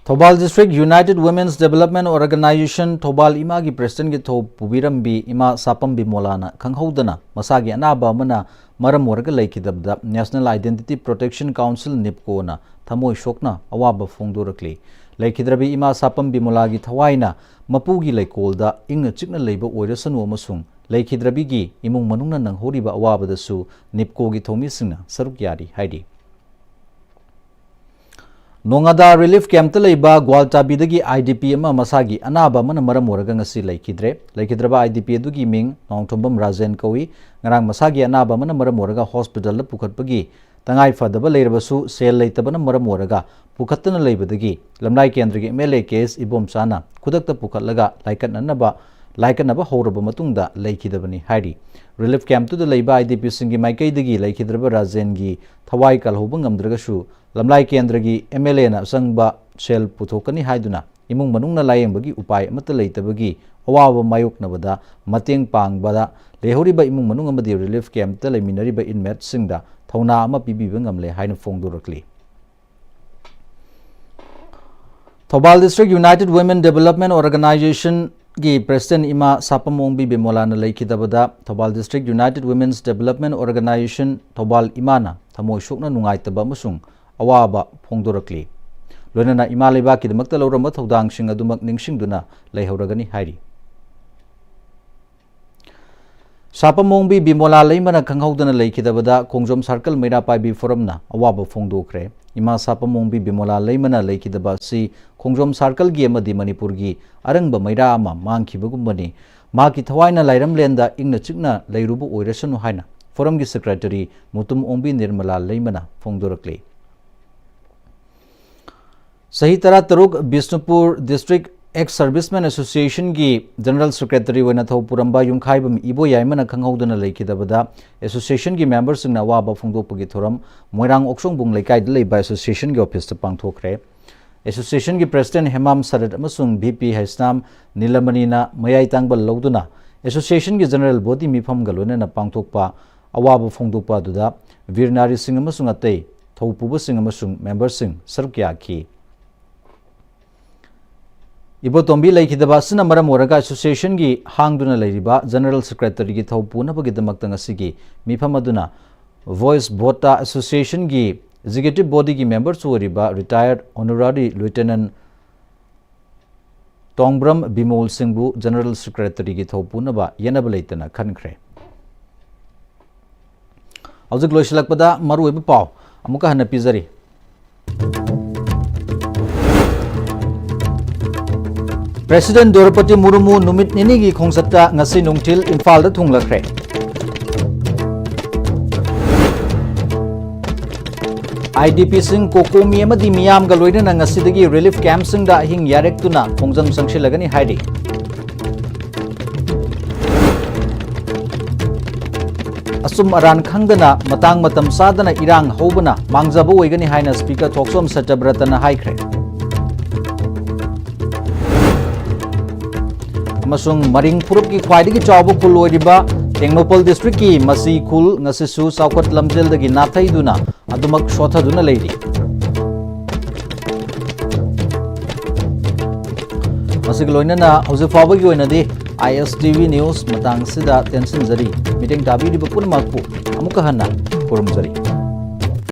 Thoubal district united women's development organisation Thoubal ꯏꯃꯥꯒꯤ ꯄ꯭ꯔꯦꯁꯤꯗꯦꯟꯒꯤ ꯊꯧ ꯄꯨꯕꯤꯔꯝꯕꯤ ꯏꯃꯥ ꯁꯥꯄꯝ ꯕꯤꯃꯣꯂꯥꯅ ꯈꯪꯍꯧꯗꯅ ꯃꯁꯥꯒꯤ ꯑꯅꯥꯕ ꯑꯃꯅ ꯃꯔꯝ ꯑꯣꯏꯔꯒ ꯂꯩꯈꯤꯗꯕꯗ National Identity Protection Council, ꯅꯤꯞꯀꯣꯅ ꯊꯃꯣꯏ ꯁꯣꯛꯅ ꯑꯋꯥꯕ ꯐꯣꯡꯗꯣꯔꯛꯂꯤ꯫ ꯂꯩꯈꯤꯗ꯭ꯔꯕꯤ ꯏꯃꯥ ꯁꯥꯄꯝ ꯕꯤꯃꯣꯂꯥꯒꯤ ꯊꯋꯥꯏꯅ ꯃꯄꯨꯒꯤ ꯂꯩꯀꯣꯜꯗ ꯏꯪꯅ ꯆꯤꯛꯅ ꯂꯩꯕ ꯑꯣꯏꯔꯁꯅꯨ ꯑꯃꯁꯨꯡ ꯂꯩꯈꯤꯗ꯭ꯔꯕꯤꯒꯤ ꯏꯃꯨꯡ ꯃꯅꯨꯡꯅ ꯅꯪꯍꯧꯔꯤꯕ ꯑꯋꯥꯕꯗꯁꯨ ꯅꯤꯞꯀꯣꯒꯤ ꯊꯧꯃꯤꯁꯤꯡꯅ ꯁꯔꯨꯛ ꯌꯥꯔꯤ ꯍꯥꯏꯔꯤ꯫ ꯅꯣꯉꯥꯗꯥ ꯔꯤꯂꯤꯐ ꯀꯦꯝꯞꯇ ꯂꯩꯕ ꯒ꯭ꯋꯥꯜꯇꯥꯕꯤꯗꯒꯤ IDP ꯑꯃ ꯃꯁꯥꯒꯤ ꯑꯅꯥꯕ ꯑꯃꯅ ꯃꯔꯝ ꯑꯣꯏꯔꯒ ꯉꯁꯤ ꯂꯩꯈꯤꯗ꯭ꯔꯦ꯫ ꯂꯩꯈꯤꯗ꯭ꯔꯕ IDP ꯑꯗꯨꯒꯤ ꯃꯤꯡ ꯅꯣꯡꯊꯣꯝꯕꯝ ꯔꯥꯖꯦꯟ ꯀꯧꯏ꯫ ꯉꯔꯥꯡ ꯃꯁꯥꯒꯤ ꯑꯅꯥꯕ ꯑꯃꯅ ꯃꯔꯝ ꯑꯣꯏꯔꯒ ꯍꯣꯁꯄꯤꯇꯥꯜꯗ ꯄꯨꯈꯠꯄꯒꯤ ꯇꯉꯥꯏ ꯐꯗꯕ ꯂꯩꯔꯕꯁꯨ ꯁꯦꯜ ꯂꯩꯇꯕꯅ ꯃꯔꯝ ꯑꯣꯏꯔꯒ ꯄꯨꯈꯠꯇꯅ ꯂꯩꯕꯗꯒꯤ ꯂꯝꯂꯥꯏ ꯀꯦꯟꯗ꯭ꯔꯒꯤ MLA ꯀꯦ ꯑꯦꯁ ꯏꯕꯣꯝꯆꯥꯅ ꯈꯨꯗꯛꯇ ꯄꯨꯈꯠꯂꯒ ꯂꯥꯏꯀꯠꯅꯅꯕ, ꯂꯥꯏꯀꯠꯅꯕ ꯍꯧꯔꯕ ꯃꯇꯨꯡꯗ ꯂꯩꯈꯤꯗꯕꯅꯤ ꯍꯥꯏꯔꯤ꯫ ꯔꯤꯂꯤꯐ ꯀꯦꯝꯞꯇꯨꯗ ꯂꯩꯕ IDPꯁꯤꯡꯒꯤ ꯃꯥꯏꯀꯩꯗꯒꯤ ꯂꯩꯈꯤꯗ꯭ꯔꯕ ꯔꯥꯖꯦꯟꯒꯤ ꯊꯋꯥꯏ ꯀꯜꯍꯧꯕ ꯉꯝꯗ꯭ꯔꯒꯁꯨ ꯂꯝꯂꯥꯏ ꯀꯦꯟꯗ꯭ꯔꯒꯤ MLAꯅ ꯑꯆꯪꯕ ꯁꯦꯜ ꯄꯨꯊꯣꯛꯀꯅꯤ ꯍꯥꯏꯗꯨꯅ ꯏꯃꯨꯡ ꯃꯅꯨꯡꯅ ꯂꯥꯌꯦꯡꯕꯒꯤ ꯎꯄꯥꯏ ꯑꯃꯠꯇ ꯂꯩꯇꯕꯒꯤ ꯑꯋꯥꯕ ꯃꯥꯌꯣꯛꯅꯕꯗ ꯃꯇꯦꯡ ꯄꯥꯡꯕꯗ ꯂꯩꯍꯧꯔꯤꯕ ꯏꯃꯨꯡ ꯃꯅꯨꯡ ꯑꯃꯗꯤ relief camp ꯇ ꯂꯩꯃꯤꯟꯅꯔꯤꯕ inmate ꯁꯤꯡꯗ ꯊꯧꯅꯥ ꯑꯃ ꯄꯤꯕꯤꯕ ꯉꯝꯂꯦ ꯍꯥꯏꯅ ꯐꯣꯡꯗꯣꯔꯛꯂꯤ꯫ Thoubal District United Women Development Organization ꯒꯤ President ꯏꯃꯥ ꯁꯥꯄꯝ ꯑꯣꯡꯕꯤ ꯕꯤꯃꯣꯂꯥꯅ ꯂꯩꯈꯤꯗꯕꯗ Thoubal District United Women's Development Organization Thoubal ꯏꯃꯥꯅ ꯊꯃꯣꯏ ꯁꯣꯛꯅ ꯅꯨꯡꯉꯥꯏꯇꯕ ꯑꯃꯁꯨꯡ ꯑꯋꯥꯕ ꯐꯣꯡꯗꯣꯔꯛꯂꯤ꯫ ꯂꯣꯏꯅꯅ ꯏꯃꯥ ꯂꯩꯕꯥꯛꯀꯤꯗꯃꯛꯇ ꯂꯧꯔꯝꯕ ꯊꯧꯗꯥꯡꯁꯤꯡ ꯑꯗꯨꯃꯛ ꯅꯤꯡꯁꯤꯡꯗꯨꯅ ꯂꯩꯍꯧꯔꯒꯅꯤ ꯍꯥꯏꯔꯤ꯫ ꯁꯥꯄꯝ ꯑꯣꯡꯕꯤ ꯕꯤꯃꯣꯂꯥ ꯂꯩꯃꯅ ꯈꯪꯍꯧꯗꯅ ꯂꯩꯈꯤꯗꯕꯗ ꯈꯣꯡꯖꯣꯝ circle ꯃꯩꯔꯥ ꯄꯥꯏꯕꯤ ꯐꯣꯔꯝꯅ ꯑꯋꯥꯕ ꯐꯣꯡꯗꯣꯛꯈ꯭ꯔꯦ꯫ ꯏꯃꯥ ꯁꯥꯄꯝ ꯑꯣꯡꯕꯤ ꯕꯤꯃꯣꯂꯥ ꯂꯩꯃꯅ ꯂꯩꯈꯤꯗꯕ ꯑꯁꯤ ꯈꯣꯡꯖꯣꯝ circle ꯒꯤ ꯑꯃꯗꯤ ꯃꯅꯤꯄꯨꯔꯒꯤ ꯑꯔꯪꯕ ꯃꯩꯔꯥ ꯑꯃ ꯃꯥꯡꯈꯤꯕꯒꯨꯝꯕꯅꯤ꯫ ꯃꯍꯥꯛꯀꯤ ꯊꯋꯥꯏꯅ ꯂꯥꯏꯔꯝꯂꯦꯟꯗ ꯏꯪꯅ ꯆꯤꯛꯅ ꯂꯩꯔꯨꯕ ꯑꯣꯏꯔꯁꯅꯨ ꯍꯥꯏꯅ ꯐꯣꯔꯝꯒꯤ Secretary ꯃꯨꯇꯨꯝ ꯑꯣꯡꯕꯤ ꯅꯤꯔꯃꯂꯥ ꯂꯩꯃꯅ ꯐꯣꯡꯗꯣꯔꯛꯂꯤ꯫ ꯆꯍꯤ ꯇꯔꯥꯇꯔꯨꯛ Bishnupur District Ex Servicemen Association ꯒꯤ General Secretary ꯑꯣꯏꯅ ꯊꯧ ꯄꯨꯔꯝꯕ ꯌꯨꯝꯈꯥꯏꯕꯝ ꯏꯕꯣꯌꯥꯏꯃꯅ ꯈꯪꯍꯧꯗꯅ ꯂꯩꯈꯤꯗꯕꯗ association ꯒꯤ member ꯁꯤꯡꯅ ꯑꯋꯥꯕ ꯐꯣꯡꯗꯣꯛꯄꯒꯤ ꯊꯧꯔꯝ ꯃꯣꯏꯔꯥꯡ ꯑꯣꯛꯁꯣꯡꯕꯨꯡ ꯂꯩꯀꯥꯏꯗ ꯂꯩꯕ association ꯒꯤ office ꯇ ꯄꯥꯡꯊꯣꯛꯈ꯭ꯔꯦ꯫ Association ꯒꯤ President ꯍꯦꯃꯥꯝ ꯁꯔꯠ ꯑꯃꯁꯨꯡ V P ꯍꯩꯁꯅꯥꯝ ꯅꯤꯂꯃꯅꯤꯅ ꯃꯌꯥꯏ ꯇꯥꯡꯕ ꯂꯧꯗꯨꯅ association ꯒꯤ general body ꯃꯤꯐꯝꯒ ꯂꯣꯏꯅꯅ ꯄꯥꯡꯊꯣꯛꯄ ꯑꯋꯥꯕ ꯐꯣꯡꯗꯣꯛꯄ ꯑꯗꯨꯗ ꯚꯤꯔ ꯅꯥꯔꯤꯁꯤꯡ ꯑꯃꯁꯨꯡ ꯑꯇꯩ ꯊꯧꯄꯨꯕꯁꯤꯡ ꯑꯃꯁꯨꯡ member ꯁꯤꯡ ꯁꯔꯨꯛ ꯌꯥꯈꯤ꯫ ꯏꯕꯣꯇꯣꯝꯕꯤ ꯂꯩꯈꯤꯗꯕ ꯑꯁꯤꯅ ꯃꯔꯝ ꯑꯣꯏꯔꯒ association ꯒꯤ ꯍꯥꯡꯗꯨꯅ ꯂꯩꯔꯤꯕ General Secretary ꯒꯤ ꯊꯧ ꯄꯨꯅꯕꯒꯤꯗꯃꯛꯇ ꯉꯁꯤꯒꯤ ꯃꯤꯐꯝ ꯑꯗꯨꯅ voice vote ꯇ association ꯒꯤ executive body ꯒꯤ member ꯁꯨ ꯑꯣꯏꯔꯤꯕ retired Honorary Lieutenant ꯇꯣꯡꯕ꯭ꯔꯝ ꯕꯤꯃꯣꯜ ꯁꯤꯡꯕꯨ General Secretary ꯒꯤ ꯊꯧ ꯄꯨꯅꯕ ꯌꯦꯠꯅꯕ ꯂꯩꯇꯅ ꯈꯟꯈ꯭ꯔꯦ꯫ ꯍꯧꯖꯤꯛ ꯂꯣꯏꯁꯤꯜꯂꯛꯄꯗ ꯃꯔꯨꯑꯣꯏꯕ ꯄꯥꯎ ꯑꯃꯨꯛꯀ ꯍꯟꯅ ꯄꯤꯖꯔꯤ꯫ President ꯗ꯭ꯔꯧꯄꯗꯤ ꯃꯨꯔꯃꯨ ꯅꯨꯃꯤꯠ ꯅꯤꯅꯤꯒꯤ ꯈꯣꯡꯆꯠꯇ ꯉꯁꯤ ꯅꯨꯡꯊꯤꯜ ꯏꯝꯐꯥꯜꯗ ꯊꯨꯡꯂꯈ꯭ꯔꯦ꯫ I D P ꯁꯤꯡ, COCOMI ꯑꯃꯗꯤ ꯃꯤꯌꯥꯝꯒ ꯂꯣꯏꯅꯅ ꯉꯁꯤꯗꯒꯤ relief camp ꯁꯤꯡꯗ ꯑꯍꯤꯡ ꯌꯥꯔꯦꯛꯇꯨꯅ ꯈꯣꯡꯖꯪ ꯆꯪꯁꯤꯜꯂꯒꯅꯤ ꯍꯥꯏꯔꯤ꯫ ꯑꯆꯨꯝ ꯑꯔꯥꯟ ꯈꯪꯗꯅ ꯃꯇꯥꯡ ꯃꯇꯝ ꯆꯥꯗꯅ ꯏꯔꯥꯡ ꯍꯧꯕꯅ ꯃꯥꯡꯖꯕ ꯑꯣꯏꯒꯅꯤ ꯍꯥꯏꯅ Speaker ꯊꯣꯛꯆꯣꯝ ꯁꯇ꯭ꯌꯕ꯭ꯔꯇꯅ ꯍꯥꯏꯈ꯭ꯔꯦ꯫ ꯑꯃꯁꯨꯡ ꯃꯔꯤꯡ ꯐꯨꯔꯨꯞꯀꯤ ꯈ꯭ꯋꯥꯏꯗꯒꯤ ꯆꯥꯎꯕ ꯈꯨꯜ ꯑꯣꯏꯔꯤꯕ ꯇꯦꯡꯅꯧꯄꯜ district ꯀꯤ ꯃꯁꯤ ꯈꯨꯜ ꯉꯁꯤꯁꯨ ꯆꯥꯎꯈꯠ ꯂꯝꯖꯦꯜꯗꯒꯤ ꯅꯥꯊꯩꯗꯨꯅ ꯑꯗꯨꯃꯛ ꯁꯣꯊꯗꯨꯅ ꯂꯩꯔꯤ꯫ ꯃꯁꯤꯒ ꯂꯣꯏꯅꯅ ꯍꯧꯖꯤꯛ ꯐꯥꯎꯕꯒꯤ ꯑꯣꯏꯅꯗꯤ I S T V news ꯃꯇꯥꯡꯁꯤꯗ ꯇꯦꯟꯁꯤꯟꯖꯔꯤ꯫ ꯃꯤꯠꯌꯦꯡ ꯇꯥꯕꯤꯔꯤꯕ ꯄꯨꯝꯅꯃꯛꯄꯨ ꯑꯃꯨꯛꯀ ꯍꯟꯅ ꯈꯨꯔꯨꯝꯖꯔꯤ꯫